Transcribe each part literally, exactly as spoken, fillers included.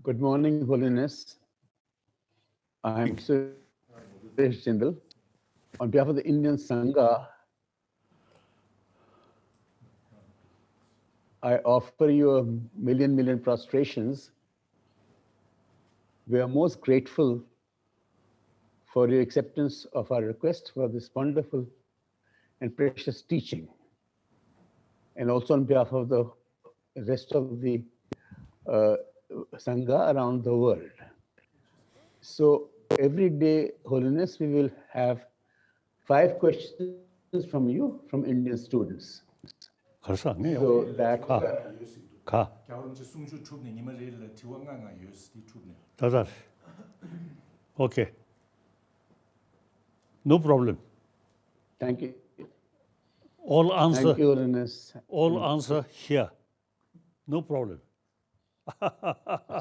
Good morning, Holiness. I'm Suresh Jindal. On behalf of the Indian Sangha, I offer you a million, million prostrations. We are most grateful for your acceptance of our request for this wonderful and precious teaching. And also on behalf of the rest of the uh, Sangha around the world. So every day, Holiness, we will have five questions from you, from Indian students. གར་ས་ངས་So that ག་ག་རྒྱལ་བ་རིན་པོ་ཆེ་གསུང་ཆོས་གྲུབ་ནས་ཉི་མ་རེ་ལ་དྲི་བ་ལྔ་ལྔ་ཡོད་ཟེར། དེ་གྲུབ་ནས། ད་ད། Okay. No problem. Thank you. All answer. Thank you, Holiness. All answer here. No problem.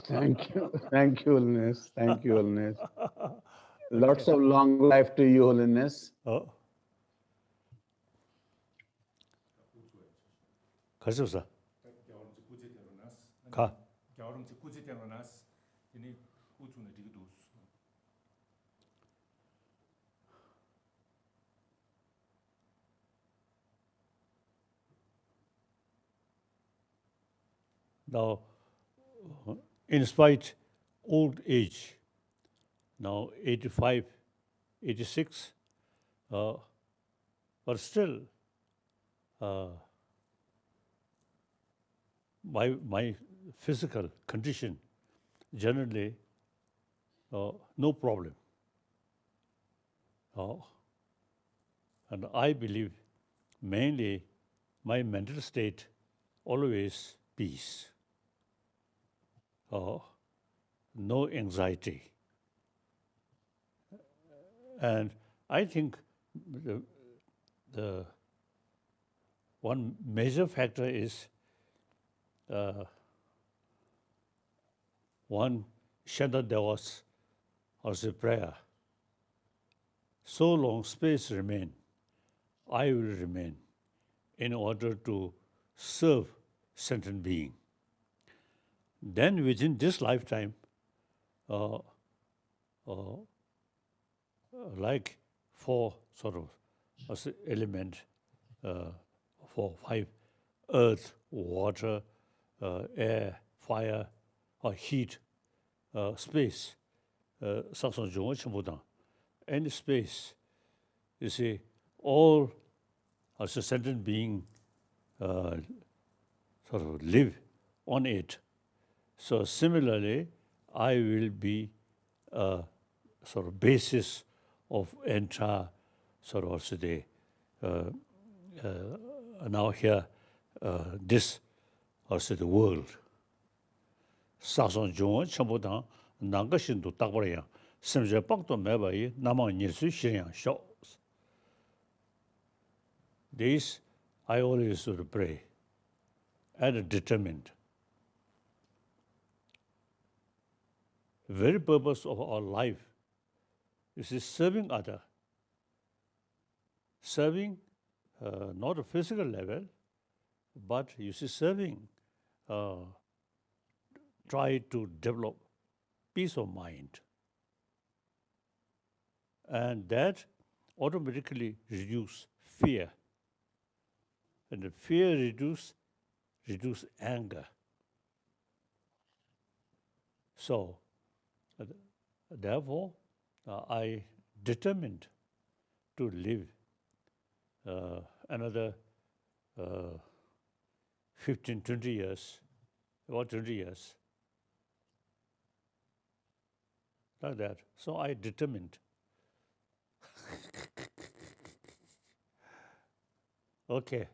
Thank you. Thank you, Holiness. Thank you, Holiness. Lots of long life to you, Holiness. ཨོ། ག་རེ་ཟེར། ག་རྒྱལ་བ་རིན་པོ་ཆེ་སྐུ་ཚེ་བརྟན་པ་ན། ག་རྒྱལ་བ་རིན་པོ་ཆེ་སྐུ་ཚེ་བརྟན་པ་ན། དེ་ནི་དབུ་ཚུགས་ན་འགྲིག་གི་འདུག Now, in spite old age, now eighty-five, eighty-six, uh, but still, uh, my, my physical condition generally, uh, no problem. Uh, and I believe mainly my mental state always peace. Uh, no anxiety. And I think the, the one major factor is, uh, one Shanta Deva's or say prayer. So long space remain, I will remain in order to serve sentient being. Then within this lifetime, uh, uh, like four sort of as element, uh, for five, earth, water, uh, air, fire, or heat, uh, space, uh, བསགས་སོང་འབྱུང་བ་ཆེན་པོ་དང་། Any space, you see, all as a sentient being, uh, sort of live on it. So similarly, I will be a sort of basis of entire sort of city, uh, uh, now here, uh, this or city world. བསགས་སོང་འབྱུང་བ་ཆེན་པོ་དང་། ནམ་མཁའ་བཞིན་དུ་རྟག་པར་ཡང་། སེམས་ཅན་དཔག་ཏུ་མེད་པ་ཡི། རྣམ་མང་ཉེར་འཚོའི་གཞིར་ཡང་ཤོག This I always would pray and determined. Very purpose of our life is serving other. Serving, uh, not a physical level, but you see, serving, uh, try to develop peace of mind. And that automatically reduce fear. And the fear reduce, reduce anger. So, uh, therefore, uh, I determined to live, uh, another, uh, fifteen, twenty years, about twenty years. Like that. So I determined. Okay.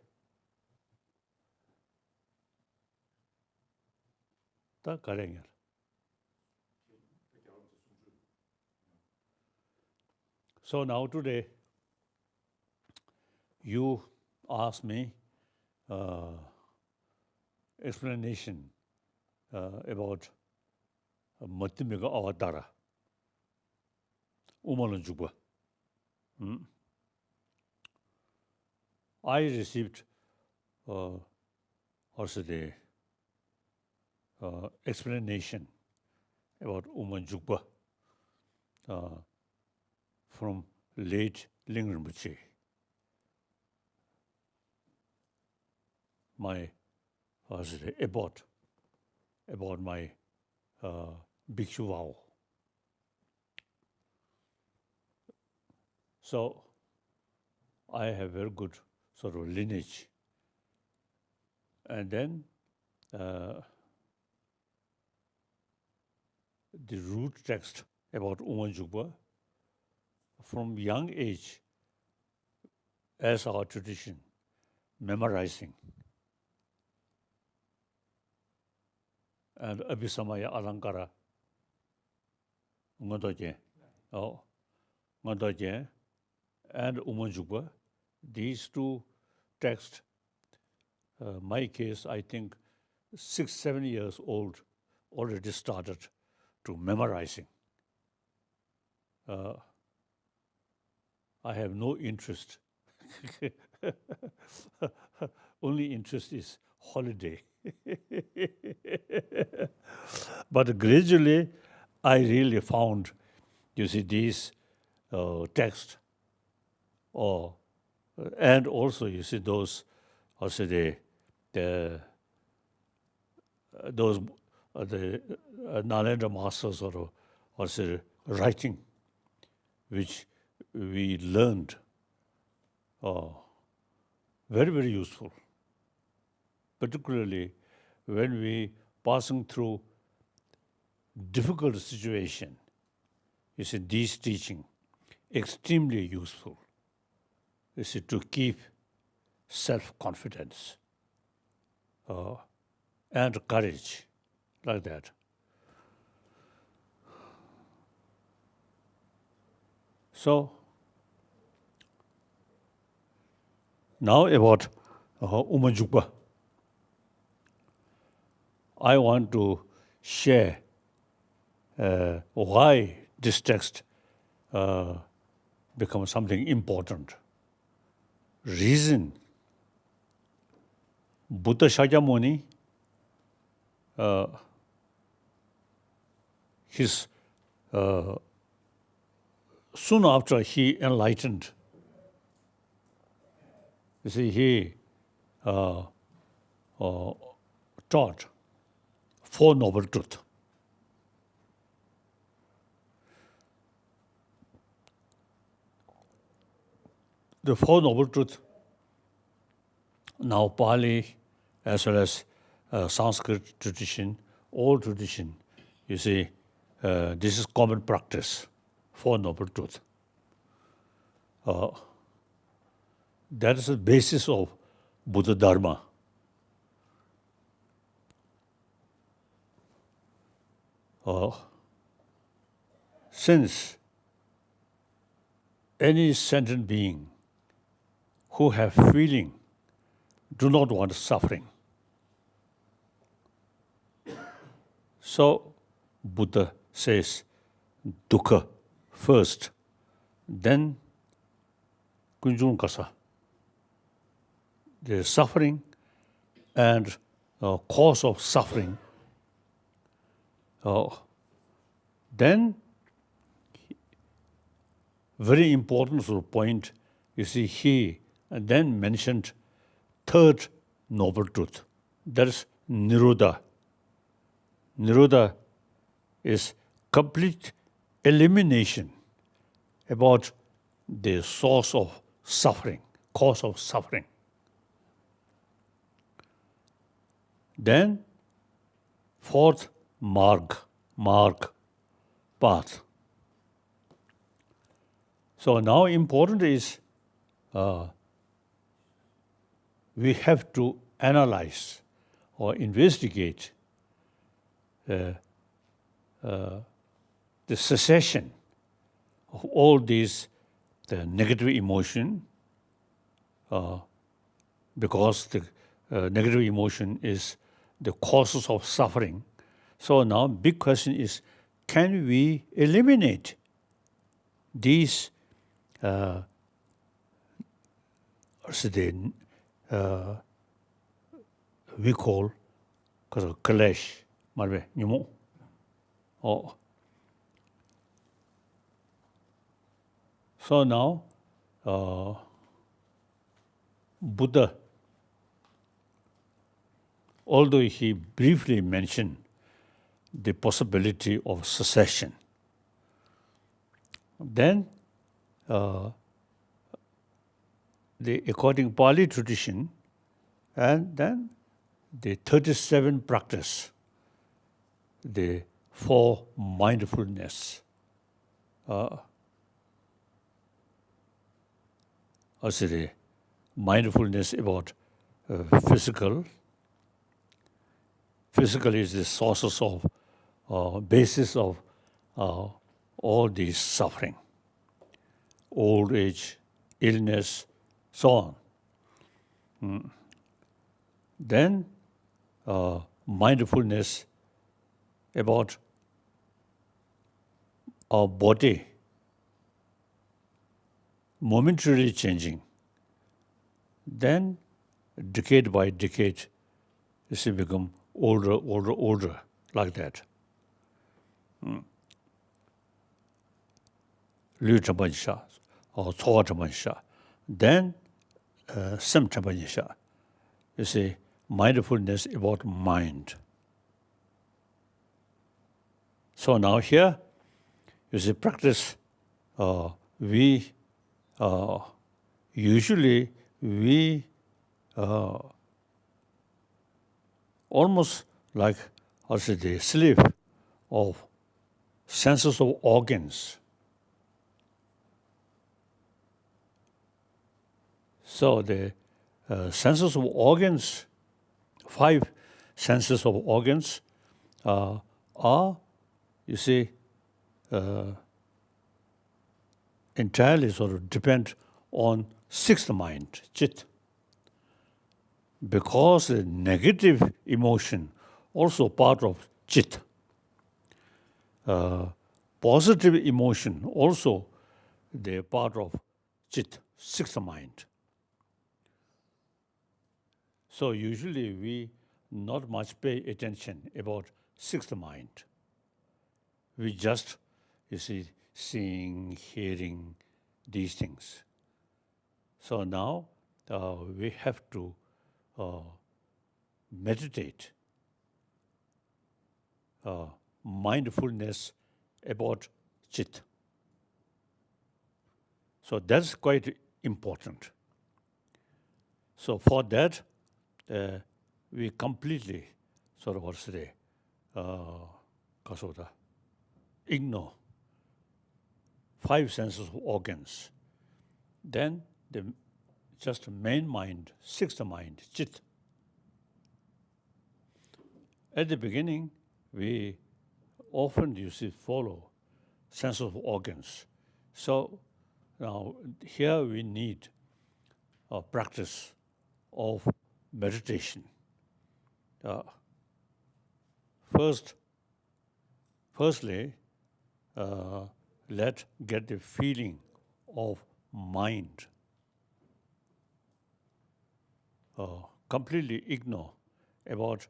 ད་ག་རེ་ཡིན། So now today, you ask me, uh, explanation, uh, about Madhyamika Avatara. དབུ་མ་ལ་འཇུག་པ། ཨུམ། I received, uh, also the, uh, explanation about Uma Jukpa, uh, from late Ling Rinpoche. My, uh, about, about my, uh, Bhikkhu vow. So I have very good sort of lineage. And then, uh, the root text about Uma Jukpa, from young age, as our tradition, memorizing. And Abhisamaya Alankara, མངོན་རྟོགས་རྒྱན། ཨོ། མངོན་རྟོགས་རྒྱན། And Uma Jukpa, these two texts, uh, my case, I think six, seven years old, already started to memorizing. Uh, I have no interest. Only interest is holiday. But gradually, I really found, you see, these, uh, texts, or, and also, you see, those, also the, the, uh, those, uh, the, uh, Nalendra masters or, or say writing, which we learned, uh, very, very useful, particularly when we passing through difficult situation. You see, this teaching extremely useful. You see, to keep self-confidence, uh, and courage like that. So, now about, uh, Uma Jukpa. I want to share, uh, why this text, uh, becomes something important. Reason, Buddha Shakyamuni, uh, his, uh, soon after he enlightened, you see, he, uh, uh, taught Four Noble Truth. The Four Noble Truth, now Pali as well as, uh, Sanskrit tradition, all tradition, you see, uh, this is common practice, Four Noble Truth. Uh, that is the basis of Buddha Dharma. Uh, since any sentient being who have feeling do not want suffering, so Buddha says, dukkha first, then ཀུན་འབྱུང་ག་ས། The suffering and, uh, cause of suffering. Uh, then, very important sort of point, you see, he then mentioned third noble truth. That is Nirodha. Nirodha is complete elimination about the source of suffering, cause of suffering. Then, fourth, marg, marg, path. So now important is, uh, we have to analyze or investigate, uh, uh, the cessation of all these, the negative emotion, uh, because the, uh, negative emotion is the causes of suffering. So now big question is, can we eliminate these, uh, what's the, uh, we call, ཁ་ལེཤ་མ་རེད་པས། ཉོན་མོངས། Oh. So now, uh, Buddha, although he briefly mentioned the possibility of cessation, then, uh, the according Pali tradition, and then the thirty-seven practice, the four mindfulness, uh, I say the mindfulness about, uh, physical. Physical is the sources of, uh, basis of, uh, all these suffering, old age, illness, so on. Mm. Then, uh, mindfulness about our body momentarily changing, then decade by decade, you see, become older, older, older, like that. ལུས་དྲན་པ་ཉིད་ཤར། ཨོ། ཚོར་བ་དྲན་པ་ཉིད་ཤར། Then, uh, སེམས་དྲན་པ་ཉིད་ཤར། You see, mindfulness about mind. So now here, you see, practice, uh, we, uh, usually we, uh, almost like, how should I say, the sleep of senses of organs. So the, uh, senses of organs, five senses of organs, uh, are, you see, uh, entirely sort of depend on sixth mind, chit. Because the negative emotion also part of chit. Uh, positive emotion also the part of chit, sixth mind. So usually we not much pay attention about sixth mind. We just, you see, seeing, hearing, these things. So now, uh, we have to, uh, meditate, uh, mindfulness about chit. So that's quite important. So for that, uh, we completely sort of, what should I say, uh, ignore five senses of organs. Then the just main mind, sixth mind, chit. At the beginning, we often, you see, follow sense of organs. So now here we need a practice of meditation. Uh, first, firstly, uh, let get the feeling of mind. Uh, completely ignore about,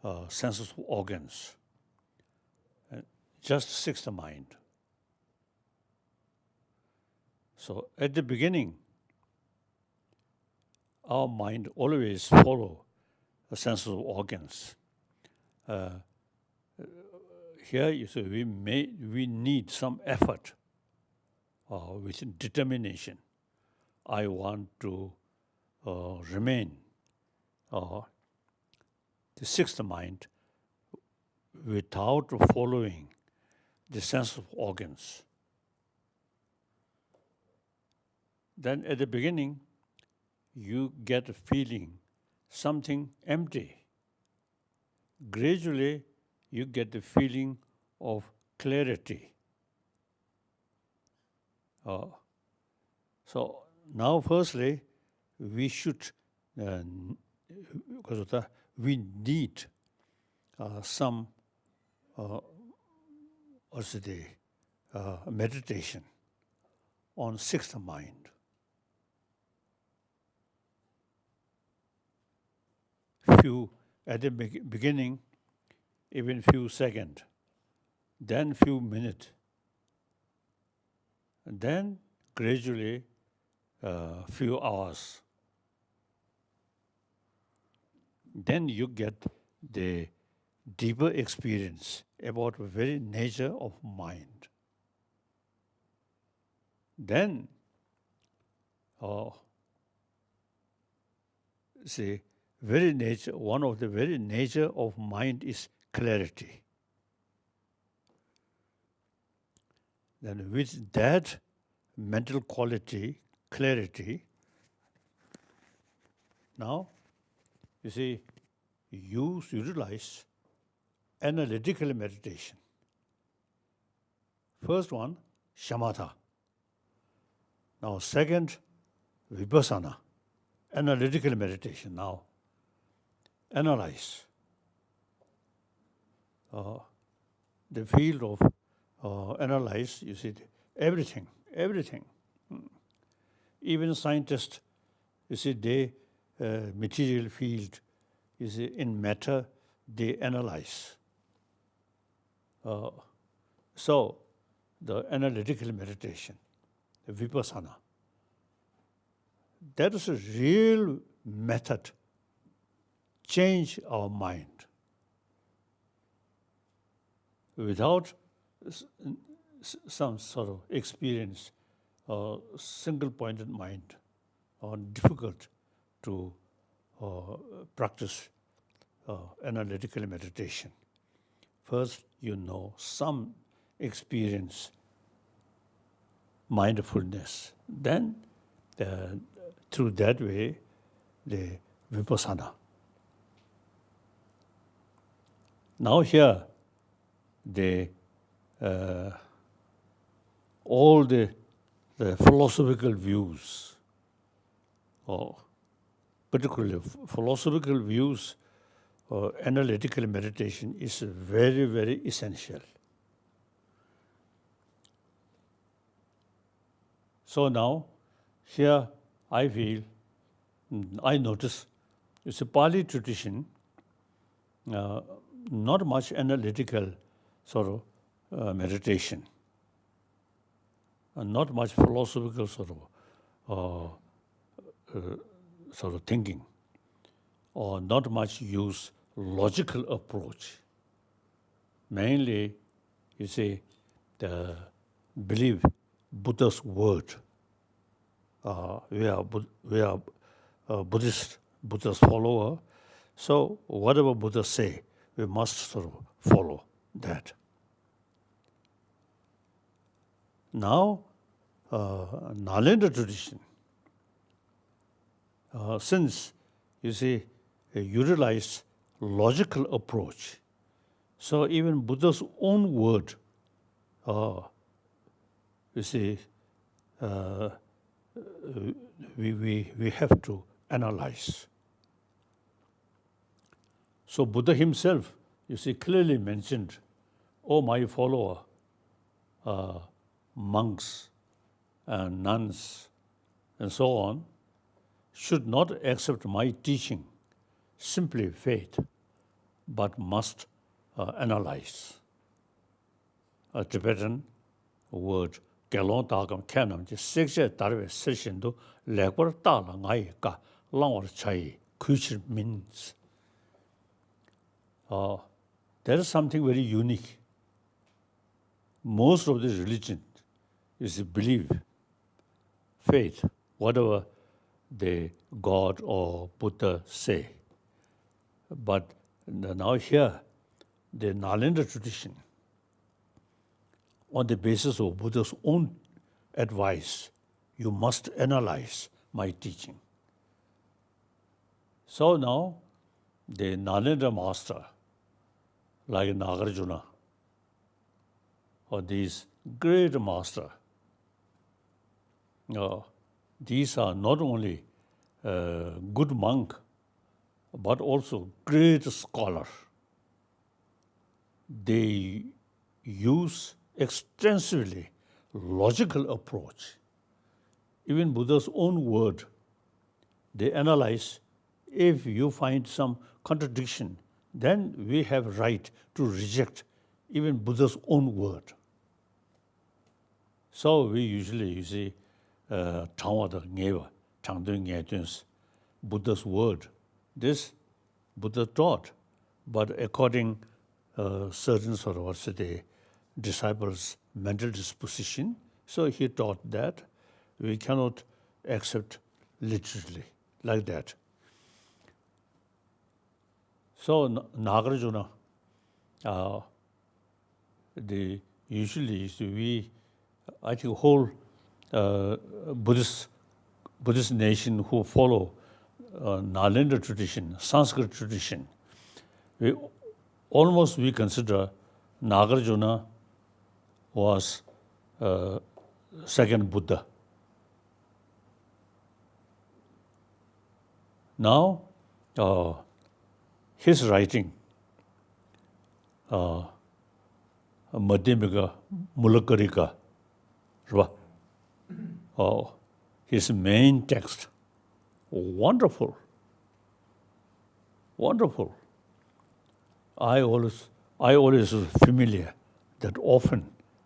uh, senses of organs. Uh, just sixth mind. So at the beginning, our mind always follow the senses of organs. Uh, here you see we may, we need some effort, uh, with determination. I want to, uh, remain, uh, the sixth mind without following the sense of organs. Then at the beginning, you get a feeling something empty. Gradually, you get the feeling of clarity. Uh, so now, firstly, we should, uh, n-, we need, uh, some, uh, also the, uh, meditation on sixth mind. Few, at the be-, beginning, even few second, then few minutes, then gradually uh, few hours. Then you get the deeper experience about the very nature of mind. Then, uh, see, very nature, one of the very nature of mind is clarity. Then with that mental quality, clarity, now, you see, use, utilize analytical meditation. First one, shamatha. Now, second, vipassana, analytical meditation. Now, analyze. Uh, the field of uh, analyze, you see, everything, everything. Hmm. Even scientists, you see, they, uh, material field, you see, in matter, they analyze. Uh, so, the analytical meditation, the vipassana, that is a real method, change our mind. Without s- s- some sort of experience, uh, single pointed mind, uh, difficult to uh, practice uh, analytical meditation. First, you know, some experience mindfulness. Then, uh, through that way, the vipassana. Now here, the uh, all the, the philosophical views, or particularly philosophical views, or analytical meditation is very, very essential. So now, here I feel, mm, I notice, it's a Pali tradition, uh, not much analytical sort of uh, meditation, and not much philosophical sort of uh, uh, sort of thinking, or not much use logical approach. Mainly, you see, the believe Buddha's word. Uh, we are Bud- we are uh, Buddhist, Buddha's follower. So whatever Buddha say, we must sort of follow that. Now, uh, Nalanda tradition, uh, since, you see, uh, utilized logical approach, so even Buddha's own word, uh, you see, uh, we, we, we have to analyze. So Buddha himself, you see, clearly mentioned, "Oh, my follower, uh, monks and nuns and so on, should not accept my teaching, simply faith, but must uh, analyze." A Tibetan word, དགེ་སློང་དག་གམ་མཁས་རྣམས་ཀྱིས། བསྲེག་བཅད་བརྡར་བའི་གསེར་བཞིན་དུ། ལེགས་པར་བརྟགས་ལ་ང་ཡི་བཀའ། བླང་བར་བྱ་ཡི་གུས་ཕྱིར་མིན། Uh, there is something very unique. Most of the religion is belief, faith, whatever the God or Buddha say. But now here, the Nalanda tradition, on the basis of Buddha's own advice, you must analyze my teaching. So now, the Nalanda master, like Nagarjuna, or these great master, uh, these are not only uh, good monk, but also great scholar. They use extensively logical approach. Even Buddha's own word, they analyze. If you find some contradiction, then we have right to reject even Buddha's own word. So we usually, you see, uh, དྲང་བ་དང་ངེས་པ། དྲང་དོན་ངེས་དོན། Buddha's word, this Buddha taught, but according uh, certain sort of, what's it, the disciples' mental disposition, so he taught that we cannot accept literally like that. So, N- Nagarjuna, uh, the usually is we, I think, whole uh, Buddhist Buddhist nation who follow uh, Nalanda tradition, Sanskrit tradition, we almost we consider Nagarjuna was uh, second Buddha. Now, uh, his writing, uh, Madhyamika Mulakarika, རེད་པ། Oh, his main text, wonderful, wonderful. I always, I always was familiar that often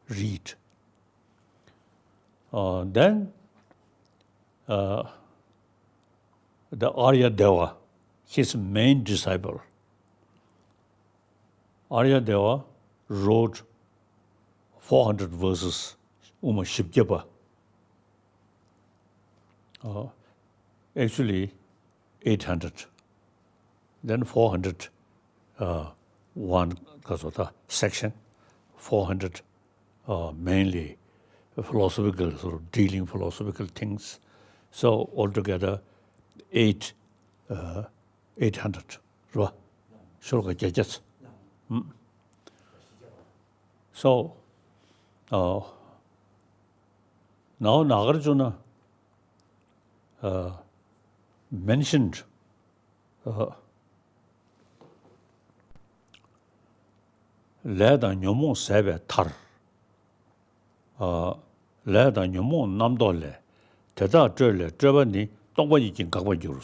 read. Uh, then uh, the Arya Deva, his main disciple. Arya Deva wrote four hundred verses, དབུ་མ་བཞི་བརྒྱ་པ། Uh, actually, eight hundred. Then four hundred, uh, one, ག་ཚོད་ད། Section, four hundred, uh, mainly philosophical, sort of dealing philosophical things. So altogether, eight, uh, eight hundred རེད་པ། ཤོ་ལོ་ཀ་བརྒྱད་བརྒྱ། ཨུམ། So, uh, now Nagarjuna uh, mentioned uh, ལས་དང་ཉོན་མོངས་ཟད་པའི་མཐར། ཨ། ལས་དང་ཉོན་མོངས་རྣམ་རྟོག་ལས། དེ་དག་སྤྲོས་ལས་སྤྲོས་པ་ནི། སྟོང་པ་ཉིད་ཀྱིས་འགག་པར་འགྱུར།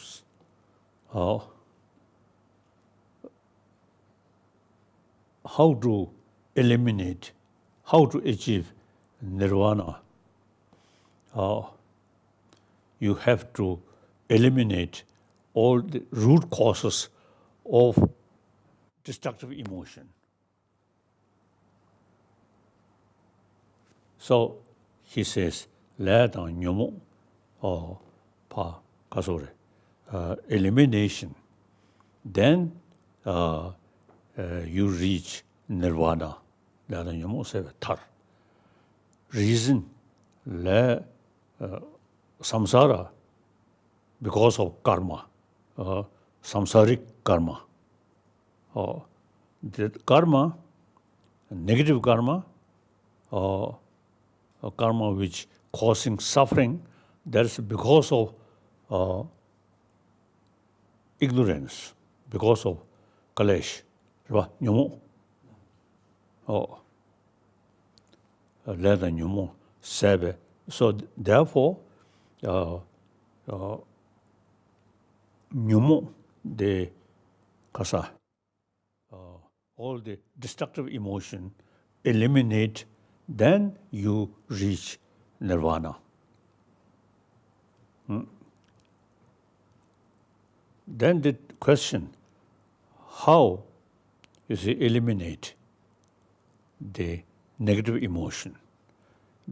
ཨ། How to eliminate, how to achieve nirvana? Uh, you have to eliminate all the root causes of destructive emotion. So, he says, ལས་དང་ཉོན་མོངས། ཨོ། ཕ། ག་སོ་རེ། ཨ། elimination, then, uh, uh, you reach nirvana. ལས་དང་ཉོན་མོངས་ཟད་པའི་མཐར། Reason, ལས། ཨ། samsara, because of karma, uh, samsaric karma. Uh, the karma, negative karma, uh, karma which causing suffering, that's because of uh, ignorance, because of kalesh, རེད་པ། ཉོན་མོངས། ཨོ། ལས་དང་ཉོན་མོངས་ཟད་པས། So therefore, uh, uh, ཉོན་མོངས་དེ་ག་ས། Uh, all the destructive emotion eliminate, then you reach nirvana. Hmm? Then the question, how, you see, eliminate the negative emotion?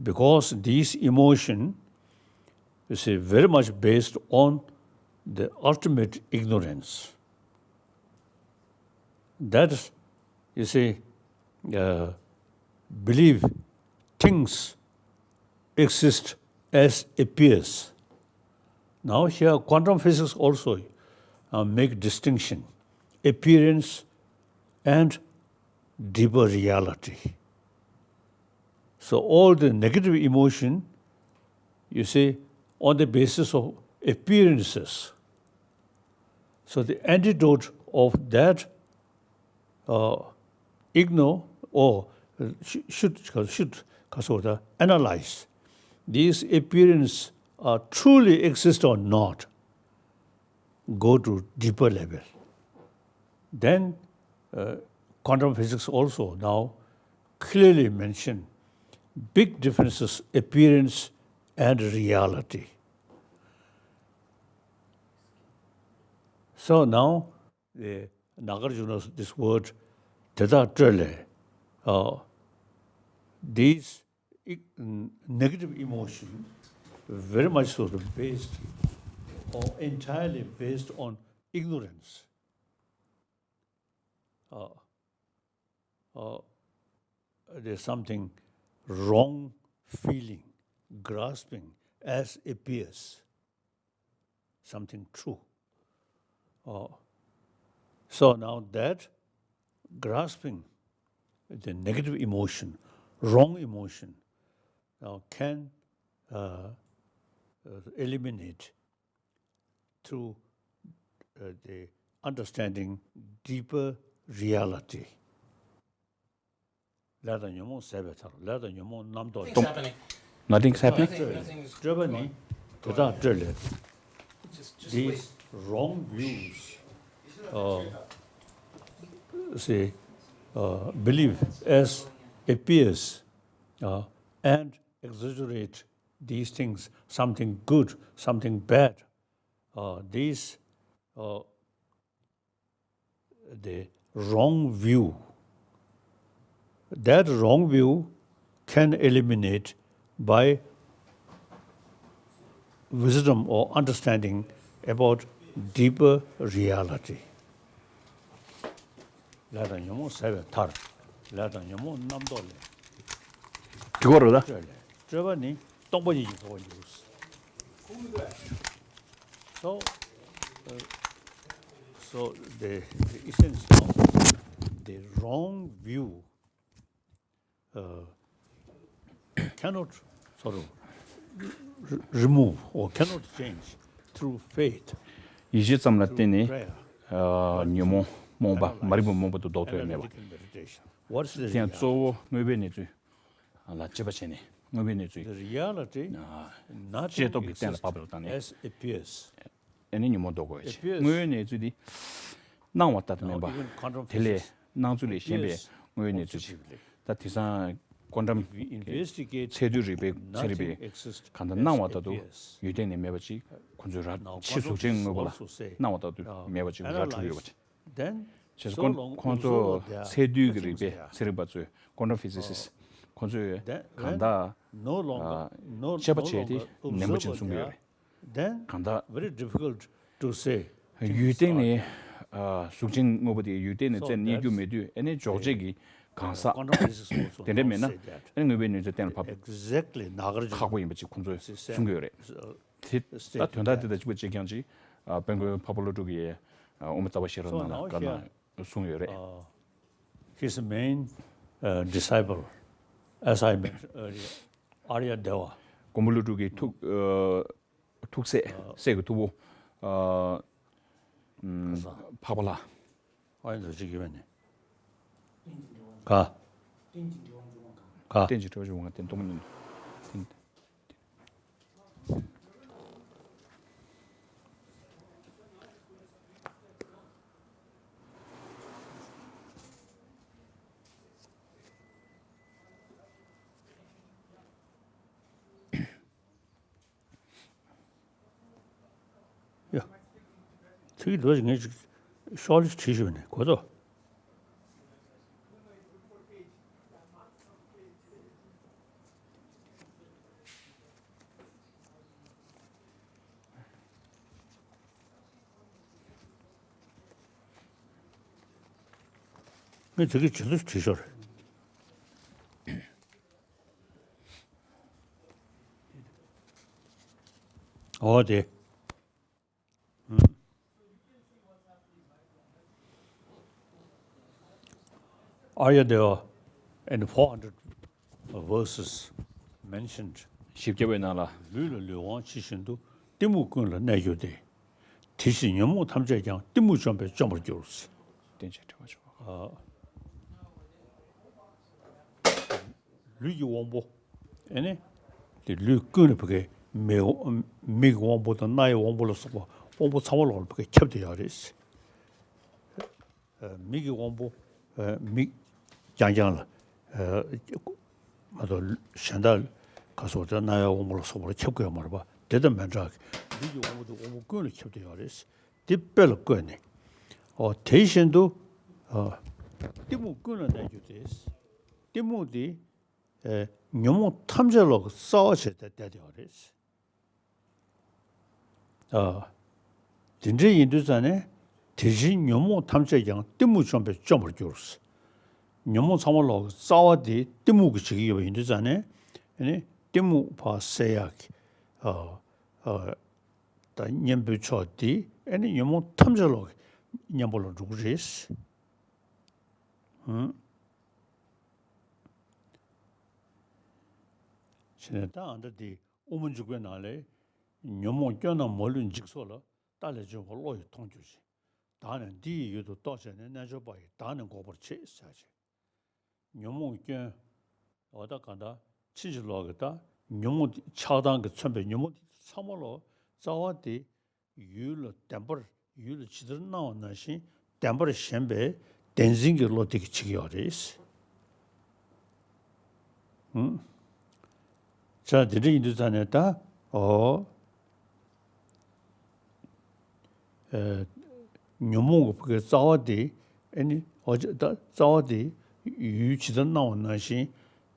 Because these emotion, you see, very much based on the ultimate ignorance. That is, you see, uh, believe things exist as appears. Now here quantum physics also uh, make distinction, appearance and deeper reality. So all the negative emotion, you see, on the basis of appearances. So the antidote of that, uh, ignore or uh, sh- should, should, should analyze these appearances are truly exist or not, go to deeper level. Then uh, quantum physics also now clearly mention big differences, appearance and reality. So now, the Nagarjuna's this word, དེ་དག་སྤྲོས་ལས། Uh, these ig- negative emotion very much so based or entirely based on ignorance. Uh, uh, there's something wrong feeling, grasping as appears something true. Uh, so now that grasping the negative emotion, wrong emotion, now can uh, uh, eliminate through uh, the understanding deeper reality. ལས་དང་ཉོན་མོངས་ཟད་པའི་མཐར། ལས་དང་ཉོན་མོངས་རྣམ་རྟོག་ལས། Nothing is happening. སྤྲོས་པ་ནི་དེ་དག་སྤྲོས་ལས། These wrong views, uh, say, uh, believe as appears, uh, and exaggerate these things, something good, something bad. Uh, these uh, the wrong view. That wrong view can eliminate by wisdom or understanding about deeper reality. ལས་དང་ཉོན་མོངས་ཟད་པའི་མཐར། ལས་དང་ཉོན་མོངས་རྣམ་རྟོག་ལས། དེ་གོ་རེད་ད། སྤྲོས་ལས། སྤྲོས་པ་ནི་སྟོང་པ་ཉིད་ཀྱིས་རྟོགས་པར་འགྱུར། So, uh, so the, the essence of the wrong view uh, cannot sort of re- remove or cannot change through faith, ཡིད་ཆེས་ཙམ་ལ་བརྟེན་ནས་prayer. ཨ། ཉོན་མོངས་རྨོངས་པ་མ་རིག་པ་རྨོངས་པ་དེ་ལྡོག་ཐུབ་ཡ་མེད་པ། Medical meditation. What is the དེ་ཡང་གཙོ་བོ་དངོས་པོའི་གནས་ཚུལ་ལ་དཔྱད་པ་བྱས་ནས་དངོས་པོའི་གནས་ཚུལ། The reality, ཨ། nothing ཤེས་རྟོགས་ཀྱི་སྟེང་ལ་exists བབས་པ་དང་ནི། As appears. ཨ་ནི་ཉོན་མོངས་ལྡོག་དགོས་ཡ་ཆེ། དངོས་པོའི་གནས་ཚུལ་འདི་སྣང་བ་ལྟར་དུ་མིན་པ། དེ་ལས་སྣང་ཚུལ་ལས་གཞན་པའི་དངོས་པོའི་གནས་ཚུལ་ཅིག་ད་དེང་སང་ཀོན་ཊམ་ཚད་རྡུལ་རིག་པའི་ཚན་རིག་པས་གང་ལྟར་སྣང་བ་ལྟར་དུ་ཡུལ་སྟེང་ནས་མེད་པ་ཅིག་ཁོ་ཚོས་ར་ཕྱི་གཟུགས་ཅན་དངོས་པོ་ལ་སྣང་བ་ལྟར་དུ་མེད་པ་ཅིག་ར་འཕྲོད་ཀྱི་ཡོད་པ་ཅིག་བྱས་ཙང་ཁོ་ཁོ་ཚོ་ཚད་རྡུལ་གྱི་རིག་པའི་ཚན་རིག་པ་ཚོས་ཀོན་ཊམ་ཕི་ཛི་སིསི་ཁོ་ཚོས་གང་ལྟར་དཔྱད་པ་བྱས་ཏེ་ནན་པོ་ཅིག་མཚོན་གྱི་ཡོད་རེད། གང་ལྟར་very difficult to say. ཡུལ་སྟེང་ནས་གཟུགས་ཅན་དངོས་པོ་དེ་ཡུལ་སྟེང་ནས་རྩད་རྙེད་རྒྱུ་མེད་དུས་ཨ་ནི་འཇོག་བྱེད་ཀྱི་གང་ཟག་དེ་འདྲ་མེད་ན་ཨ་ནི་དངོས་པོའི་གནས་ཚུལ་གཏན་ལ་ཕབ་ཁག་པོ་ཡིན་པ་ཅིག་ཁོང་ཚོས་གསུང་གི་ཡོད་རེད། དེ་ད་དོན་དག་དེ་དང་གཅིག་པ་གཅིག་རྐྱང་ཅིག་དཔལ་མགོན་འཕགས་པ་ཀླུ་སྒྲུབ་ཀྱི་དབུ་མ་རྩ་བ་ཤེས་རབ་ནང་ལ་བཀའ་གནང་གསུངས་ཡོད་རེད། His main uh, disciple, as I mentioned earlier, Aryadeva. མགོན་པོ་ཀླུ་སྒྲུབ་ཀྱི་ཐུགས་ཨ་ཐུགས་སྲས་སྲས་ཀྱི་ཐུ་བོ་ཨ་ཨམ་འཕགས་པ་ལྷ། ཨ་ཡོན་ཚོ་གཅིག་ཡོད་ནི། ག་ག་རྟེན་ཅིང་འབྲེལ་བར་འབྱུང་བ་དེ་སྟོང་པ་ཉིད། ཡ། ཚིག་འདི་ངས་ཅིག་ཤོག་ལེ་བྲིས་ཞུས་ནས་གོ་ཐོ། ངས་དེ་གི་ཇི་ལྟར་བྲིས་ཤོར་རེད། འོ་དེ། Aryadeva and four hundred verses mentioned. བཞི་བརྒྱ་པའི་ནང་ལ། ལུས་ལ་ལུས་དབང་ཇི་བཞིན་དུ། གཏི་མུག་ཀུན་ལ་གནས་གྱུར་ཏེ། དེ་བཞིན་ཉོན་མོངས་ཐམས་ཅད་ཀྱང་། གཏི་མུག་བཅོམ་པས་བཅོམ་པར་འགྱུར། རྟེན་ཅིང་འབྲེལ་བར་འབྱུང་བ། ལུས་ཀྱི་དབང་པོ། ཨེ་ནི། དེ་ལུས་ཀུན་ལ་བ་གའི་མིག་མིག་གི་དབང་པོ་དང་རྣ་ཡི་དབང་པོ་ལ་སོགས་པ་དབང་པོ་ཚང་མ་ལོག་ལ་བ་གའི་ཁྱབ་བསྡད་ཡོད་རེད། མིག་གི་དབང་པོ། མིག་རྐྱང་རྐྱང་ལ། ཨ་མ་གཏོགས་གཞན་དག་ག་སོགས་དེ་རྣ་བའི་དབང་པོ་ལ་སོགས་པ་ལ་ཁྱབ་ཀྱི་ཡོད་མ་རེད་པ། དེ་དང་མི་འདྲ་གི་ལུས་ཀྱི་དབང་པོ་དེ་དབང་པོ་ཀུན་ལ་ཁྱབ་བསྡད་ཡོད་རེད། དེ་དཔེ་ལ་བཀོད་ནས། འོ་དེ་བཞིན་དུ་ཨ་གཏི་མུག་ཀུན་ལ་གནས་གྱུར་ཏེ། གཏི་མུག་དེ་ཨ་ཉོན་མོངས་ཐམས་ཅད་ལོག་གི་རྩ་བ་བྱས་ཏེ་བསྡད་ཡོད་རེད། ཨ། དེ་འདྲ་ཡིན་དུས་ཙང་ནས་དེ་བཞིན་ཉོན་མོངས་ཐམས་ཅད་ཀྱང་གཏི་མུག་བཅོམ་པས་བཅོམ་པར་འགྱུར། ཉོན་མོངས་ཚང་མ་ལོག་གི་རྩ་བ་དེ་གཏི་མུག་གིས་བྱེད་ཀྱི་ཡོད་པ་ཡིན་དུས་ཙང་ནས། ཨ་ནི་གཏི་མུག་ཕར་སེལ་ཡག་གི་ཨ་ཨ་ད་གཉེན་པོའི་ཕྱོགས་དེ་ཨ་ནི་ཉོན་མོངས་ཐམས་ཅད་ལོག་གི་གཉེན་པོ་ལ་འགྲོ་གི་རེད། ཧུམ། བྱས་ནས་ད་ཨ་འདྲ་དེ་དབུ་མ་འཇུག་པའི་ནང་ལས། ཉོན་མོངས་སྐྱོན་རྣམས་མ་ལུས་འཇིག་ཚོགས་ལ། རྟག་ལས་བྱུང་བ་བློ་ཡིས་མཐོང་གྱུར་ཅིང་། བདག་ནི་འདི་ཡི་ཡུལ་དུ་རྟོག་བྱས་ནས། རྣལ་འབྱོར་པ་ཡིས་བདག་ནི་འགོག་པར་བྱེད། ཟེར་ཅིང་། ཉོན་མོངས་སྐྱོན། འོ་ད་གང་ལྟར་ཕྱིན་ཅི་ལོག་གི་ད་ཉོན་མོངས་དེ་ཆགས་སྡང་གིས་མཚོན་པའི་ཉོན་མོངས་དེ་ཚང་མ་ལོག་རྩ་བ་དེ་ཡུལ་ལ་བདེན་པར་ཡུལ་ལ་ཇི་ལྟར་སྣང་བ་ནང་བཞིན་བདེན་པར་ཞེན་པའི་བདེན་འཛིན་གྱི་བློ་དེ་གིས་བྱེད་ཀྱི་ཡོད་རེད། ཧུམ། ཅག་དེ་འདྲ་ཡིན་དུས་ཙང་ནས་ད། འོ། ཨེ། ཉོན་མོངས་ཀྱི་ཕ་གི་རྩ་བ་དེ། ཨེ་ནི་འོ་ཅག་ད་རྩ་བ་དེ་ཡུལ་ཇི་ལྟར་སྣང་བ་ནང་བཞིན་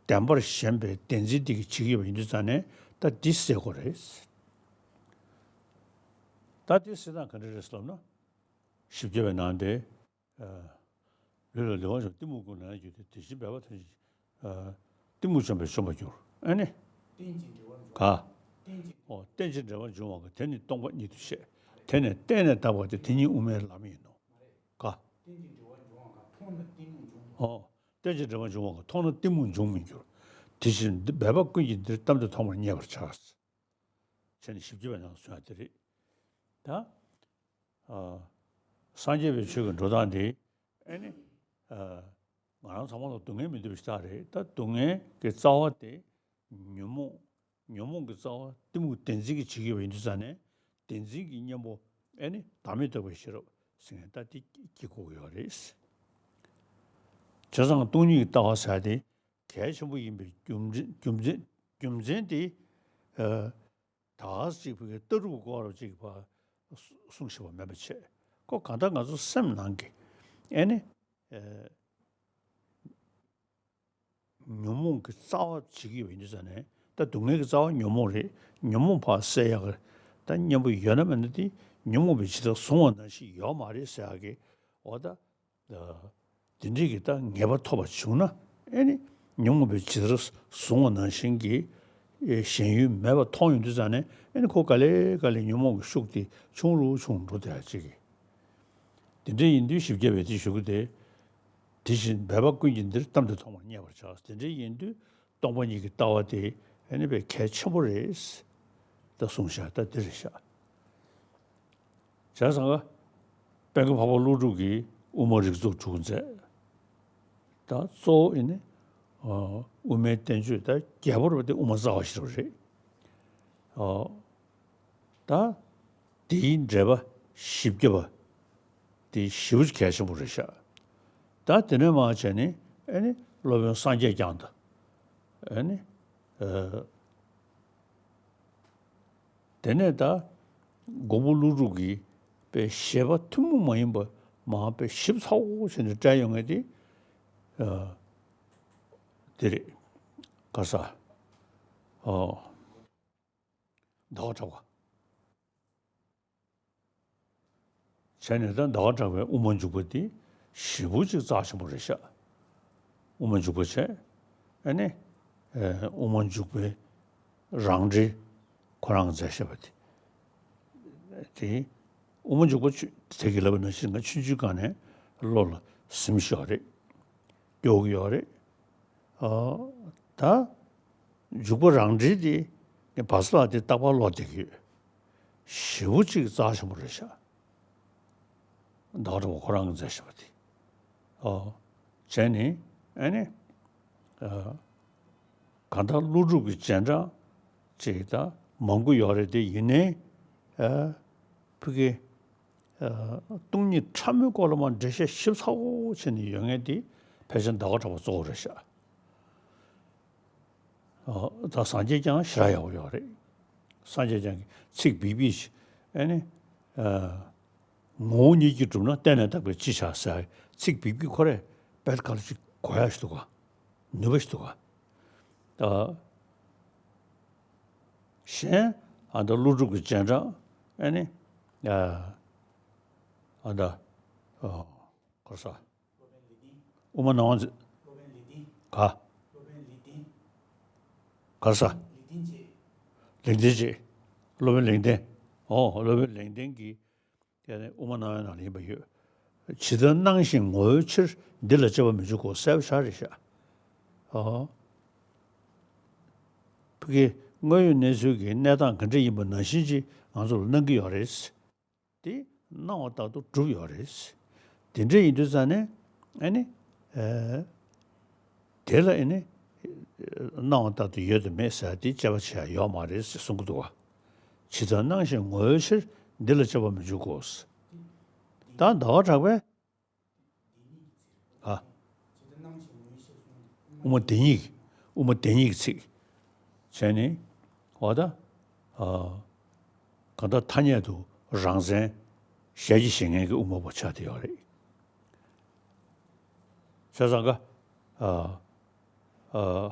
བདེན་པར་ཞེན་པའི་བདེན་འཛིན་དེ་གིས་བྱེད་ཀྱི་ཡོད་པ་ཡིན་དུས་ཙང་ནས་ད་འདི་སེལ་དགོས་རེད། ད་འདི་སེལ་སྟངས་ག་འདྲ་རེད་ཟེར་ལབ་ན། བཞི་བརྒྱ་པའི་ནང་དེ། ཨ། ལུས་ལ་ལུས་དབང་བྱུང་གཏི་མུག་ཀུན་ལ་གནས་གྱུར་ཏེ། དེ་བཞིན་སྦས་པ་ཐམས་ཅད་ཀྱང་། ཨ། གཏི་མུག་བཅོམ་པས་བཅོམ་པར་འགྱུར། ཨ་ནི། ག་འོ། རྟེན་ཅིང་འབྲེལ་བར་འབྱུང་བ་འགའ། དེ་ནི་སྟོང་པ་ཉིད་དུ་བཤད། དེ་ནི་གཏན་ནས་དག་པ་སྟེ། དེ་ཉིད་དབུ་མའི་ལམ་ཡིན་ནོ། ག་འོ། རྟེན་ཅིང་འབྲེལ་བར་འབྱུང་བ་མཐོང་ན་གཏི་མུག་འབྱུང་མི་འགྱུར། དེ་བཞིན་འབད་པ་ཀུན་གྱིས་འདིར། གཏན་དུ་མཐོང་བར་མཉེས་པར་བྱ། བྱས་ནས་བཞི་བརྒྱ་པའི་ནང་གསུངས་ཡ་དེ་རེད། ད། ཨ། སངས་རྒྱས་པའི་ཆོས་ཀྱི་འགྲོ་སྟངས་དེ། ཨ་ནི། ཨ། ང་རང་ཚང་མ་ལ་སྡུག་བསྔལ་མི་འདོད་པ་ཞིག་རེད། ད་སྡུག་བསྔལ་གྱི་རྩ་བ་དེ་ཉོན་མོངས། ཉོན་མོངས་ཀྱི་རྩ་བ་གཏི་མུག་བདེན་འཛིན་གྱིས་བྱེད་ཀྱི་ཡོད་པ་ཡིན་དུས་ཙང་ནས། བདེན་འཛིན་གྱི་གཉེན་པོ། ཨ་ནི་བདག་མེད་རྟོགས་པའི་ཤེས་རབ་ཟེར་མཁན་ད་དེ་སྐྱེ་དགོས་ཀྱི་ཡོད་རེད། བྱས་ཙང་སྟོང་ཉིད་ཀྱི་ལྟ་བ་ཟེར་དེ་གལ་ཆེན་པོ་ཡིན་པའི་རྒྱུ་མཚན། རྒྱུ་མཚན། རྒྱུ་མཚན་དེ། ཨ། ད་ག་ཅིག་ཕ་གི་ལྟ་གྲུབ་སྐོར་ཅིག་ཕར་གསུངས་བཞག་པ་མིན་པ་བྱས། ཁོ་གང་ལྟར་ང་ཚོ་སེམས་ནང་གི། ཨེ་ནི། ཨེ། ཉོན་མོངས་ཀྱི་རྩ་བ་བྱེད་ཀྱི་ཡོད་པ་ཡིན་དུས་ཙང་ནས། ད་སྡུག་བསྔལ་གྱི་རྩ་བ་ཉོན་མོངས་རེད། ཉོན་མོངས་ཕར་སེལ་ཡག་གི་ད་གཉེན་པོ་ཡོད་ན་མེད་ན་དེ། ཉོན་མོངས་པས་ཇི་ལྟར་བཟུང་བ་ནང་བཞིན་ཡོད་མ་རེད་ཟེར་ཡག་གི། འོ་ད། དེ་འདྲའི་གི་ད་ངེས་པ་ཐོབ་པ་བྱུང་ན། ཨེ་ནི་ཉོན་མོངས་པས་ཇི་ལྟར་བཟུང་བ་ནང་བཞིན་གྱི་ཨེ་ཞེན་ཡུལ་མེད་པ་མཐོང་ཡོང་དུས་ཙང་ནས། ཨེ་ནི་ཁོ་ག་ལེ་ག་ལེ་ཉོན་མོངས་ཀྱི་ཤུགས་དེ་ཆུང་རུ་ཆུང་རུ་འགྲོ་བསྡད་ཡ་ཅིག་གི། དེ་འདྲ་ཡིན་དུས་བཞི་བརྒྱ་པས་དེ་ཞུ་གི་དེ། དེ་བཞིན་འབད་པ་ཀུན་གྱིས་འདིར། གཏན་དུ་མཐོང་བར་མཉེས་པར་བྱ། དེ་འདྲ་ཡིན་དུས་སྟོང་པ་ཉིད་ཀྱི་ལྟ་བ་དེ་ཨེ་ནི་དཔེ་གལ་ཆེན་པོ་རེད། ད་གསུངས་བཞག་ད་འདི་རེད་བཞག་བྱས་ཙང་ཀ། དཔལ་མགོན་འཕགས་པ་ཀླུ་སྒྲུབ་ཀྱིས་དབུ་མ་རིགས་གཙོ་དྲུག་མཛད། ད་གཙོ་བོ་ཨེ་ནི། ཨ། དབུ་མའི་བསྟན་བཅོས་ད་རྒྱས་པོ་རེད་པ། དེ་དབུ་མ་རྩ་བ་ཞེས་པ་རེད། ཨ། ད་དེའི་འགྲེལ་པ་བཞི་བརྒྱ་པ་དེ་ཞེ་པོ་ཅིག་གལ་ཆེན་པོ་རེད་བཞག་ད་དེ་ནས་མར་བྱས་ནས་ཨེ་ནི་སློབ་དཔོན་སངས་རྒྱས་བསྐྱངས་དང་། ཨེ་ནི། ཨ། དེ་ནས་ད་མགོན་པོ་ཀླུ་སྒྲུབ་ཀྱིས་དཔེ་བཞེད་པ་ཐུན་མོང་མ་ཡིན་པ་མར་དཔེ་ཞིབ་ཚགས་པོ་བྱས་ནས་བཀྲལ་ཡོང་མཁན་དེ། ཨ། དེ་རེད། ག་ས། ཨ། ཟླ་བ་གྲགས་པ། བྱས་ནས་ད་ཟླ་བ་གྲགས་པའི་དབུ་མ་འཇུག་པ་འདི་ཞེ་པོ་ཅིག་རྩ་ཆེན་པོ་རེད་ཤག་དབུ་མ་འཇུག་པ་བྱས། ཨ་ནི། ཨེ། དབུ་མ་འཇུག་པའི་རང་འགྲེལ་ཁོ་རང་མཛད་བཞག་པ་དེ། དེ་དབུ་མ་འཇུག་པ་ཆུ་དེ་གི་ལབ་པ་ནང་བཞིན་ང་ཆུང་ཆུང་སྒང་ནས་བློ་ལ་ཟིན་ཤག་རེད། སྐྱོ་གི་ཡོད་རེད། ཨ། ད་འཇུག་པ་རང་འགྲེལ་དེ་ངས་བར་སླ་དེ་རྟག་པར་ཀློག་བསྡད་ཀྱི་ཡོད། ཞེ་པོ་ཅིག་རྩ་ཆེན་པོ་རེད་ཤག་ཟླ་བ་གྲགས་པ་ཁོ་རང་གིས་མཛད་བཞག་པ་དེ། ཨོ། བྱས་ནས་ཨ་ནི། ཨ། གང་ལྟར་ཀླུ་སྒྲུབ་ཀྱི་རྗེས་འབྲང་ཅིག་ད་མང་པོ་ཡོད་རེད་དེ། ཡིན་ནའི། ཨ། ཕ་གི། ཨ། སྟོང་ཉིད་ཕྲ་མོའི་སྐོར་ལ་མར་འགྲེལ་བཤད་ཞིབ་ཚགས་པོ་བྱས་ནས་ཡོད་མཁན་དེ་ཕལ་ཆེར་ཟླ་བ་གྲགས་པ་གཙོ་བོ་རེད་ཤག་ད་སངས་རྒྱས་བསྐྱངས་ཞེ་དྲག་ཡག་པོ་ཡོད་རེད། སངས་རྒྱས་བསྐྱངས་ཀྱི་ཚིག་འབིགས་པས་ཨ་ནི། ངོ་བོ་ཉིད་ཀྱིས་གྲུབ་ན་གཏན་ནས་དག་པས་ཅི་བྱ་ཟེར་ཚིག་འབིགས་པས་ཁོ་རེ་དཔེ་ག་ལ་ཅིག་གོ་ཡག་ཞིག་འདུག་ག་ནུས་པ་ཞིག་འདུག་ག་གཞན་ཨ་ད་ཀླུ་སྒྲུབ་ཀྱི་རྗེས་འབྲང་ཨ་ནི། ཨ་ད་ག་རེ་ཟ། དབུ་མ་ནང་བ་ག་ག་རེ་ཟ། ལེགས་ལྡན་རྗེ། སློབ་དཔོན་ལེགས་ལྡན། ཨོ་སློབ་དཔོན་ལེགས་ལྡན་གྱིས་དེ་ནི་དབུ་མ་སྣང་བའི་ནང་ལ་ཡིན་པ་ཡོད། ཇི་ལྟར་སྣང་ཞིང་ངོ་བོའི་ཕྱིར་འདི་ལ་དཔྱད་པ་མི་འཇུག་གོ་ཟེར་བ་ཞིག་རེད་ཤག་ཨོ། ཕ་གི་དངོས་ཡོད་གནས་ཚུལ་གྱི་གནས་སྟངས་ག་འདྲ་ཡིན་པ་ནང་བཞིན་ཅིག་ང་ཚོ་ལ་སྣང་གི་ཡོད་རེད། དེ་སྣང་བ་ལྟར་དུ་གྲུབ་ཡོད་རེད། དེ་འདྲ་ཡིན་དུས་ཙང་ནས་ཨ་ནི། ཨ་དེ་ལ་ཨ་ནི། སྣང་བ་ལྟར་དུ་ཡོད་དམ་མེད་ཟེར་དེ་དཔྱད་པ་བྱེད་ཡ་ཡོད་མ་རེད་ཟེར་གསུང་གི་འདུག་བ། ཇི་ལྟར་སྣང་ཞིང་ངོ་བོའི་ཕྱིར་འདི་ལ་དཔྱད་པ་མི་འཇུག་གོ། ད་ཟླ་བ་གྲགས་པས། ཨ། དབུ་མ་བདེན་གཉིས། དབུ་མ་བདེན་གཉིས་ཀྱི་ཚིག་བྱས་ནས་འོ་ད། ཨ། གང་ལྟར་ཐ་སྙད་དུ་རང་མཚན་ཞལ་གྱིས་བཞེས་མཁན་གྱི་དབུ་མ་པ་ཆགས་བསྡད་ཡོད་རེད། བྱས་ཙང་ཀ་ཨ། ཨ།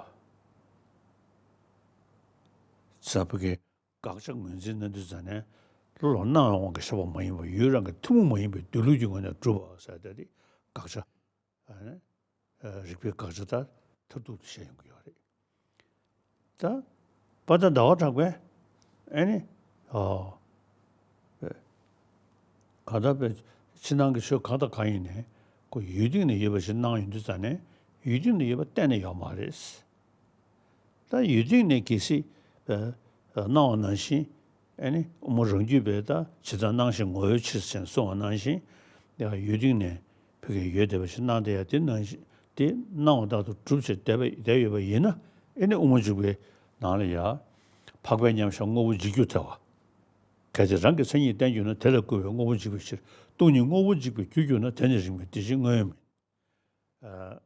ས་བུ་གི་དགག་བྱ་ངོས་འཛིན་གནང་དུས་ཙ་ནས་བློ་ལ་སྣང་བའི་དབང་གིས་ཤར་བ་མ་ཡིན་པ་ཡུལ་རང་གི་ཐུན་མོང་མ་ཡིན་པའི་སྡོད་ལུགས་ཀྱི་ངོས་ནས་གྲུབ་པ་ཟེར་ཏེ་དེ་དགག་བྱ། ཨ་ནི། ཨ། རིགས་པའི་དགག་བྱ་ལྟར་མཐར་ཐུག་ཏུ་བཤད་ཡོང་གི་ཡོད་རེད། ད། དཔལ་ལྡན་ཟླ་བ་གྲགས་པས་ཨ་ནི། ཨོ། གང་ལྟར་པའི་ཕྱི་ནང་གི་ཆོས་གང་དང་གང་ཡིན་ནའི་ཁོ་ཡུལ་སྟེང་ན་ཡོད་པ་ཞིག་སྣང་ཡོང་དུས་ཙ་ནས་ཡུལ་སྟེང་ན་ཡོད་པ་གཏན་ནས་ཡོད་མ་རེད། ད་ཡུལ་སྟེང་ནས་གལ་སྲིད་ཨ་སྣང་བ་ནང་བཞིན་ཨ་ནི་དབུ་མ་རང་རྒྱུད་པས་ད་ཇི་ལྟར་སྣང་ཞིང་ངོ་བོའི་ཕྱིར་ཞེས་གསུངས་པ་ནང་བཞིན་ཡང་ཡུལ་སྟེང་ནས་ཕ་གི་ཡོད་བསྡད་པ་ཞིག་སྣང་བསྡད་ཡ་དེ་ནང་བཞིན་དེ་སྣང་བ་ལྟར་དུ་གྲུབ་ཅིང་བསྡད་པ་བསྡད་ཡོད་པ་ཡིན་ན་ཨ་ནི་དབུ་མ་འཇུག་པའི་ནང་ལ་ཡ་འཕགས་པའི་མཉམ་གཞག་དངོས་པོ་འཇིག་རྒྱུར་ཐལ་བ། གལ་ཏེ་རང་གི་མཚན་ཉིད་བསྟན་གྱུར་ན། དེ་ལ་བསྐུལ་བས་དངོས་པོ་འཇིག་པའི་ཕྱིར། སྟོང་ཉིད་དངོས་པོ་འཇིག་པའི་རྒྱུར་གྱུར་ན། དེ་ནི་རིགས་མིན་དེ་བཞིན་དངོས་ཡོད་མིན། ཨ།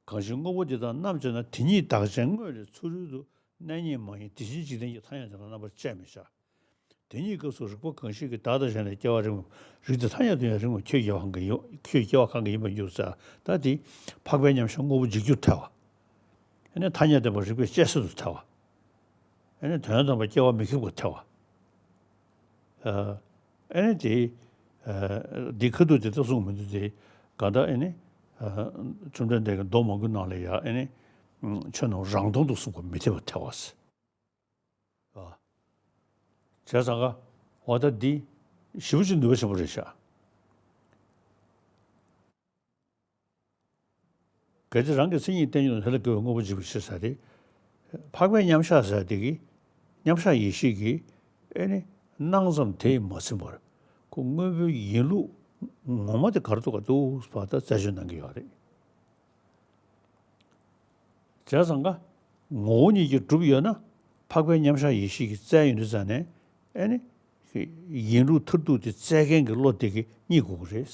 གང་ཞིག་དངོས་པོ་འདི་དག་རྣམ་དཔྱད་ན། དེ་ཉིད་བདག་ཅན་དངོས་ལས་ཚུ་རོལ་དུ། གནས་རྙེད་མ་ཡིན་དེ་བཞིན་འཇིག་རྟེན་གྱི། ཐ་སྙད་དེ་ལ་རྣམ་པར་དཔྱད་མི་བྱ། དེ་ཉིད་སྐབས་སུ་རིག་པ་གང་ཞིག་གིས། བདག་དང་གཞན་ལས་སྐྱེ་བ་རིགས་མིན་པ། རིགས་དེ་ཐ་སྙད་དུ་ཡང་རིགས་མིན་པ། ཁྱོད་སྐྱེ་བ་གང་གི་ཡིན། ཁྱོད་སྐྱེ་བ་གང་གི་ཡིན་པར་འགྱུར་ཟེར། ད་དེ་འཕགས་པའི་མཉམ་གཞག་དངོས་པོ་འཇིག་རྒྱུར་ཐལ་བ། ཨ་ནི་ཐ་སྙད་བདེན་པ་རིགས་པས་དཔྱད་བཟོད་དུ་ཐལ་བ། ཨ་ནི་དོན་དམ་པར་སྐྱེ་བ་མི་ཁེགས་པར་ཐལ་བ། ཨ་ནི་དེ། ཨ། འདི་ཁ་ཐུག་དེ་ལྟར་གསུངས་མི་འདུག་སྟེ། གང་ལྟར་ཨ་ནི། ཨ། བཅོམ་ལྡན་འདས་ཀྱིས་མདོ་མང་པོའི་ནང་ལ་ཡང་ཨ་ནི། ཆོས་རྣམས་རང་སྟོང་དུ་གསུངས་པ་མི་འཐད་པར་ཐལ་བ་ཟེར། ཨ། བྱས་ཙང་ཀ་འོ་ད་འདི་ཞེ་པོ་ཅིག་ནུས་པ་ཆེན་པོ་རེད་ཤག་གལ་ཏེ་རང་གི་མཚན་ཉིད་བསྟན་གྱུར་ན། དེ་ལ་བསྐུལ་བས་དངོས་པོ་འཇིག་པའི་ཕྱིར་ཟེར་ཏེ། འཕགས་པའི་མཉམ་གཞག་ཟེར་དེ་གི་མཉམ་གཞག་ཡེ་ཤེས་ཀྱི་ཨེ་ནི་སྣང་ཙམ་དེས་མ་ཟིན་པར་ཁོ་དངོས་པོའི་ཡིན་ལུགས་ངོ་མ་དེ་ག་རེ་འདུག་ག་འདུག་པ་ད་རྩད་གཅོད་གནང་གི་ཡོད་རེད། བྱས་ཙང་ཀ་ངོ་བོ་ཉིད་ཀྱིས་གྲུབ་ཡོད་ན། འཕགས་པའི་མཉམ་གཞག་ཡེ་ཤེས་ཀྱིས་བཙལ་ཡོང་དུས་ཙ་ནས་ཨེ་ནི་ཡིན་ལུགས་མཐར་ཐུག་དེ་བཙལ་མཁན་གྱི་བློ་དེ་གིས་རྙེད་དགོས་ཀྱི་རེད།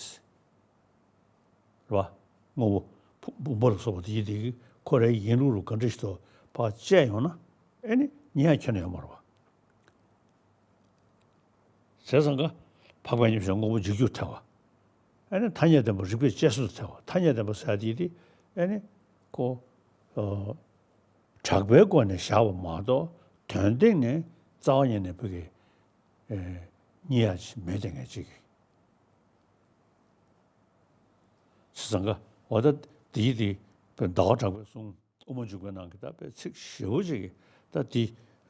རེད་པ། དངོས་པོ་བུམ་པ་ལ་སོགས་པ་དེ་ཡི་དེ་གི་ཁོ་རའི་ཡིན་ལུགས་ལ་ག་འདྲ་ཞིག་འདུག་ཕར་དཔྱད་ཡོང་ན་ཨེ་ནི་རྙེད་ཡ་ཁྱོན་ནས་ཡོད་མ་རེད་པ། བྱས་ཙང་ཀ་འཕགས་པའི་མཉམ་གཞག་དངོས་པོ་འཇིག་རྒྱུར་ཐལ་བ། ཨེ་ནི་ཐ་སྙད་བདེན་པ་རིགས་པས་དཔྱད་བཟོད་དུ་ཐལ་བ། ཐ་སྙད་བདེན་པ་ཟེར་ཡ་དེ་ཡི་དེ་ཨེ་ནི་ཁོ། ཨ། གྲགས་པའི་སྒོ་ནས་བཞག་པ་མ་གཏོགས་དོན་སྟེང་ནས་རྩ་བ་ཉིད་ནས་ཕ་གི་རྙེད་ཡ་ཅིག་མེད་དེ་ངས་ཅིག་བྱས་ཙང་ཀ་འོ་ད་དེ་ཡི་དེ་ཟླ་བ་གྲགས་པའི་གསུང་དབུ་མ་འཇུག་པའི་ནང་གི་ད་དཔེ་ཚིག་ཞེ་པོ་ཅིག་གི་ད་དེ་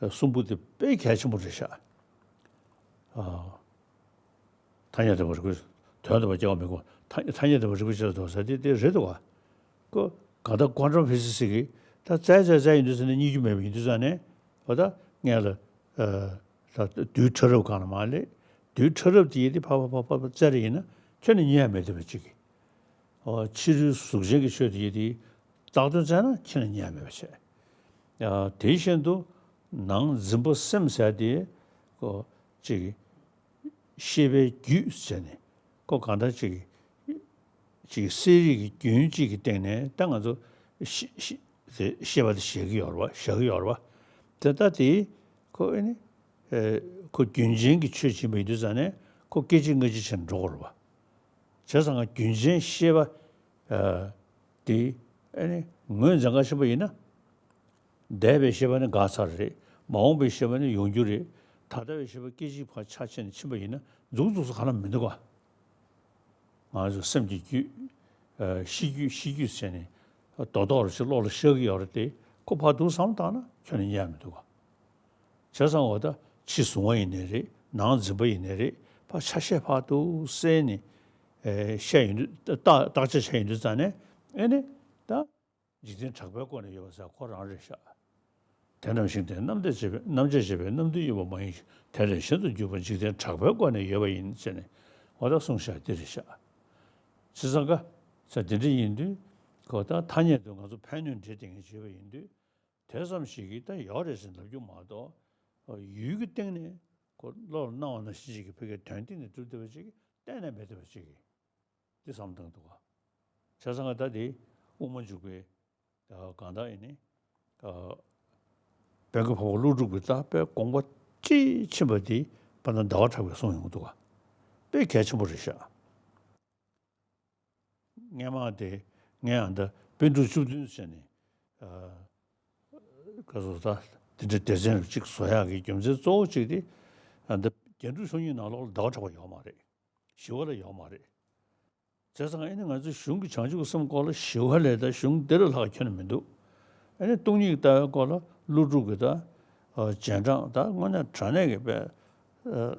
གསུང་པོ་དེ་དཔེ་གལ་ཆེན་པོ་རེད་ཤག་ཨ། ཐ་སྙད་བདེན་པ་རིགས་པས་དོན་དམ་པར་སྐྱེ་བ་མི་དགོས། ཐ་ཐ་སྙད་བདེན་པ་རིགས་པས་དཔྱད་བཟོད་དུ་ཐལ་བ་ཟེར་དེ་དེ་རེད་འདུག་ག་ཀོ་གང་ལྟར་ཀོན་ཊམ་ཕི་ཟི་སི་ཀི་ད་བཙལ་བཙལ་བཙལ་ཡོང་དུས་ཙ་ནས་རྙེད་རྒྱུ་མེད་པ་ཡིན་དུས་ཙ་ནས་འོ་ད་ངས་ལ་ཨ་ད་རྡུལ་ཕྲ་རབ་གང་ལ་མ་སླེབས། རྡུལ་ཕྲ་རབ་དེ་ཡི་དེ་ཕ་ཕ་ཕ་ཕ་ཕ་བཙལ་རེ་ཡིན་ན་ཁྱོན་ནས་རྙེད་ཡ་མེད་བསྡད་པ་ཅིག་གི་ཨོ་ཕྱི་རོལ་གཟུགས་ཅན་གྱི་ཆོས་དེ་ཡི་དེ་བཏགས་དོན་བཙལ་ན་ཁྱོན་ནས་རྙེད་ཡ་མེད་པ་བྱས། ཨ་དེ་བཞིན་དུ་ནང་འཛིན་པ་སེམས་ཟེར་དེ་ཀོ་ཅིག་གི་ཤེས་པའི་རྒྱུད་ཟེར་ནས་ཁོ་གང་ལྟར་ཅིག་ཅིག་གསལ་རིག་གི་རྒྱུན་གཅིག་གི་སྟེང་ནས་ད་ང་ཚོ་ཤེས་ཤེས་ དེ་ཤེས་པ་དེ་བཞག་གི་ཡོད་རེད་བ། བཞག་གི་ཡོད་རེད་བ། དེ་ལྟ་དེ་ཁོ་ཨེ་ནི་ཨེ་ཁོ་རྒྱུན་ཅན་གྱི་ཆོས་བྱེད་པ་ཡིན་དུས་ཙང་ནས་ཁོ་སྐད་ཅིག་སྔ་ཕྱི་བྱས་ནས་འགྲོ་དགོས་རེད་བ། བྱས་ཙང་ང་རྒྱུན་ཅན་ཤེས་པ་ཨ་དེ་ཨེ་ནི་ངོས་འཛིན་ག་ཕྱིན་པ་ཡིན་ན། འདས་པའི་ཤེས་པ་ནི་འགག་ཚར་རེད། མ་འོངས་པའི་ཤེས་པ་ནི་ཡོང་རྒྱུ་རེད། ད་ལྟ་བའི་ཤེས་པ་སྐད་ཅིག་ཕར་ཆ་ཕྱེ་ནས་ཕྱིན་པ་ཡིན་ན་མཛུག་མཛུག་སུ་ག་ལ་མི་འདུག་ག་ང་ཚོ་སེམས་ཀྱི་རྒྱུད། ཨ་ཤེས་རྒྱུད་ཤེས་རྒྱུད་ཟེར་ནས་རྡོག་རྡོག་རུ་ཞིག་བློ་ལ་ཤར་གྱི་ཡོད་རེད་དེ། ཁོ་ཕར་འདུག་བསམ་བཏང་ན་ཁྱོན་ནས་རྙེད་ཡ་མི་འདུག་ག་བྱས་ཙང་འོ་ད་ཕྱི་གཟུང་བ་ཡིན་ནའི་རེད། ནང་འཛིན་པ་ཡིན་ནའི་རེད། ཕར་ཆ་ཤས་ཕར་འདུག་བསལ་ནས་ཨེ་བཤད་ཡོང་དུས། བརྟག་བརྟག་དཔྱད་བྱས་ཡོང་དུས་ཙང་ནས་ཨེ་ནི་ད། འཇིག་རྟེན་གྲགས་པའི་སྒོ་ནས་ཡོད་པ་ཟེར་ཁོ་རང་རེད་ཤག་དེ་ནམ་ཞིག་དེ་རྣམ་དཔྱད་བྱས་པའི་རྣམ་དཔྱད་བྱས་པའི་རྣམ་བདུན་ཡོད་པ་མ་ཡིན་ཞིང་། དེ་ལས་གཞན་དུ་གྱུར་པ་འཇིག་རྟེན་གྲགས་པའི་སྒོ་ནས་ཡོད་པ་ཡིན་ཟེར་ནས་འོ་ད་གསུངས་བཞག་འདི་རེད་ཤག་བྱས་ཙང་ཀ་ས་འདི་འདྲ་ཡིན་དུས་ཁོ་ད་ཐ་སྙད་དུ་ང་ཚོ་ཕན་གནོད་འབྲེལ་དེ་ངས་བྱས་པ་ཡིན་དུས། དེ་ཙམ་ཞིག་གིས་ད་ཡོད་རེད་ཟེར་ལབ་རྒྱུ་མ་གཏོགས། ཡུལ་གྱི་སྟེང་ནས་ཁོ་བློར་སྣང་བ་ནང་བཞིན་ཅིག་གི་ཕ་གིའི་དོན་སྟེང་ནས་གྲུབ་བསྡད་པ་ཅིག་གཏན་ནས་མེད་བསྡད་པ་ཅིག་གི། འདི་བསམ་བཏང་འདུག་ག་བྱས་ཙང་ང་ད་དེ་དབུ་མ་འཇུག་པའི་གང་ལྟར་ཡིན་ནི། དཔལ་མགོན་འཕགས་པ་ཀླུ་སྒྲུབ་ཀྱི་ད་དཔེ་དགོངས་པ་དཔྱིས་ཕྱིན་པ་དེ་དཔལ་ལྡན་ཟླ་བ་གྲགས་པས་གསུངས་ཡོང་གི་འདུག་ག་དཔེ་གལ་ཆེན་པོ་རེད་ཤག་སྔས་མ་དེ་ངས་ཨ་ད་པཎ་གྲུབ་བཅུ་བདུན་ཟེར་ནས་ག་སོ་ད་དེ་འདྲ་སྡེ་ཚན་རུ་གཅིག་བཟོ་ཡག་གི་རྒྱུ་མཚན་གཙོ་བོ་གཅིག་དེ་ཨ་ད་རྒྱན་དྲུག་མཆོག་གཉིས་ནང་ལོགས་ལ་ཟླ་བ་གྲགས་པ་ཡོད་མ་རེད། ཞི་བ་ལྷ་ཡོད་མ་རེད། བྱས་ཙང་ཨེ་ནི་ང་ཚོའི་གཞུང་གི་བྱང་ཆུབ་ཀྱི་སེམས་སྐོར་ལ་ཞི་བ་ལྷ་དང་གཞུང་འདི་ལས་ལྷག་ཁྱོན་ནས་མི་འདུག་ཨེ་ནི་སྟོང་ཉིད་ཀྱི་ལྟ་བའི་སྐོར་ལ་ཀླུ་སྒྲུབ་ཀྱི་ད་ཨ་རྗེས་འབྲང་ད་དངོས་གནས་དྲང་གནས་ཀྱི་དཔེ་ཨ་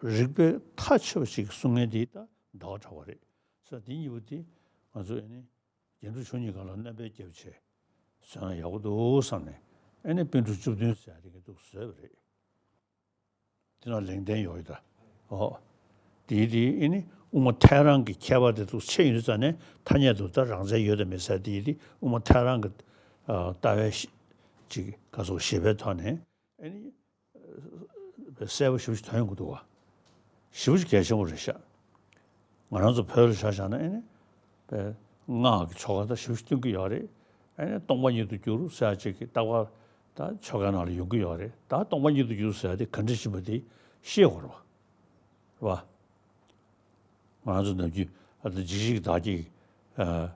རིགས་པའི་མཐའ་ཆོད་པ་ཞིག་གསུང་མཁན་དེ་ད་ཟླ་བ་གྲགས་པ་རེད་ཟེར། དེ་གཉིས་པོ་དེ་ང་ཚོ་ཨེ་ནི་རྒྱན་དྲུག་མཆོག་གཉིས་སྒང་ལ་སྣོན་པ་བརྒྱབ་བྱས་བཟོས་ན་ཡག་པོ་འདུག་བསམ་ནས་ཨེ་ནི་པཎ་གྲུབ་བཅུ་བདུན་ཟེར་ཡ་དེ་གི་འདུག་བཟོས་པ་རེད། དེ་ན་ལེགས་ལྡན་ཡོད་ཡོད་ད། ཨོ། དེའི་དེ་ཨེ་ནི་དབུ་མ་ཐལ་རང་གི་ཁྱད་པར་དེ་ཚོ་ཕྱེ་ཡོང་དུས་ཙ་ནས་ཐ་སྙད་དུ་ད་རང་རྩལ་ཡོད་དང་མེད་ཟེར་དེའི་དེ་དབུ་མ་ཐལ་རང་གི་ཨ་ལྟ་བའི་ཤེས་ཅིག་ག་སོགས་ཤེས་པའི་ཐོག་ནས་ཨེ་ནི་གསལ་པོ་ཞེ་པོ་ཞིག་ཐོན་ཡོང་གི་འདུག་བ། ཞེ་པོ་ཞིག་གལ་ཆེན་པོ་རེད་ཤག་ང་རང་ཚོ་བོད་ལ་ཆ་བཞག་ན་ཨེ་ནི་པའི་སྔགས་ཀྱི་ཆོ་ག་ད་ཞེ་པོ་ཞིག་སྟོན་གྱི་ཡོད་རེད། ཨེ་ནི་སྟོང་པ་ཉིད་དུ་གྱུར་ཟེར་ཡ་ཅིག་གི་རྟགས་པར་ད་ཆོ་གའི་ནང་ལ་ཡོང་གི་ཡོད་རེད། ད་སྟོང་པ་ཉིད་དུ་གྱུར་ཟེར་ཡ་དེ་ག་འདྲ་ཞིག་ཡིན་པ་དེ་ཤེས་དགོས་རེད་བ། རེད་བ། ང་རང་ཚོ་ནམ་རྒྱུན་ཨ་ད་འཇིགས་བྱེད་ཀྱི་བདག་བསྐྱེད་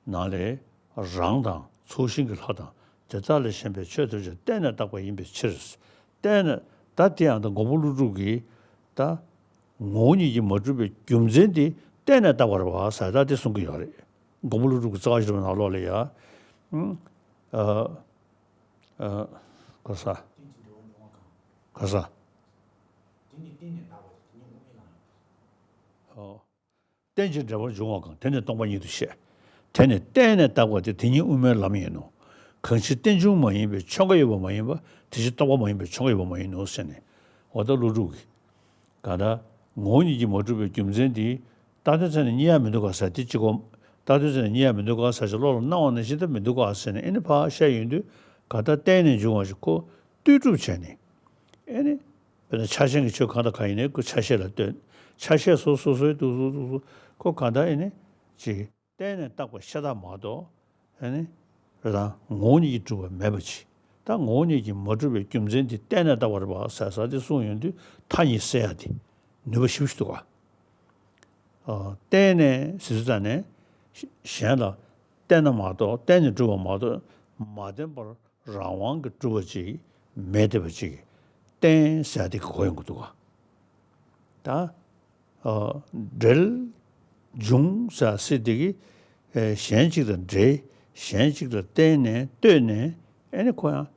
ནང་ལས་རང་དང་ཚུལ་ཤིང་གི་ལྷ་དང་དེ་དག་ལས་གཞན་པའི་ཆོས་ཐམས་ཅད་བརྟེན་ནས་བཏགས་པ་ཡིན་པའི་ཕྱིར། བརྟེན་ནས་ད་དེ་ཡང་ད་མགོན་པོ་ཀླུ་སྒྲུབ་ཀྱིས་ད་ངོ་བོ་ཉིད་ཀྱིས་མ་གྲུབ་པའི་རྒྱུ་མཚན་དེ་བརྟེན་ནས་བཏགས་པ་རེད་བ་ཟེར་ད་དེ་གསུང་གི་ཡོད་རེད། མགོན་པོ་ཀླུ་སྒྲུབ་ཀྱི་རྩ་བ་བཞི་པའི་ནང་ལོགས་ལ་ཡ། ཨ་ཨ་ག་ས། ག་ས། ཨོ། རྟེན་ཅིང་འབྲེལ་པར་འབྱུང་བ་གང་། དེ་ནི་སྟོང་པ་ཉིད་དུ་བཤད། དེ་ནི་བརྟེན་ནས་བཏགས་པ་སྟེ། དེ་ཉིད་དབུ་མའི་ལམ་ཡིན་ནོ། གང་ཕྱིར་རྟེན་འབྱུང་མ་ཡིན་པའི་ཆོས་འགའ་ཡོད་པ་མ་ཡིན་པ། དེ་ཕྱིར་རྟོག་པ་མ་ཡིན་པའི་ཆོས་འགའ་ཡོད་པ་མ་ཡིན་ནོ་ཟེར་ནས། འོ་ད་ཀླུ་སྒྲུབ་ཀྱིས་གང་ལྟར་ངོ་བོ་ཉིད་ཀྱིས་མ་གྲུབ་པའི་རྒྱུ་མཚན་དེ་རྟག་ཏུ་བཙལ་ནས་རྙེད་ཡ་མི་འདུག་ག་ཟེར་དེ་གཅིག་གོ། རྟག་ཏུ་བཙལ་ནས་རྙེད་ཡ་མི་འདུག་ག་ཟེར་ཞིག་བློ་ལ་སྣང་བ་ནང་བཞིན་དུ་མི་འདུག་ག་ཟེར་ནས་ཨེ་ནི་ཕར་བཤད་ཡོང་དུས་གང་ལྟར་བརྟེན་ནས་འབྱུང་བ་ཞིག་ཁོ་ལྟོས་གྲུབ་བྱས་ནས། ཨེ་ནི། དཔེར་ན་ཆ་ཤས་ཀྱི་ཆོས་གང་དང་གང་ཡིན་ནའི་ཁོ་ཆ་ཤས་ལ་ལྟོས། ཆ་ཤས་སོ་སོ་སོའི་འདུག་སོ་འདུག་སོ་ཁོ་གང་ལྟར་ཨེ་ནི་ཅིག་བརྟེན་ནས་བཏགས་པ་ཤ་སྟག་མ་གཏོགས་ཨེ་ནི་རང་ངོ་བོ་ཉིད་ཀྱིས་གྲུབ་པ་མེད་པ་ཅིག་ད་ངོ་བོ་ཉིད་ཀྱིས་མ་གྲུབ་པའི་རྒྱུ་མཚན་དེ་བརྟེན་ནས་བཏགས་པ་རེད་པ་ཟེར་ས་དེ་གསུངས་ཡོང་དུས་མཐའ་གཉིས་བསལ་ཡ་དེ་ནུས་པ་ཞེ་པོ་ཞིག་འདུག་ག་ཨ་བརྟེན་ནས་ཟེར་དུས་ཙ་ནས་གཞན་ལ་བརྟེན་ན་མ་གཏོགས་བརྟེན་ནས་གྲུབ་པ་མ་གཏོགས་མ་བརྟེན་པར་རང་དབང་གིས་གྲུབ་པ་ཅིག་མེད་བསྡད་པ་ཅིག་གི་རྟེན་ཟེར་ཡ་དེ་གོ་ཡོང་གི་འདུག་ག་ད་ཨ་འབྲེལ་འབྱུང་ཟེར་ཡ་སྲིད་དེ་གིས་ཨེ་གཞན་གཅིག་དང་འབྲེལ། གཞན་གཅིག་ལ་བརྟེན་ནས་ལྟོས་ནས་ཨེ་ནི་ཁོ་ཡང་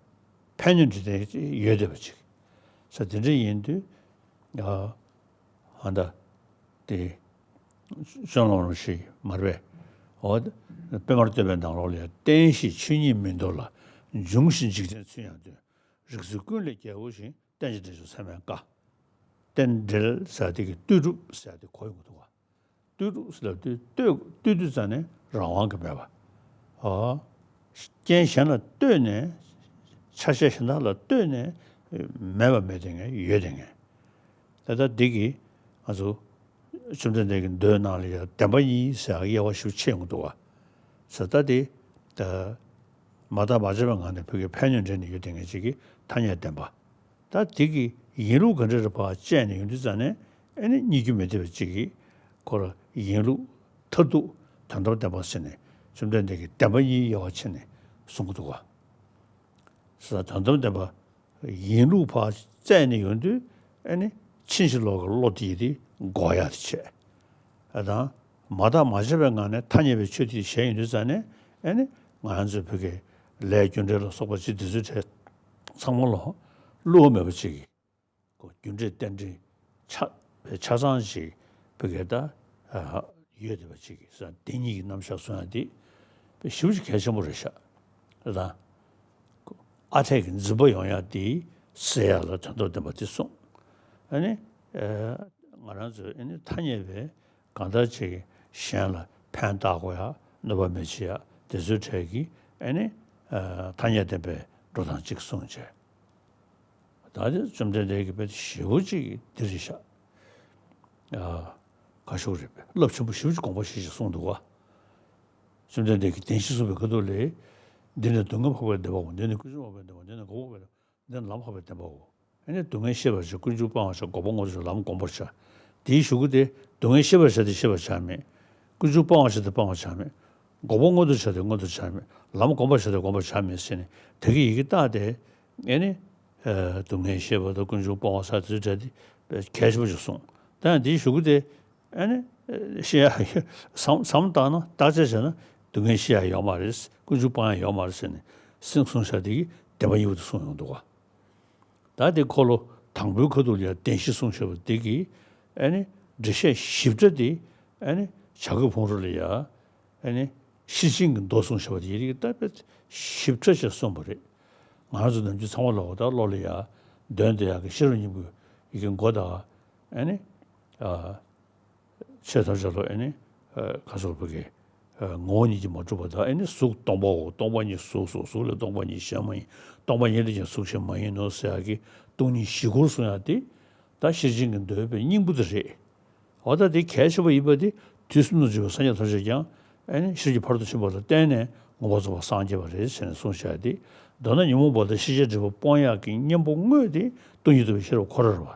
ཕན་གནོད་འབྲེལ་ལྡན་ཡོད་བསྡད་པ་ཅིག་ཟེར་དེ་འདྲ་ཡིན་དུས། ཨ་ད་དེ་བཅོམ་ལམ་རིན་པོ་ཆེ་མར་པས་འོ་དཔེ་མར་བསྟོད་པའི་ནང་ལོགས་ལ་ཡང་བརྟེན་ཞེས་ཆོས་ཉིད་མིན་འདོར་ལ། འབྱུང་ཞེས་འཇིག་རྟེན་ཚུལ་ཡང་སྟོན། རིགས་ཚུལ་ཀུན་ལས་རྒྱལ་པོ་བཞིན། བརྟེན་ཅིང་འབྲེལ་འབྱུང་ཚད་མེད་དཀའ། རྟེན་འབྲེལ་ཟེར་དེ་གི་ལྟོས་གྲུབ་ཟེར་དེ་གོ་ཡོང་གི་འདུག་བ། ལྟོས་གྲུབ་ཟེར་ལ་ལྟོས་ལྟོས་ལྟོས་དུས་ཙ་ནས་རང་དབང་གིས་མེད་པ། ཨ། རྐྱེན་གཞན་ལ་ལྟོས་ནས་ཆ་ཤས་གཞན་དག་ལ་ལྟོས་ནས་མེད་པ་མེད་དེ་ངས་ཡོད་དེ་ངས། ད་ལྟ་འདི་གི་ང་ཚོ་བཅོམ་ལྡན་འདས་ཀྱི་མདོའི་ནང་ལ་ཡང་བདེན་པ་གཉིས་ཟེར་དབྱེ་བ་ཞིག་ཕྱེ་ཡོང་གི་འདུག་བ། ཟེར་ད་དེ་ད་ མ་བརྟགས་མ་དཔྱད་པའི་ངང་ནས་བོད་ཀྱི་ཕན་ཡོན་འདྲེན་ནས་ཡོད་བསྡད་མཁན་ཅིག་གི་ཐ་སྙད་བདེན་པ། ད་དེ་གི་ཡིན་ལུགས་ག་འདྲ་རེད་པ་དཔྱད་ནས་ཡོང་དུས་ཙང་ནས་ཨེ་ནི་རྙེད་རྒྱུ་མི་བདེ་བ་ཅིག་གིས་ཁོ་ལ་ཡིན་ལུགས་མཐར་ཐུག་དོན་དམ་བདེན་པ་ཟེར་ནས་བཅོམ་ལྡན་འདས་ཀྱིས་བདེན་པ་གཉིས་དབྱེ་བ་ཕྱེ་ནས་གསུང་གི་འདུག་ག། ས་དོན་དམ་བདེན་པ་ཡིན་ལུགས་ཕར་བཙལ་ནས་ཡོང་དུས་ཨེ་ནི་ཕྱིན་ཅི་ལོག་གི་བློ་དེ་ཡི་དེ་འགོག་ཡག་དེ་བྱས། ཨ་དང་། མ་བརྟགས་མ་དཔྱད་པའི་ངང་ནས་ཐ་སྙད་པའི་ཆོས་དེ་བྱས་ཡོང་དུས་ཙང་ནས་ཨེ་ནི་ང་རང་ཚོའི་བོད་ཀྱི་ལས་རྒྱུ་འབྲས་ལ་སོགས་པ་ཅིག་འདི་ཚོའི་གྲས་ཚང་མ་ལ་བསླུ་བ་མེད་པ་ཅིག་གི་གོ་རྒྱུ་འབྲས་རྟེན་འབྲེལ་ཆ་ཆ་ཚང་ཞིག་བོད་སྐད་ད་ཡོད་བསྡད་པ་ཅིག་གིས་ས་དེ་གཉིས་ཀྱི་རྣམ་གཞག་གསུང་ཡག་དེ་དཔེ་ཞེ་པོ་ཅིག་གལ་ཆེན་པོ་རེད་ཤག་རེད་དང་། ཨ་འཐས་ཀྱི་འཛིན་པ་ཡོང་ཡག་དེ་སེལ་ཡག་ལ་དོན་དམ་བདེན་པ་དེ་གསུངས། ཨ་ནི་ང་རང་ཚོས་ཨ་ནི་ཐ་སྙད་པའི་གང་ལྟར་ཅིག་གཞན་ལ་ཕན་བཏགས་དགོས་ཡག་གནོད་པ་མི་བྱེད་ཡག་དེ་ཚོའི་གྲས་ཀྱི་ཨ་ནི་ཐ་སྙད་བདེན་པའི་འགྲོ་སྟངས་ཅིག་གསུངས་བྱས། ད་དེ་བཅོམ་ལྡན་འདས་ཀྱིས་དཔེ་ཞེ་པོ་ཅིག་འདི་རེད་ཤག་ཨ། ཁ་ཤོག་རེད་པས་རླབས་ཆེན་པོ་ཞེ་པོ་ཅིག་དགོངས་པ་བཞེས་ཤིག་གསུངས་འདུག་ག། བཅོམ་ལྡན་འདས་ཀྱིས་བདེན་བཞི་གསུངས་པའི་ཁ་ཐུག་ལས། འདི་ནི་སྡུག་བསྔལ་འཕགས་པའི་བདེན་པའོ། འདི་ནི་ཀུན་འབྱུང་འཕགས་པའི་བདེན་པའོ། འདི་ནི་འགོག་པ་འཕགས་པའི་བདེན་པའོ། འདི་ནི་ལམ་འཕགས་པའི་བདེན་པའོ། ཨེ་ནི་སྡུག་བསྔལ་ཤེས་པར་བྱ། ཀུན་འབྱུང་སྤང་བར་བྱ། འགོག་པ་སྔོན་དུ་བྱ། ལམ་བསྒོམ་པར་བྱ། དེའི་གཞུག་གུ་དེ་སྡུག་བསྔལ་ཤེས་པར་བྱ་སྟེ་ཤེས་པར་བྱར་མེད། ཀུན་འབྱུང་སྤང་བར་བྱ་སྟེ་སྤང་བར་བྱར་མེད། འགོག་པ་སྔོན་དུ་བྱ་སྟེ་སྔོན་དུ་བྱར་མེད། ལམ་བསྒོམ་པར་བྱ་སྟེ་བསྒོམ་པར་བྱར་མེད་ཟེར་ནས་དེ་གི་ཡི་གེ་བཏགས་ཏེ། ཨེ་ནི། སྡུག་བསྔལ་ཤེས་པ་དང་ཀུན་འབྱུང་སྤོང་བ་ས་དེ་ཚོའི་གྲས་དེ་གལ་ཆེན་པོ་ཞིག་གསུངས། ད་ཡང་དེའི་གཞུག་གུ་དེ་ཨེ་ནི། ཤེས་ཡ་བསམ་བསམ་བཏང་ན་བརྟག་དཔྱད་བྱས་ན་སྡུག་བསྔལ་ཤེས་ཡ་ཡོད་མ་རེད། ཀུན་འབྱུང་སྤང་ཡ་ཡོད་མ་རེད་ཟེར་ནས་སེམས་གསུངས་བཞག་དེ་གི་བདེན་པ་གཉིས་པོ་དེ་གསུངས་ཡོང་འདུག་ག། ད་དེ་འཁོར་ལོ་དང་པོའི་ཁ་ཐུག་ལ་ཡ་བདེན་བཞི་གསུངས་བཞག་པ་དེ་གི་ཨེ་ནི་འགྲེལ་བཤད་ཞིབ་ཕྲ་དེ་ཨེ་ནི་བྱ་རྒོད་ཕུང་རོལ་ལ་ཡ། ཨེ་ནི། ཤེར་ཕྱིན་གྱི་མདོ་གསུངས་བཞག་པ་དེ་ཡི་རིགས་ད་དཔེ་ཞིབ་ཕྲ་ཞིག་གསུངས་པ་རེད། ང་རང་ཚོ་ནམ་རྒྱུན་ཚང་མ་ལོག་ད་བློ་ལ་ཡ་འདོན་བསྡད་ཡག་གི་ཤེས་རབ་སྙིང་པོ་ཡི་གེ་མགོ་དང་། ཨེ་ནི། ཨ། ཆོས་ཐམས་ཅད་ལ་ཨེ་ནི། ཨ། ཁ་སོགས་པ་གི། ཨ། ངོ་བོ་ཉིད་ཀྱིས་མ་གྲུབ་པ་དང་། ཨེ་ནི་གཟུགས་སྟོང་པའོ། སྟོང་པ་ཉིད་གཟུགས་སོ། གཟུགས་ལས་སྟོང་པ་ཉིད་གཞན་མ་ཡིན། སྟོང་པ་ཉིད་ལས་ཀྱང་གཟུགས་གཞན་མ་ཡིན་ནོ་ཟེར་ཡག་གི་སྟོང་ཉིད་བཞི་སྐོར་གསུང་ཡག་དེ་ད་ཤེར་ཕྱིན་གྱི་མདོའི་དཔེ་སྙིང་པོ་དེ་རེད། འོ་ད་དེ་གལ་ཆེ་བ་ཡིན་པ་དེ་དུས་གསུམ་དུ་བྱོན་པའི་སངས་རྒྱས་ཐམས་ཅད་ཀྱང་ཨེ་ནི་ཤེར་གྱི་ཕ་རོལ་ཏུ་ཕྱིན་པ་ལ་བརྟེན་ནས་མངོན་པར་རྫོགས་པར་སངས་རྒྱས་པ་རེད་ཟེར་ནས་གསུངས་བཞག་དེ། མདོར་ན་ཉོན་མོངས་པ་དང་ཤེས་བྱའི་སྒྲིབ་པ་སྤོང་ཡག་གི་གཉེན་པོ་དངོས་དེ་སྟོང་ཉིད་རྟོགས་པའི་ཤེས་རབ་ཁོ་རང་རེད་པ།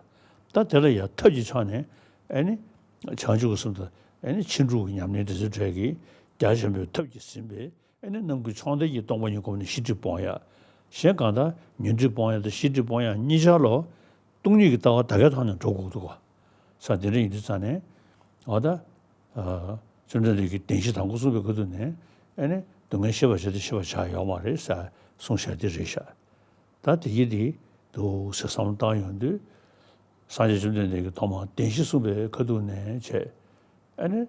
ད་དེ་ལ་ཡང་ཐབས་ཀྱི་ཕྱོགས་ནས་ཨེ་ནི་བྱང་ཆུབ་ཀྱི་སེམས་དང་ཨེ་ནི་ཕྱིན་དྲུག་གི་ཉམས་ལེན་དེ་ཚོའི་གྲས་ཀྱི་རྒྱ་ཆེན་པོའི་ཐབས་ཀྱིས་ཟིན་པའི། ཨེ་ནི་རྣམ་ཀུན་མཆོག་ལྡན་གྱི་སྟོང་པ་ཉིད་བསྒོམས་ནས་ཤེས་སྒྲིབ་སྤོང་ཡག། གཞན་གང་ལྟར་ཉོན་སྒྲིབ་སྤོང་ཡག་དང་ཤེས་སྒྲིབ་སྤོང་ཡག་གཉིས་ཆར་ལ་སྟོང་ཉིད་ཀྱི་ལྟ་བ་ད་གའི་ཐོག་ནས་འགྲོ་དགོས་འདུག་ག། ས་དེ་འདྲ་ཡིན་དུས་ཙང་ནས་འོ་ད། ཨ། བཅོམ་ལྡན་འདས་ཀྱིས་བདེན་བཞི་དང་པོ་གསུངས་པའི་ཁ་ཐུག་ནས་ཨེ་ནི་སྡུག་བསྔལ་ཤེས་པར་བྱ་སྟེ་ཤེས་པར་བྱ་ཡོད་མ་རེད་ཟེར་གསུངས་བཞག་དེ་རེད་ཤག། ད་དེ་གི་དེ་འདུག་ཟེར་བསམ་བློ་བཏང་ཡོང་དུས། སངས་རྒྱས་བཅོམ་ལྡན་འདས་ཀྱིས་ཐོག་མར་བདེན་བཞི་གསུངས་པའི་ཁ་ཐུག་ནས་བྱས། ཨེ་ནི།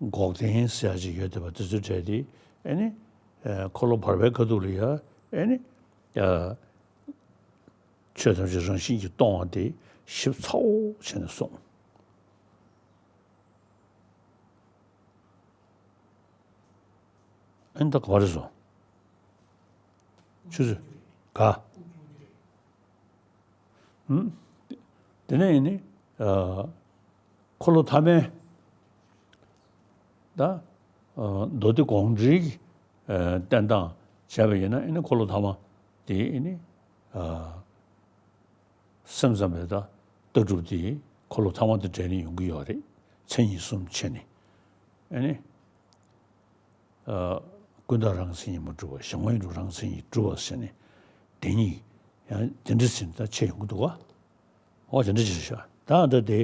འགོག་བདེན་ཟེར་ཡག་ཅིག་ཡོད་བསྡད་པ་དེ་ཚོའི་གྲས་དེ་ཨེ་ནི། ཨ། འཁོར་ལོ་བར་པའི་ཁ་ཐུག་ལ་ཡ་ཨེ་ནི། ཨ། ཆོས་ཐམས་ཅད་རང་བཞིན་གྱིས་སྟོང་བ་དེ་ཞིབ་ཚགས་པོ་བྱས་ནས་གསུངས། ཨེ་ནི་ད་ག་པར་རེད་སོང་། ཆུ་ཚོད་ག། ཨུམ། དེ་ནས་ཡིན་ནི། ཨ། འཁོར་ལོ་ཐ་མའི་ད། ཨ། མདོ་སྡེ་དགོངས་འགྲེལ་གྱི། ཨ། བསྟན་སྟངས་བྱས་པ་ཡིན་ན་ཨེ་ནི་འཁོར་ལོ་ཐ་མ་དེ་ཨེ་ནི། ཨ། སེམས་ཙམ་པའི་ད་ལྟ་གྲུབ་དེ་འཁོར་ལོ་ཐ་མ་དང་འབྲེལ་ནས་ཡོང་གི་ཡོད་རེད། མཚན་ཉིད་གསུམ་བྱས་ནས། ཨེ་ནི། ཨ། ཀུན་བརྟགས་རང་མཚན་ཉིད་མ་གྲུབ་པ། གཞན་དབང་རང་མཚན་ཉིད་གྲུབ་པ་ཟེར་ནས་དེ་གཉིས་ཡང་དེ་འདྲ་ཟེར་ནས་ད་ཕྱེ་ཡོང་གི་འདུག་ག། འོ་དེ་འདྲ་ཅིག་རེད་ཤག། ད་ད་དེ་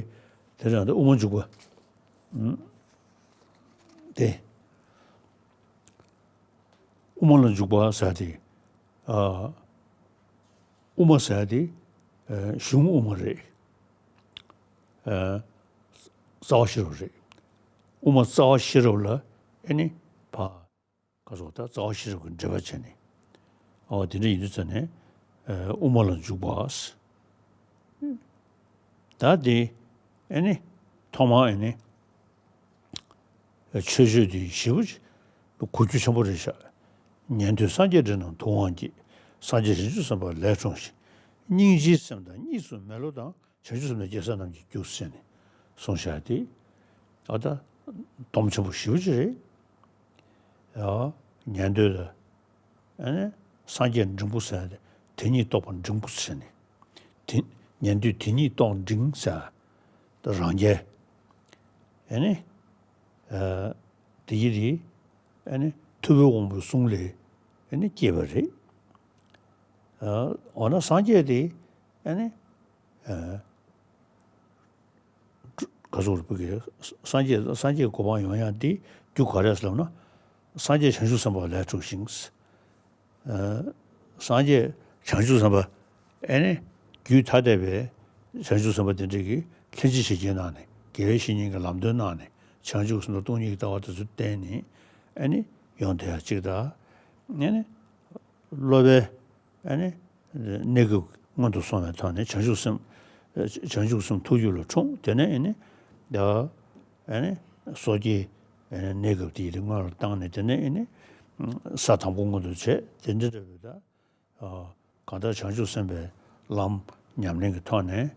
དེ་རང་ད་དབུ་མ་འཇུག་པ། ཨུམ། དེ། དབུ་མ་ལ་འཇུག་པ་ཟེར་དེ། ཨ། དབུ་མ་ཟེར་དེ། ཨ། གཞུང་དབུ་མ་རེད། ཨ། རྩ་བ་ཤེས་རབ་རེད། དབུ་མ་རྩ་བ་ཤེས་རབ་ལ་ཨེ་ནི་ཕ། ག་སོགས་ད་རྩ་བ་ཤེས་རབ་ཀྱི་འགྲེལ་པ་བྱས་ནས། ཨོ་དེ་འདྲ་ཡིན་དུས་ཙ་ནས། ཨ། དབུ་མ་ལ་འཇུག་པ། ད་དེ་ཨེ་ནི་ཐོག་མར་ཨེ་ནི། ཆོས་སྤྱོད་འདི་ཞེ་པོ་ཅིག་གོ་རྒྱུ་ཆེན་པོ་རེད་ཤག། ཉན་ཐོས་སངས་རྒྱས་འདྲེན་རྣམས་ཐུབ་དབང་སྐྱེས། སངས་རྒྱས་བྱང་ཆུབ་སེམས་དཔའ་ལས་འཁྲུངས་ཤིང་། སྙིང་རྗེའི་སེམས་དང་གཉིས་སུ་མེད་བློ་དང་། བྱང་ཆུབ་སེམས་དང་སྐྱེས་ས་རྣམས་ཀྱི་རྒྱུ་ཟེར་ནས་གསུངས་བཞག་སྟེ། ཨ་ད་སྡོམ་ཆེན་པོ་ཞེ་པོ་ཅིག་རེད། ཡ། ཉན་ཐོས་ལ་ ཨ་ནི་སངས་རྒྱས་འབྲིང་པོ་ཟེར་ཏེ། དེ་ཉིད་རྟོགས་པ་འབྲིང་པོ་ཟེར་ནས། དེ་ཉན་ཐོས་དེ་ཉིད་རྟོགས་འབྲིང་ཟེར། ད་རང་རྒྱལ། ཨ་ནི་ཨ་དེ་ཡི་དེ་ཨ་ནི་ཐུབ་པའི་དབང་པོའི་གསུང་ལས་ཨ་ནི་སྐྱེས་པ་རེད། ཨ་འོ་ན་སངས་རྒྱས་དེ་ཨ་ནི་ཨ་ག་ཟེར་བུ་གི་སངས་རྒྱས་སངས་རྒྱས་གོ་འཕང་ཡོང་ཡ་དེ་རྒྱུ་ག་རེ་ཟེར་ལབ་ན། སངས་རྒྱས་བྱང་ཆུབ་སེམས་དཔའ་ལས་འཁྲུངས་ཤིང་། ཨ་སངས་རྒྱས་བྱང་ཆུབ་སེམས་དཔའ་ཨ་ནི་རྒྱུད་ཐ་དད་པའི་བྱང་ཆུབ་སེམས་དཔའ་དེ་འདྲ་གིས་ལྷན་ཅིག་བྱེད་ཀྱི་གནང་ནས། དགེ་བའི་བཤེས་གཉེན་གྱི་ལམ་སྟོན་གནང་ནས། བྱང་ཆུབ་སེམས་དང་སྟོང་ཉིད་ཀྱི་ལྟ་བ་དེ་ཚོ་བསྟན་ནས་ཨ་ནི་ཡོང་བསྡད་ཡ་གཅིག་དང་། ཨ་ནི་སློབ་པའི་ཨ་ནི་གནས་སྐབས་སྔོན་དུ་སོང་བའི་ཐོག་ནས་བྱང་ཆུབ་སེམས། བྱང་ཆུབ་སེམས་ཐུགས་རྒྱུད་ལ་འཁྲུངས། དེ་ནས་ཨ་ནི་ད་ཨ་ནི་སོ་སྐྱེའི་ཨ་ནི་གནས་སྐབས་དེ་ཡི་སྔོན་ལ་བཏང་ནས། དེ་ནས་ཨ་ནི་ས་དང་པོ་སྔོན་དུ་བྱས། དེ་འདི་འདྲ་བའི་ད་གང་ལྟར་བྱང་ཆུབ་སེམས་དཔའི་ལམ་ཉམས་ལེན་གྱི་ཐོག་ནས་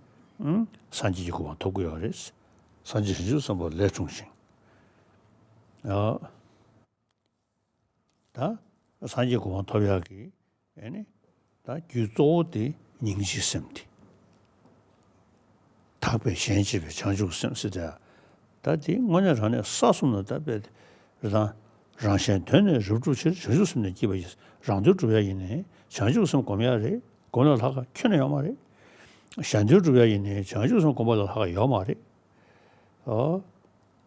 སངས་རྒྱས་ཀྱི་གོ་འཕང་ཐོབ་ཀྱི་ཡོད་རེད། སངས་རྒྱས་བྱང་ཆུབ་སེམས་དཔའ་ལས་འཁྲུངས་ཤིང་། ད་སངས་རྒྱས་གོ་འཕང་ཐོབ་ཡག་གི་ཨ་ནི་ད་རྒྱུ་གཙོ་བོ་དེ་སྙིང་རྗེའི་སེམས་དེ། དག་པའི་གཞན་གཅེས་པའི་བྱང་ཆུབ་སེམས་ཟེར་ཏེ། ད་དེ་དངོས་གནས་དྲང་གནས་ས་གསུམ་ལ་ད་དཔེ་རེ་དང་། རང་གཞན་དོན་ནི་རབ་བསྒྲུབ་ཕྱིར། བྱང་ཆུབ་སེམས་ནི་བསྐྱེད་པ་ཡིན། རང་དོན་སྒྲུབ་ཡག་ཡིན་ནའི་བྱང་ཆུབ་སེམས་སྒོམ་ཡག་རེད། སྒོམ་ལས་ལྷག་ག་ཁྱོན་ནས་ཡོད་མ་རེད། གཞན་དོན་སྒྲུབ་ཡག་ཡིན་ནའི་བྱང་ཆུབ་སེམས་སྒོམ་པ་ལས་ལྷག་ག་ཡོད་མ་རེད། ཨོ།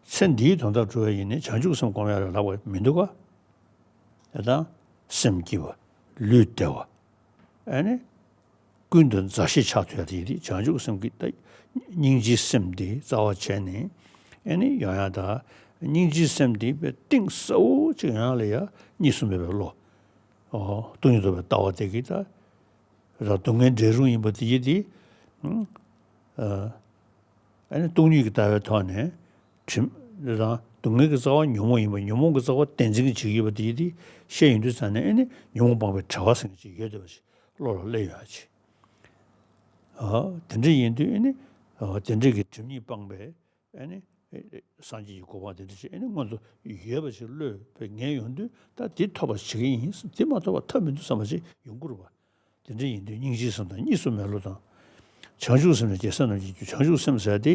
ཚེ་འདིའི་དོན་དག་སྒྲུབ་པ་ཡིན་ནའི་བྱང་ཆུབ་སེམས་སྒོམ་ཡག་ལས་ལྷག་པ་མི་འདུག་ག། དེ་དང་སེམས་སྐྱིད་པ། ལུས་བདེ་བ། ཨ་ནི་ཀུན་ཏུ་མཛའ་བཤེས་ཆགས་ཐུབ་ཡག་དེ་ཡིན་དུས། བྱང་ཆུབ་སེམས་ཀྱི་ད་སྙིང་རྗེའི་སེམས་དེ་རྩ་བ་བྱས་ནས་ཨ་ནི་ཡོང་ཡག་དང་། སྙིང་རྗེའི་སེམས་དེ་དཔེ་གཏིང་ཟབ་པོ་ཅིག་ཡོང་ཡག་ལ་ཡ་གཉིས་སུ་མེད་པའི་བློ། ཨོ། སྟོང་ཉིད་རྟོགས་པའི་ལྟ་བ་དེ་གིས་ད། རང་སྡུག་བསྔལ་འབྲས་རུང་ཡིན་པ་དེ་ཡིན་དུས། ཨ་ནི་སྟོང་ཉིད་ཀྱི་ལྟ་བའི་ཐོག་ནས་དྲིམ། རང་སྡུག་བསྔལ་གྱི་རྩ་བ་ཉོན་མོངས་ཡིན་པ། ཉོན་མོངས་ཀྱི་རྩ་བ་བདེན་འཛིན་གྱི་བྱེད་ཀྱི་ཡོད་པ་དེ་ཡིན་དུས། ཤེས་ཡོང་དུས་ཙང་ནས་ཨ་ནི་ཉོན་མོངས་སྤངས་པའི་བྲལ་བ་ཟེར་མཁན་ཅིག་ཡོད་བསྡད་པ་ཞིག་བློ་ལ་སླེབས་ཡོང་ཡག་ཅིག། ཨ་དེ་འདྲ་ཡིན་དུས་ཨ་ནི་ཨ་དེ་འདྲ་གི་སྒྲིབ་གཉིས་སྤངས་པའི་ཨ་ནི་སངས་རྒྱས་ཀྱི་གོ་འཕང་དེ་འདྲ་ཞིག་ཨ་ནི་མངོན་དུ་ཡོད་པ་ཞིག་བློས་ངེས་ཡོང་དུས། ད་འདི་ཐོབ་པ་བྱེད་ཀྱི་ཡིན། འདི་མ་ཐོབ་པ་ཐབས་མི་འདུག་བསམ་པ་ཞིག་ཡོང་གི་རེད་པ། དེ་འདྲ་ཡིན་དུས་སྙིང་རྗེའི་སེམས་དང་གཉིས་སུ་མེད་བློ་དང་། བྱང་ཆུབ་སེམས་ནི་རྒྱལ་སྲས་རྣམས་ཀྱི་རྒྱུ། བྱང་ཆུབ་སེམས་ཟེར་དེ་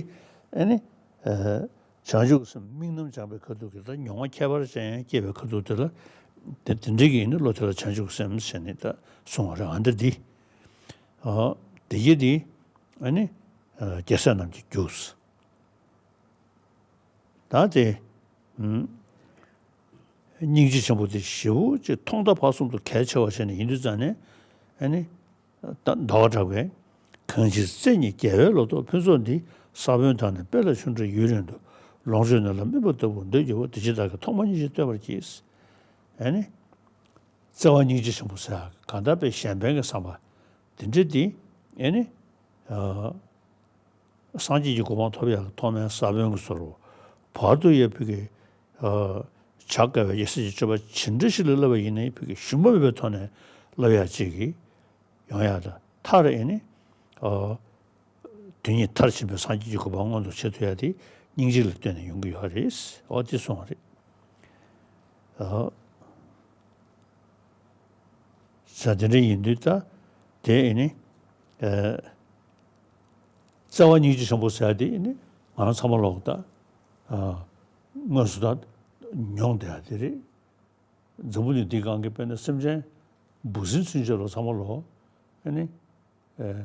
ཨ་ནི་ཨ་བྱང་ཆུབ་སེམས། དམིགས་རྣམ་སྦྱངས་པའི་ཁ་ཐུག་གི་ད་མྱོང་བ་ཁྱད་པར་ཅན་སྐྱེས་པའི་ཁ་ཐུག་དེ་ལ། དེ་དེ་འདྲ་གི་ཨ་ནི་བློ་དེ་ལ་བྱང་ཆུབ་སེམས་ཟེར་ནས་ད་གསུངས་པ་རེད། ཨ་འདི་འདི། ཨ་དེ་གི་དེ་ཨ་ནི་ཨ་རྒྱལ་སྲས་རྣམས་ཀྱི་རྒྱུ། ད་དེ་ཨ་སྙིང་རྗེ་ཆེན་པོ་དེ་ཞེ་པོ་ཅིག་ཐོག་མཐའ་བར་གསུམ་དུ་གལ་ཆེ་བ་བྱས་ནས་ཡིན་དུས་ཙང་ནས། ཨ་ནི་ད་ཟླ་བ་གྲགས་པས། གང་ཕྱིར་རྩེ་གཉིས་རྒྱལ་བའི་ལོ་ཏོག་ཕུན་ཚོགས་འདི། ས་བོན་དག་ནི་དཔལ་ལ་ཆུ་འདྲ་ཡུན་རིང་དུ། ལོངས་སྤྱོད་ནི་ལ་སྨིན་པ་ལྟ་བུར་འདོད་ཀྱི་བ། དེ་ཕྱིར་བདག་གིས་ཐོག་མ་སྙིང་རྗེ་བསྟོད་པར་བགྱི། ཨ་ནི་བརྩེ་བ་སྙིང་རྗེ་ཆེན་པོ་ཟེར་ཡག་གང་ལྟར་དཔེ་གཞན་ཕན་གྱི་བསམ་པ་དེ་འདྲ་དེ་ཨ་ནི་ཨ་སངས་རྒྱས་ཀྱི་གོ་འཕང་ཐོབ་ཡག་གི་ཐོག་མའི་ས་བོན་གྱི་བཟོ་འདྲ་བོ། བར་དུ་ཡང་ཕ་གི་ཨ་བྱ་དཀའ་བའི་ཡེ་ཤེས་ཀྱི་སྤྱོད་པ་ཇི་འདྲ་ཞིག་ལ་བསླབ་པ་ཡིན་ནའི་ཕ་གི་ཞུམ་པ་མེད་པའི་ཐོག་ནས་བསླབ་ཡག་ཅིག་གི་ཡོང་ཡག་དང་། མཐར་ཨ་ནི་ཨ་དོན་གཉིས་མཐར་ཕྱིན་པའི་སངས་རྒྱས་ཀྱི་གོ་འཕང་མངོན་དུ་བྱེད་ཐུབ་ཡག་དེ་སྙིང་རྗེ་ལ་བརྟེན་ནས་ཡོང་གི་ཡོད་རེད། འོ་དེ་གསུངས་པ་རེད། ཨ་ས་དེ་འདྲ་ཡིན་དུས་ད་དེ་ཨ་ནི་ཨ་བརྩེ་བ་སྙིང་རྗེ་ཆེན་པོ་ཟེར་ཡག་དེ་ཨ་ནི་ང་རང་ཚང་མ་ལོག་ད་ཨ་དངོས་སུ་ད་མྱོང་བསྡད་ཡག་དེ་རེད། འཛམ་བུ་གླིང་འདིའི་སྒང་གི་དཔེར་ན་སེམས་ཅན་འབུ་སྲིན་ཚུན་ཆད་ལ་ཚང་མ་ལོག་ཨ་ནི་ཨ་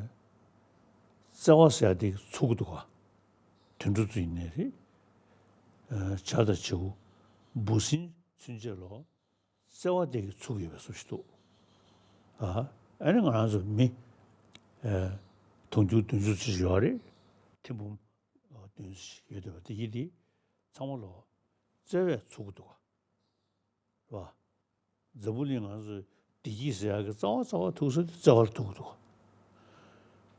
བརྩེ་བ་ཟེར་ཡག་དེ་ཚུགས་ཀྱི་འདུག་ག། དུད་འགྲོ་ཚོ་ཡིན་ནའི་རེད། ཨ་བྱ་དང་བྱིའུ། འབུ་སྲིན་ཚུན་ཆད་ལ་བརྩེ་བ་དེ་གིས་ཚུགས་ཡོད་པའི་བཟོ་ཞིག་འདུག། ཨ་ཨ་ནི་ང་རང་ཚོ་མི་ཨ་དུང་ཕྱུར་བདུན་ཅུ་ཙམ་ཞིག་ཡོད་རེད། ཐེར་འབུམ་ཨ་བདུན་ཅུ་ཙམ་ཞིག་ཡོད་བསྡད་པ་དེ་གི་དེ་ཚང་མ་ལ་བརྩེ་བས་ཚུགས་ཀྱི་འདུག་ག། རེད་པ། འཛམ་བུ་གླིང་ང་ཚོས་བདེ་སྐྱིད་ཟེར་ཡག་གི་རྩ་བ་རྩ་བ་ཐུག་ས་དེ་བརྩེ་བ་ལ་ཐུག་གི་འདུག།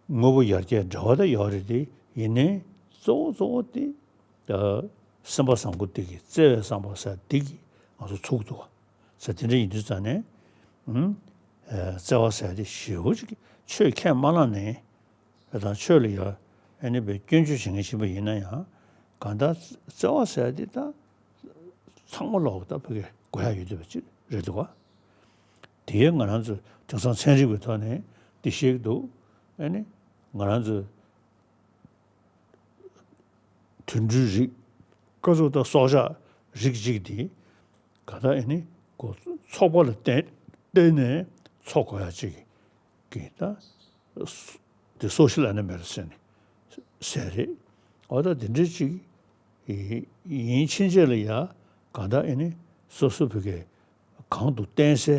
དངོས་པོ་ཡར་རྒྱས་འབྲེལ་བ་ད་ཡོད་རེད་དེ། ཡིན་ནའི་གཙོ་བོ་གཙོ་བོ་དེ་ད་སེམས་པ་བཟང་པོ་དེ་གི་བརྩེ་བའི་བསམ་པ་ཟེར་དེ་གིས་ང་ཚོ་ཚུགས་འདུག་ཟེར། དེ་འདྲ་ཡིན་དུས་ཙང་ནས་ཨ་བརྩེ་བ་ཟེར་དེ་ཞེ་པོ་ཅིག་ཆོས་ཁས་མ་བླངས་ནའི། དང་ཆོས་ལ་ཡང་ཨ་ནི་བའི་སྐྱོན་བརྗོད་བྱེད་མཁན་ཞིག་ཡིན་ན་ཡང་། གང་ལྟར་བརྩེ་བ་ཟེར་དེ་ད་ཚང་མ་ལོག་ད་ཕ་གི་དགོས་ཡག་ཡོད་བསྡད་པ་ཅིག་རེད་འདུག་ག། དེ་ང་རང་ཚོ་དེང་སང་ཚན་རིག་པའི་ཐོག་ནས་འདི་ཤེས་ཀྱི་འདུག་ཨ་ནི་ང་རང་ཚོ་དུད་འགྲོའི་རིགས་སྐར་ཚོགས་དང་སྲོག་ཆགས་རིགས་གཅིག་འདི་ག་ད་ཨ་ནི་ཚོགས་པ་ལ་བརྟེན་བརྟེན་ནས་འཚོ་དགོས་ཡ་གཅིག་གི་ད་དེ་སོ་ཤལ་ཨེ་ནི་མལ་ཟེར་ནས་ཟེར་རེད། འོ་ད་དེ་འདྲའི་གཅིག་ཡིན་ཕྱིན་ཆད་ལ་ཡ་ག་ད་ཨ་ནི་སོ་སོ་བོད་སྐད་གང་དུ་བསྟན་སའི་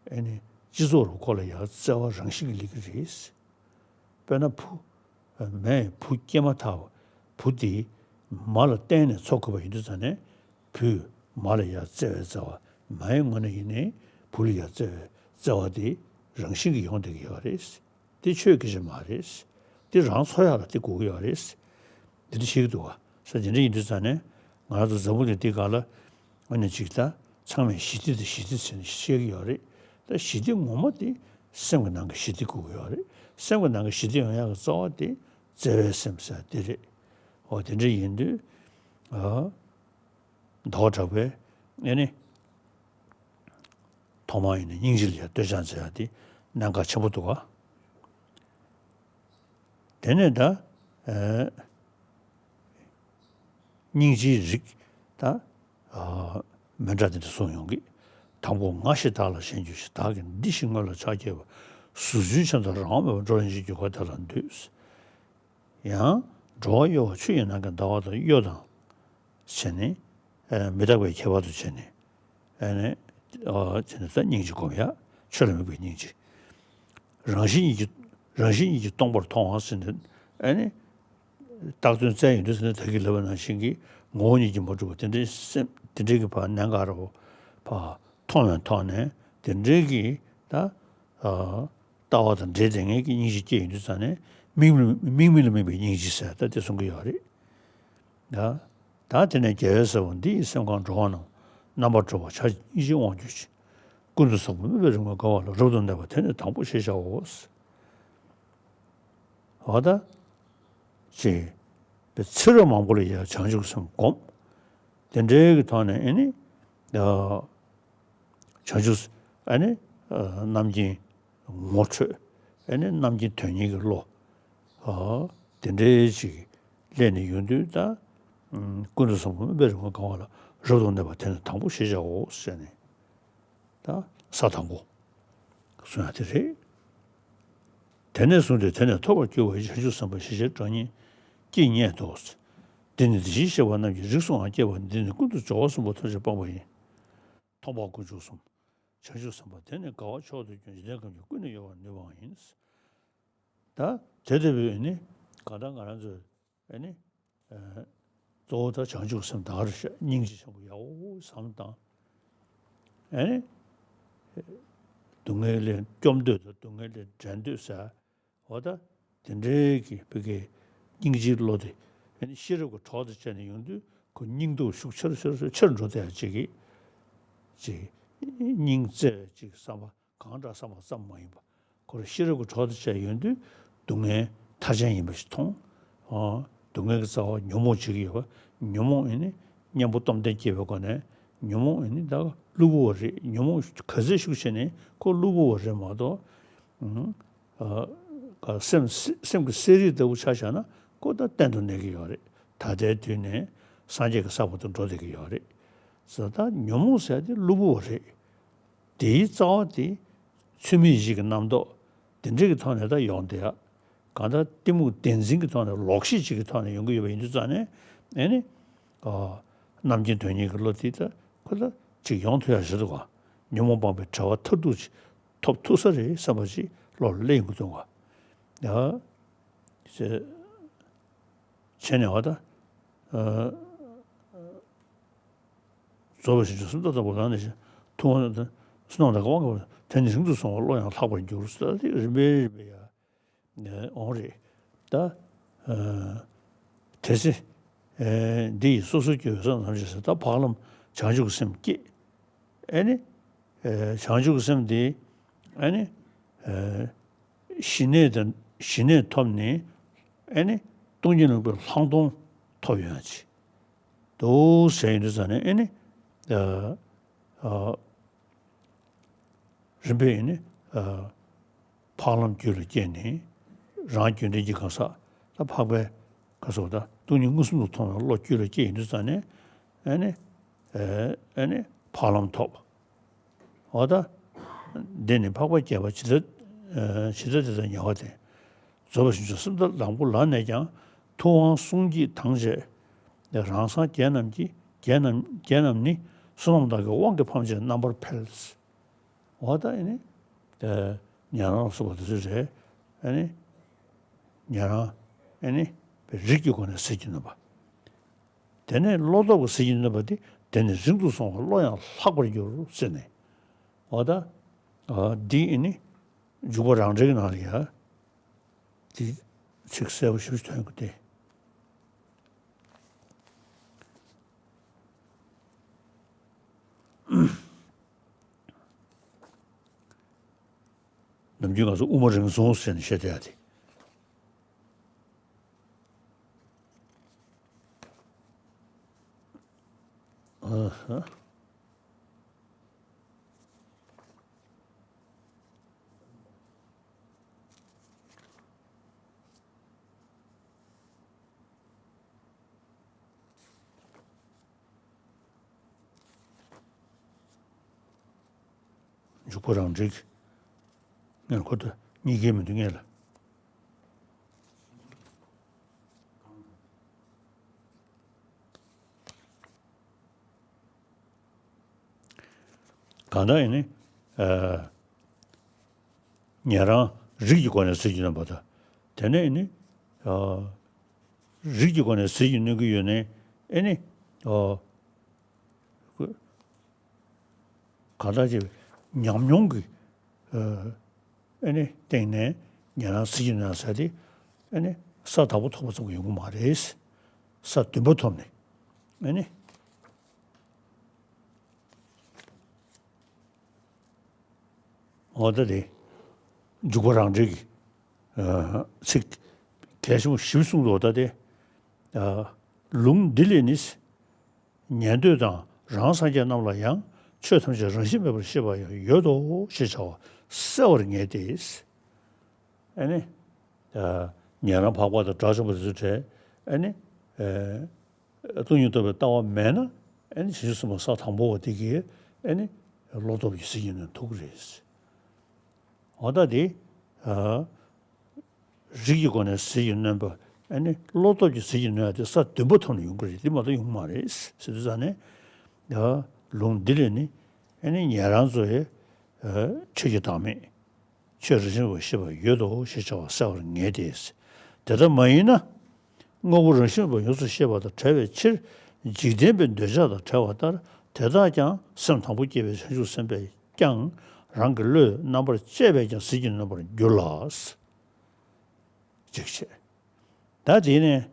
ཨ་ནི་སྤྱི་ཚོགས་རུ་ཁོ་ལ་ཡ་བརྩེ་བ་རང་བཞིན་གྱིས་སླེབས་ཀྱི་རེད། དཔེར་ན་བུ། མས་བུ་སྐྱེས་མ་ཐག་བུ་དེ་མ་ལ་བརྟེན་ནས་འཚོ་དགོས་པ་ཡིན་དུས་ཙང་ནས་བུས་མ་ལ་ཡ་བརྩེ་བའི་བརྩེ་བ། མའི་ངོས་ནས་ཡིན་ནའི་བུ་ལ་ཡ་བརྩེ་བའི་བརྩེ་བ་དེ་རང་བཞིན་གྱིས་ཡོང་བསྡད་ཀྱི་ཡོད་རེད། དེ་ཆོས་སྐད་ཆ་མ་རེད། དེ་རང་འཚོ་ཡག་ལ་དེ་དགོས་ཀྱི་ཡོད་རེད། འདི་འདྲ་བཤད་ཀྱི་འདུག་བ། ས་དེ་འདྲ་ཡིན་དུས་ཙང་ནས་ང་རང་ཚོ་འཛམ་བུ་གླིང་འདི་སྒང་ལ་ཨ་ནི་ཅིག་ད་ཚང་མས་ཞི་བདེ་དང་ཞི་བདེ་ཟེར་ནས་བཤད་ཀྱི་ཡོད་རེད། ད་ཞི་བདེ་ངོ་མ་དེ་སེམས་ཀྱི་ནང་གི་ཞི་བདེ་དགོས་ཀྱི་ཡོད་རེད། སེམས་ཀྱི་ནང་གི་ཞི་བདེ་ཡོང་ཡག་གི་རྩ་བ་དེ་བརྩེ་བའི་སེམས་ཟེར་དེ་རེད། འོ་དེ་འདྲ་ཡིན་དུས་ཨ། ཟླ་བ་གྲགས་པས་ཨེ་ནི། ཐོག་མར་ཡིན་ན་སྙིང་རྗེ་ལ་ཡང་བསྟོད་སྦྱང་མཛད་ཡ་དེ་གནད་འགག་ཆེན་པོ་འདུག་ག་དེ་ནས་ད་ཨེ་སྙིང་རྗེའི་རིགས་ད་ཨ་མི་འདྲ་དེ་འདྲ་གསུངས་ཡོང་གི། དང་པོ་ང་ཞེས་བདག་ལ་ཞེན་གྱུར་ཅིང་། བདག་གིས་འདི་ཞིག་སྔོན་ལ་ཕྱག་བགྱིས་པ། གཟུགས་ཅན་ཆེན་དང་རང་དབང་མེད་པར། འགྲོ་ལ་སྙིང་རྗེའི་རྒྱུ་སྐར་དེ་ལ་འདུད། ཡང་འགྲོ་བ་གཡོ་བ་ཆུ་ཡི་ནང་གི་ཟླ་བ་དང་གཡོ་དང་བྱས་ནས་ཨེ་མི་རྟག་པའི་ཁྱད་པར་དུ་བྱས་ནས་ཨེ་ནས་ཨ་བྱས་ནས་ད་སྙིང་རྗེ་སྒོམ་ཡ། ཆོས་ལ་དམིགས་པའི་སྙིང་རྗེ། རང་བཞིན་ཉིད་ཀྱིས་རང་བཞིན་ཉིད་ཀྱིས་སྟོང་པར་མཐོང་བ་ཟེར་ནས་ཨེ་ནས་བཏགས་དོན་བཙལ་ཡོང་དུས་ཟེར་ན་ད་གིན་ལབ་པ་ནང་བཞིན་གྱི་ངོ་བོ་ཉིད་ཀྱིས་མ་གྲུབ་པ་དེ་འདྲའི་སེམས་དེ་འདྲའི་གི་བར་གནད་འགག་ར་བ་ཕར་མཐོང་བའི་ཐོག་ནས་དེ་འདྲའི་གི་ད་ཨ། ལྟ་བ་དང་འབྲེལ་ཏེ་ངེད་ཀྱི་སྙིང་རྗེ་སྐྱེ་ཡོང་དུས་ཙང་ནས་དམིགས་མེད་དམིགས་མེད་ལ་དམིགས་པའི་སྙིང་རྗེ་ཟེར་ད་དེ་གསུང་གི་ཡོད་རེད། ད་ད་དེ་ནས་རྒྱལ་བའི་ས་བོན་འདི་ཡི་སེམས་ཁམས་འགྲོ་བ་རྣམས་རྣམ་པར་གྲོལ་བར་བྱ་ཞིང་སྙིང་རྗེའི་དབང་བསྒྱུར་ཅིག། ཀུན་ཏུ་བཟང་པོ་སྨོན་པའི་རིམ་གྲོ་དགའ་བ་ལ། རབ་ཏུ་གནས་པ་དེ་ནི་དང་པོ་ཞེས་བྱའོ། འོ་ད། ཅེས་པའི་ཚེ་རབས་མང་པོ་ལ་ཡང་བྱང་ཆུབ་སེམས་བསྒོམ། དེ་འདྲའི་གི་ཐོག་ནས་ཨེ་ནི། བྱང་ཆུབ་ཨ་ནི་རྣམ་མཁྱེན་ངོ་འཕྲོད། ཨེ་ནི་རྣམ་མཁྱེན་དོན་གཉེར་གྱི་བློ། དེ་འདྲའི་ཅིག་སླེབས་ནས་ཡོང་དུས་ད། ཀུན་ཏུ་བཟང་པོ་སྨོན་པའི་རིམ་གྲོ་དགའ་བ་ལ། རབ་ཏུ་གནས་པ་དེ་ནི་དང་པོ་ཞེས་བྱའོ་ཟེར་ནས། ད་ས་དང་པོ་གསུང་ཡ་དེ་རེད། དེ་ནས་བཟུང་སྟེ་དེ་ནས་ཐོབ་པར་འགྱུར་བའི་བྱང་ཆུབ་སེམས་དཔའ་ཞེས་བྱའི་སྒྲ་སྙན་སྐྱེ་སྙམ་དུ། འདི་ནི་དེ་བཞིན་གཤེགས་པ་རྣམས་ཀྱི་རིགས་སུའང་སྐྱེས་པ་འདི་ནི་ཀུན་ཏུ་སྦྱོར་བ་གསུམ་པོ་ཐམས་ཅད་སྤངས་པ་ཡིན། མཐོང་སྤང་དཀོན་མཆོག་གསུམ། བྱང་ཆུབ་སེམས་དཔའ་དེ་ནི་དགའ་བ་མཆོག་ཏུ་གྱུར་འཇིག་རྟེན་ཁམས་ཀྱི་ཀུན་ནས་གཡོ་བར་ནུས་པའང་ཡིན། ད་དེ་ལྟ་བུའི་ནི་གང་ལྟར་ང་རང་ཚོས་ཨེ་ནི། ཨ་གཙོ་བོ་ད་བྱང་ཆུབ་སེམས་དང་རེ་ཤ་སྙིང་རྗེ་ཆེན་པོ་ཡག་པོ་བསམ་བློ་བཏང་། ཨེ་ནི། སྡུག་བསྔལ་ལས་སྐྱོབ་འདོད་དང་སྡུག་བསྔལ་ལས་འདྲེན་འདོད་ཟེར། འོ་ད། དེ་འདྲའི་གི་བོད་ཀྱི་སྙིང་རྗེའི་བློ་དེ་ཨེ་ནི་ཤེས་རབ་ཀྱི་གྲོགས་དང་བཅས་ནས་ཡོང་དུས་ཁོ་སྙིང་སྟོབས་ཤུགས་ཆེར་ཆེར་ཆེར་འགྲོ་བསྡད་ཡ་ཅིག་གི། ཅིག་སྙིང་བརྩེ་བའི་ཅིག་བསམ་པ། གང་འདྲ་བསམ་པ་ཙམ་མ་ཡིན་པ། ཁོ་རང་ཤེས་རབ་ཀྱི་གྲོགས་དང་བཅས་ཡོང་དུས་སྡུག་བསྔལ་ཐར་ཅན་ཡིན་པ་ཞིག་མཐོང་། ཨ། སྡུག་བསྔལ་གྱི་རྩ་བ་ཉོན་མོངས་བྱེད་ཀྱི་ཡོད་པ། ཉོན་མོངས་ཨེ་ནི་གཉེན་པོ་སྟོབས་ལྡན་སྐྱེས་པའི་སྒོ་ནས་ཉོན་མོངས་ཨེ་ནི་ད་གློ་བུར་བ་རེད། ཉོན་མོངས་ག་ཚད་ཤུགས་ཆེ་ནས་ཁོ་གློ་བུར་བ་རེད་མ་གཏོགས། ཨ། ག་སེམས་སེམས་ཀྱི་གསལ་རིག་ལྟ་བུ་ཆ་བཞག་ན་ཁོ་ད་གཏན་དུ་གནས་ཀྱི་ཡོད་རེད། ད་ལྟའི་དུས་ནས་སངས་རྒྱས་ཀྱི་ས་བོན་དུ་འགྲོ་བསྡད་ཀྱི་ཡོད་རེད། ཟེར་ད་ཉོན་མོངས་ཟེར་དེ་གློ་བུར་བ་རེད། དེའི་རྩ་བ་དེ་ཚུལ་མིན་ཡིད་བྱེད་ཀྱི་རྣམ་རྟོག་དེ་འདྲ་གི་ཐོག་ནས་ད་ཡོང་བསྡད་ཡ། གང་ལྟར་གཏི་མུག་བདེན་འཛིན་གྱི་ཐོག་ནས་ལོག་ཤེས་ཅིག་གི་ཐོག་ནས་ཡོང་གི་ཡོད་པ་ཡིན་དུས་ཙང་ནས་ཨེ་ནི། ཨ། རྣམ་མཁྱེན་དོན་གཉེར་གྱི་བློ་དེ་ད་ཁོ་ད་ཅིག་ཡོང་ཐུབ་ཡ་ཞིག་འདུག་ག་ཉོན་མོངས་སྤངས་པའི་གྲོལ་བ་མཐར་ཐུག་ཅིག་ཐོབ་ཐུབ་ས་རེད་བསམ་པ་ཅིག་བློ་ལ་སླེབས་ཡོང་གི་འདུག་ག་ཡ། ཅེས། བྱས་ནས་བ་ད། ཨ། རྫོགས་པའི་ཞིང་བཅུ་གསུམ་ལྟ་ལྟ་བུ་ལ་ནི་ཐུབ་དབང་དང་བསོད་ནམས་དང་དགེ་བ་འགག་པ་དེ་ནི་རིང་དུ་སོང་བ་བློ་ཡང་ལྷག་པར་འགྱུར་ཟེར་ཏེ་རིམ་པས་རིམ་པས་ཡ་འོང་རེད་ད། ཨ། དེ་ཚེ་འདི་ཡིས་སོ་སོར་གྱུར་པའི་བསོད་ནམས་ཀྱིས་ཟེར་ད་བག་ལམ་བྱང་ཆུབ་ཀྱི་སེམས་བསྐྱེད། ཨེ་ནི། ཨ། བྱང་ཆུབ་ཀྱི་སེམས་དེ་ཨེ་ནི། ཨ། ཞི་གནས་དང་ཞི་གནས་ཐོབ་ནས་ཨེ་ནི་སྟོང་ཉིད་རྣམ་པའི་ལྷག་མཐོང་ཐོབ་ཡོང་ཡ་ཅིག་འདུག་ཟེར་ཡོང་དུས་ཙང་ནས་ཨེ་ནི། ཨ། ཨ། རིམ་པས་ཨེ་ནི་ཨ་འཕགས་ལམ་རྒྱུད་ལ་སྐྱེས་ནས་རང་རྒྱུད་ལྡན་གྱི་གང་ཟག་ད་འཕགས་པའི་ག་སོགས་ད་སྟོང་ཉིད་མངོན་སུམ་དུ་མཐོང་བའི་བློ་རྒྱུད་ལ་སྐྱེས་ཡིན་དུས་ཙང་ནས་ཨེ་ནི་ཨེ་ནི་འཕགས་ལམ་ཐོབ། འོ་ད། འདི་ནི་འཕགས་པ་བརྒྱད་པ་ཇི་ལྟར་ཇི་ལྟར་དེ་དག་ཉེ་བ་སྟེ། རྫོགས་པའི་བྱང་ཆུབ་སེམས་དཔའ་ལམ་གོ་ལ་ནས་ཀྱང་ཐུབ་དབང་གསུང་གཅིག་དང་བཅས་རང་སངས་རྒྱས་རྣམས་ཀྱིས་རྒྱས་རྣམས་རྒྱས་རྣམས་ནི་བསོད་ནམས་དག་གི་དབང་གིས་ཕམ་བྱས་རྣམ་པར་འཕེལ། འོ་ད་ཨེ་ནི། ཉན་རང་ལ་སོགས་པ་དེ་ཚོ་རེད། ཨེ་ནི། ཉན་རང་ཨེ་ནི། རིགས་ཀྱི་སྒོ་ནས་ཟིལ་གྱིས་གནོན་པ། དེ་ནས་བློ་སྟོབས་ཀྱིས་ཟིལ་གྱིས་གནོན་པ་དེ་དེ་ནི་རིང་དུ་སོང་བ་བློ་ཡང་ལྷག་པར་འགྱུར་ཟེར་ནས། འོ་ད། འདི་ཨེ་ནི། འཇུག་པ་རང་འགྲེལ་གྱི་ནང་ལ་ཡ། དེ་ཚིག་གསལ་པོ་ཞེ་པོ་ཐོན་གྱི་འདུག་སྟེ། ནམ་རྒྱུན་ང་ཚོ་དབུ་མ་རིང་སོང་ཟེར་ནས་བཤད་བསྡད་ཡ་དེ། ཨ་ཧ། འཇུག་པ་རང་འགྲེལ་གྱི་སྔོན་འཁོར་དུ་གཉིས་ཀའི་མི་འདུག་ངེས་ལ། གང་ལྟར་ཡིན་ནི། ཉན་རང་རིགས་ཀྱི་སྒོ་ནས་ཟིལ་གྱིས་གནོན་པ་དང་། དེ་ནས་ཡིན་ནི། རིགས་ཀྱི་སྒོ་ནས་ཟིལ་གྱིས་གནོན་གྱི་ཡོད་ནི། ཨེ་ནི། གང་ལྟར་ཅིག་ཉམས་མྱོང་གི་ཨེ་ནི་སྟེང་ནས་ཉན་རང་ཟིལ་གྱིས་གནོན་ཟེར་དེ་ཨེ་ནི་ས་དང་པོ་ཐོབ་པ་ཙམ་གྱིས་ཡོང་གི་མ་རེད། ས་བདུན་པ་ཐོབ་ནས་ཨེ་ནི། འོ་ད་དེ་འཇུག་པ་རང་འགྲེལ་གྱི་ཚིག་གལ་ཆེན་པོ་ཞིག་གསུངས་འདུག་ད་དེ་ལུང་འདི་ལས་ནི། ཉན་ཐོས་དང་རང་སངས་རྒྱས་རྣམས་ལ་ཡང་ཆོས་ཐམས་ཅད་རང་བཞིན་མེད་པར་ཤེས་པ་ཡང་ཡོད་དོ་ཞེས་བྱ་བ་གསལ་བར་ངེས་ཏེ། ཨེ་ནི། ཉན་རང་འཕགས་པ་དང་དགྲ་བཅོམ་པ་དེ་ཚོ་གྲས་ཨེ་ནི། སྟོང་ཉིད་རྟོགས་པའི་ལྟ་བ་མེད་ན་ཨེ་ནི་བྱང་ཆུབ་སེམས་དཔའ་ས་དང་པོ་བ་དེ་གིས་ཨེ་ནི་བློ་སྟོབས་ཀྱིས་ཟིལ་གྱིས་གནོན་ཐུབ་ཀྱི་རེད། འོ་ད་དེ། རིགས་ཀྱི་སྒོ་ནས་ཟིལ་གྱིས་གནོན་པ་ཨ་ནི་བློ་སྟོབས་ཀྱིས་ཟིལ་གྱིས་གནོན་ཡ་དེ་ས་བདུན་པ་ཐོབ་ནས་ཡོང་གི་རེད། དེ་མ་གཏོགས་ཡོང་གི་མ་རེད་ཟེར་དུས་ཙང་ནས། ཡ། ལུང་འདི་ལས་ནི་ཨ་ནི་ཉན་རང་ཚོ་ཡི་ཆོས་ཀྱི་བདག་མེད། ཆོས་རང་བཞིན་པར་ཤེས་པ་ཡོད་དོ་ཞེས་བྱ་བ་གསལ་བར་ངེས་ཏེ། དེ་ལྟར་མ་ཡིན་ན། དངོས་པོ་རང་བཞིན་པར་ཡོངས་སུ་ཤེས་པ་དང་བྲལ་བའི་ཕྱིར། འཇིག་རྟེན་པའི་འདོད་ཆགས་དང་བྲལ་བ་ལྟར་དེ་དག་ཀྱང་སེམས་དང་པོ་སྐྱེས་པའི་བྱང་ཆུབ་སེམས་དཔས་ཀྱང་རང་གི་བློས་རྣམ་པར་དཔྱད་པས་ཀྱང་ཟིལ་གྱིས་གནོན་པར་འགྱུར་ལ། ཅིག་བྱས། ད་དེ་ནས་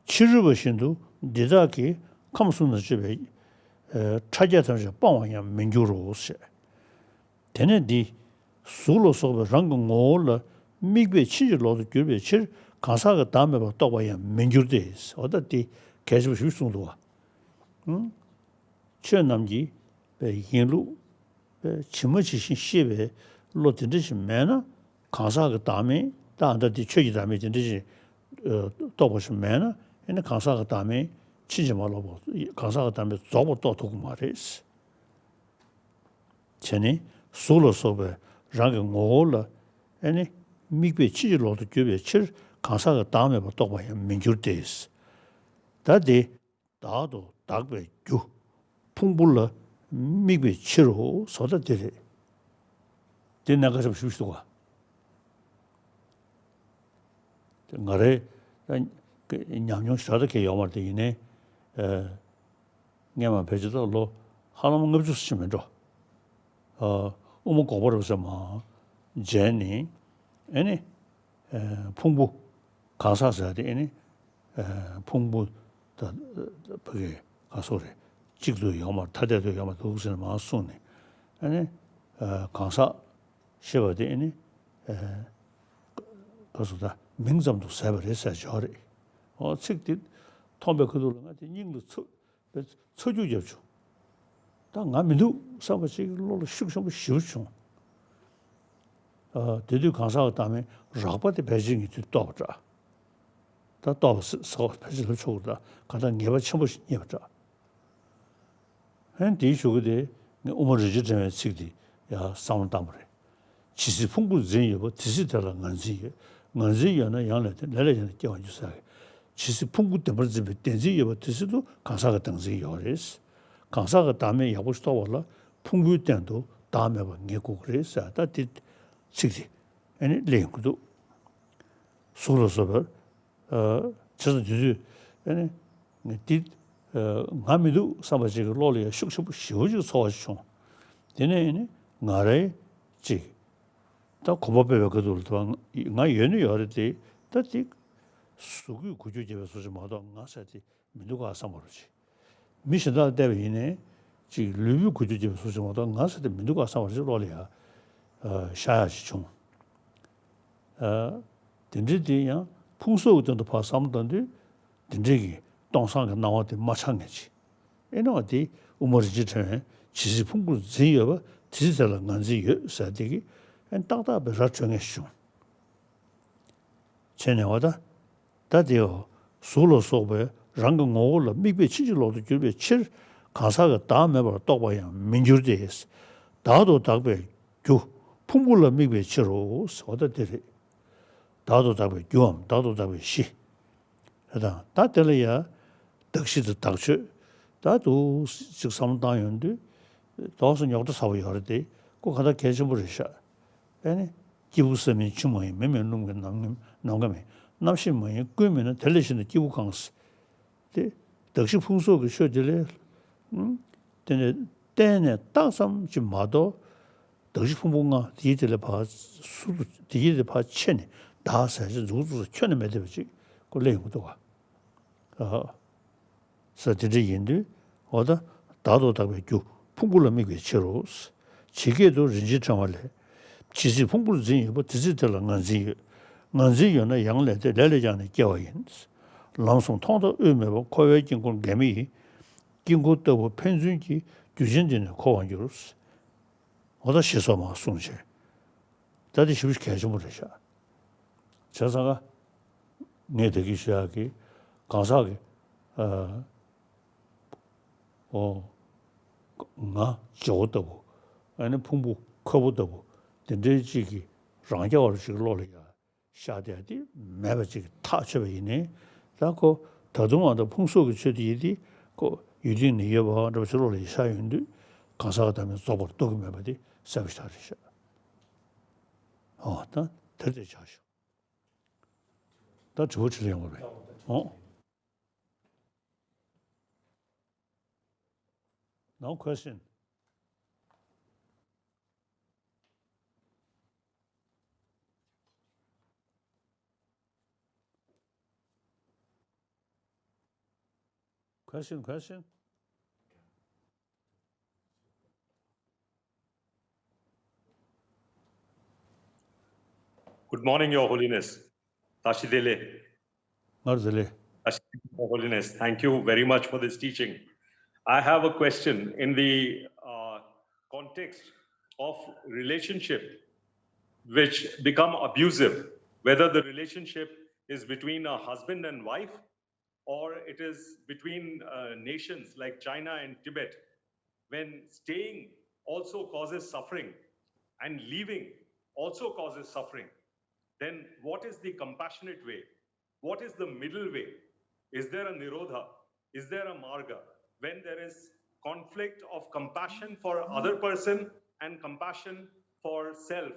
ཕྱི་རོལ་པ་བཞིན་དུ་འདི་དག་གིས་ཁམས་གསུམ་ན་སྤྱོད་པའི་ཕྲ་རྒྱས་ཐམས་ཅད་སྤང་བར་ཡང་མི་འགྱུར་རོ་ཞེས། དེ་ནས་འདི་གཟུགས་ལ་སོགས་པའི་རང་གི་ངོ་བོ་ལ་དམིགས་པས་ཕྱིན་ཅི་ལོག་ཏུ་གྱུར་པའི་ཕྱིར་གང་ཟག་གི་བདག་མེད་པར་རྟོགས་པར་ཡང་མི་འགྱུར་ཏེ། འོ་ད་འདི་གལ་ཆེན་པོ་ཞིག་གསུངས་འདུག་བ། ཆོས་རྣམས་ཀྱི་ཡིན་ལུགས། ཇི་མ་ཇི་བཞིན་ཤེས་པའི་བློ་དེ་འདྲ་ཞིག་མེད་ན་གང་ཟག་གི་བདག་མེད་ད་ཨ་ད་དེ་ཆོས་ཀྱི་བདག་མེད་དེ་འདྲ་ཞིག་རྟོགས་པ་ཞིག་མེད་ན་ཨེ་ནི་གང་ཟག་གི་བདག་མེད་ཕྱིན་ཅི་མ་ལོག་པ་གང་ཟག་གི་བདག་མེད་རྫོགས་པར་རྟོགས་ཐུབ་ཀྱི་མ་རེད། བྱས་ནས་གཟུགས་ལ་སོགས་པའི་རང་གི་ངོ་བོ་ལ་ཨེ་ནི་དམིགས་པས་ཕྱིན་ཅི་ལོག་ཏུ་གྱུར་པའི་ཕྱིར་གང་ཟག་གི་བདག་མེད་པར་རྟོགས་པར་ཡང་མི་འགྱུར་ཏེ། ད་དེ། བདག་ཏུ་གདགས་པའི་རྒྱུ། ཕུང་པོ་ལ་དམིགས་པའི་ཕྱིར་རོ། བཟོ་ལྟ་དེ་རེད། དེ་གནད་འགག་ཆེན་པོ་ཞིག་འདུག་ག་དེ་ང་རའི་ཉམས་མྱོང་ཞེ་དྲག་གི་ཡོད་མ་རེད། དེ་ཡིན་ནའི་སྔས་མ་ཕལ་ཆེར་ད་ལོ་ཧ་ལམ་ལྔ་བཅུ་ཙམ་ཕྱིན་མེད་འགྲོ། དབུ་མ་དགོངས་པ་རབ་གསལ་མར་མཇལ་ནས་ཨེ་ནི། ཕུང་པོ་གང་ཟག་ཟེར་དེ་ཨེ་ནི། ཕུང་པོ་ད་ཕ་གི་ག་སོགས་རེད། གཅིག་ཏུ་ཡོད་མ་ཐ་དད་དུ་ཡོད་མ་འདུག་ཟེར་ནས་མར་གསུངས་ནས་ཨེ་ནི། གང་ཟག་ཞེས་པ་དེ་ཨེ་ནི། ག་སོགས་ད་མིང་ཙམ་དུ་ཟད་པ་རེད་ཟེར་བྱ་བ་རེད། འོ་ཚིག་དེ་མཐོང་པའི་ཁ་ཐུག་ལ་ང་དེ་སྙིང་ལ་ཚུར། པའི་ཚ་རྒྱུག་བརྒྱབ་བྱུང་། ད་ང་མི་འདུག་བསམ་པ་ཅིག་བློ་ལ་ཤུགས་ཆེན་པོ་ཞེ་པོ་བྱུང་། ཨ། དེ་དུས་གང་ཟག་གི་བདག་མེད་རགས་པ་དེ་ཕལ་ཆེར་ངེས་དུས་རྟོགས་པ་འདྲ། ད་རྟོགས་པ་ཟེར་བ་ཕལ་ཆེར་ལབ་ཆོག་གི་རེད། གང་ལྟར་ངེས་པ་ཆེན་པོ་ཞིག་རྙེད་པ་འདྲ། ཧན། དེའི་གཞུག་གུ་དེ་ངས་དབུ་མ་རིན་ཆེན་ཕྲེང་བའི་ཚིག་དེ་ཡང་བསམ་བློ་བཏང་པ་རེད། ཇི་སྲིད་ཕུང་པོར་འཛིན་ཡོད་པ། དེ་སྲིད་དེ་ལ་ངར་འཛིན་ཡོད། ངར་འཛིན་ཡོད་ན་ཡང་ལས་དེ་ལས་ལ་ཡང་ན་སྐྱེ་བ་འགྱུར་ཟེར་གི། ཇི་སྲིད་ཕུང་པོ་བདེན་པར་འཛིན་པའི་བདེན་འཛིན་ཡོད་པ། དེ་སྲིད་དུ་གང་ཟག་གི་བདག་འཛིན་ཡོད་རེད། གང་ཟག་གི་བདག་མེད་ཡག་པོ་ཞིག་རྟོགས་པ་ལ་ཕུང་པོའི་སྟེང་དུ་བདག་མེད་པ་ངེས་དགོས་ཀྱི་རེད་ཟེར། ད་དེ་ཚིག་དེ་ཨ་ནི་གླེང་གི་འདུག། གཟུགས་ལ་སོགས་པའི། ཨ། བྱས་ཙང་དེ་དུས་ཨ་ནི་འདི་ང་མི་འདུག་བསམ་པ་ཅིག་གི་བློ་ལ་ཡང་ཤུགས་ཆེན་པོ་ཞེ་པོ་ཅིག་ཚོར་བ་ཞིག་བྱུང་། དེ་ནས་ཨ་ནི་ང་རང་ཅིག་ད་གོམ་པ་སྤོས་པའི་ཁ་ཐུག་ལ་དུ་བ་ང་ཡོད་ནི་ཡོད་རེད་དེ། ད་དེ་གཟུགས་པོས་འགུལ་སྐྱོད་བྱེད་པའི་བཟོ་ཅིག་མ་གཏོགས་ང་ཟེར་དེ་མི་འདུག་ག་བསམ་པ་རེད། མི་གཞན་དག་ལ་བལྟས་པ་ཡིན་ནའི་ཅིག་ལུས་པོས་འགུལ་སྐྱོད་བྱེད་པའི་བཟོ་ཅིག་མ་གཏོགས་ང་ཟེར་དེ་མི་འདུག་ག་བསམ་པ་རེད། བློ་ལ་ཡ་ཨ་ཤར་ཡག་ཅིག་བྱུང་། ཨ། དེ་འདྲའི་དེ་ཡང་ཕུང་གསོག་གི་དོན་དུ་ཕར་བསམ་བློ་བཏང་དུས་དེ་འདྲའི་གི་སྟོང་སང་གི་སྣང་བ་དེ་མ་འཆར་ངེས་ཅིག། ཨེ་ནོ་དེ་དབུ་མ་རིན་ཆེན་ཕྲེང་བའི་ཇི་སྲིད་ཕུང་པོར་འཛིན་ཡོད་པ། དེ་སྲིད་དེ་ལ་ངར་འཛིན་ཡོད་ཟེར་དེ་གི་ཨེ་ཏག་ཏག་པའི་ར་འཕྲོད་ངེས་བྱུང་། བྱས་ནས་འོ་ད། ད་དེའོ། གཟུགས་ལ་སོགས་པའི་རང་གི་ངོ་བོ་ལ་དམིགས་པས་ཕྱིན་ཅི་ལོག་ཏུ་གྱུར་པའི་ཕྱིར། གང་ཟག་གི་བདག་མེད་པར་རྟོགས་པར་ཡང་མི་འགྱུར་ཏེ། བདག་ཏུ་གདགས་པའི་རྒྱུ་ཕུང་པོ་ལ་དམིགས་པའི་ཕྱིར་རོ། འོ་ད་དེ་རེད། བདག་ཏུ་གདགས་པའི་རྒྱུའམ་བདག་ཏུ་གདགས་པའི་གཞི། རེད་དང་། ད་དེ་ལ་ཡང་གདགས་གཞི་དང་བདག་ཆོས། ད་འདུག་ཅིག་བསམ་བློ་བཏང་ཡོང་དུས་ཏོག་ཙམ་རྙོག་དྲ་ཚ་པོ་ཡོད་རེད་དེ། ཁོ་ག་ད་གལ་ཆེན་པོ་རེད་ཤག། ཨེ་ནི། སྐྱེས་བུ་ས་མིན་ཆུ་མ་ཡིན། མེ་མིན་རླུང་གིས་ནམ་ནམ་མཁའ་མིན། རྣམ་ཤེས་མ་ཡིན་ཀུན་མིན་ན། དེ་ལས་གཞན་དུ་སྐྱེས་བུ་གང་། དེ་གདགས་གཞི་ཕུང་གསོག་གི་ཆོས་དེ་ལས། ཨུམ། དེ་ནས་གཏན་ནས་བཏགས་ཙམ་གྱིས་མ་གཏོགས། གདགས་གཞི་ཕུང་པོ་ལྔ་དེའི་དེ་ལས་ཕར་ཟུར་དུ་དེའི་དེ་ཕར་ཕྱེ་ནས་བདག་ཟེར་ཞིག་འཛུགས་འཛུགས་ཁྱོན་ནས་མེད་བསྡད་པ་ཅིག་ཁོ་སླེབས་ཡོང་གི་འདུག་ག། ཨ། ས་དེ་འདྲ་ཡིན་དུས་འོ་ད་བདག་ཏུ་གདགས་པའི་རྒྱུ་ཕུང་པོ་ལ་དམིགས་པའི་ཕྱིར་རོ། ཇི་སྐད་དུ་རིན་ཆེན་ཕྲེང་བ་ལས། ཇི་སྲིད་ཕུང་པོར་འཛིན་ཡོད་པ། དེ་སྲིད་དེ་ལ་ངར་འཛིན་ཡོད། ངར་འཛིན་ཡོད་ན་ཡང་ལས་དེ་ལས་ལས་ཀྱང་ནི་སྐྱེ་བ་ཡིན། ལམ་གསུམ་མཐོང་དང་དབུས་མེད་པ། འཁོར་བའི་དཀྱིལ་འཁོར་འགལ་མེ་ཡི། དཀྱིལ་འཁོར་ལྟ་བུ་ཕན་ཚུན་གྱི། རྒྱུ་ཅན་འདི་ནི་འཁོར་བར་འགྱུར། འོ་ད་ཞེས་སོགས་མར་གསུངས་བྱས། ད་དེ་ཞེ་པོ་གལ་ཆེན་པོ་རེད་ཤག། བྱས་ཙང་ཀ་ངས་ད་གིན་ཞུ་ཡག་གི་གང་ཟག་གི་ཨ། ཨོ། ང་བྱེ་བ་ལྟ་བུ། ཨ་ནི་ཕུང་པོ་ཁོལ་པོ་ལྟ་བུ། དེ་འདྲའི་ཅིག་གི་རང་རྐྱ་བ་ཅིག་བློ་ལ་ཡ་ཤར་བསྡད་དེ་མེད་པ་ཅིག་ཐག་ཆོད་པ་ཡིན་ནའི། ད་ཁོ་ད་དུང་ཨ་ད་ཕུང་གསོག་གི་ཆོས་དེ་ཡིན་དེ་ཁོ་ཡུལ་དུས་ནས་ཡོད་པ་འདྲ་བ་ཅིག་བློ་ལ་ཡ་ཤར་ཡོང་དུས་གང་ཟག་གི་བདག་མེད་རྫོགས་པར་རྟོགས་ཀྱི་མེད་པ་དེ་གསལ་པོ་ཞིག་རེད་ཤག། ཨོ་ད་དེར་དེ་ཆགས་ཤོག། ད་དྲི་བ་དྲིས་ལན་ཡོང་བ་རེད། ཨོ། No question. Question, question. Good morning, Your Holiness. Tashi Dele. Ngar Dele. Tashi, Your Holiness, thank you very much for this teaching. I have a question in the uh, context of relationship which become abusive, whether the relationship is between a husband and wife or it is between uh, nations like China and Tibet, when staying also causes suffering and leaving also causes suffering, then what is the compassionate way? What is the middle way? Is there a nirodha? Is there a marga? When there is conflict of compassion for other person and compassion for self,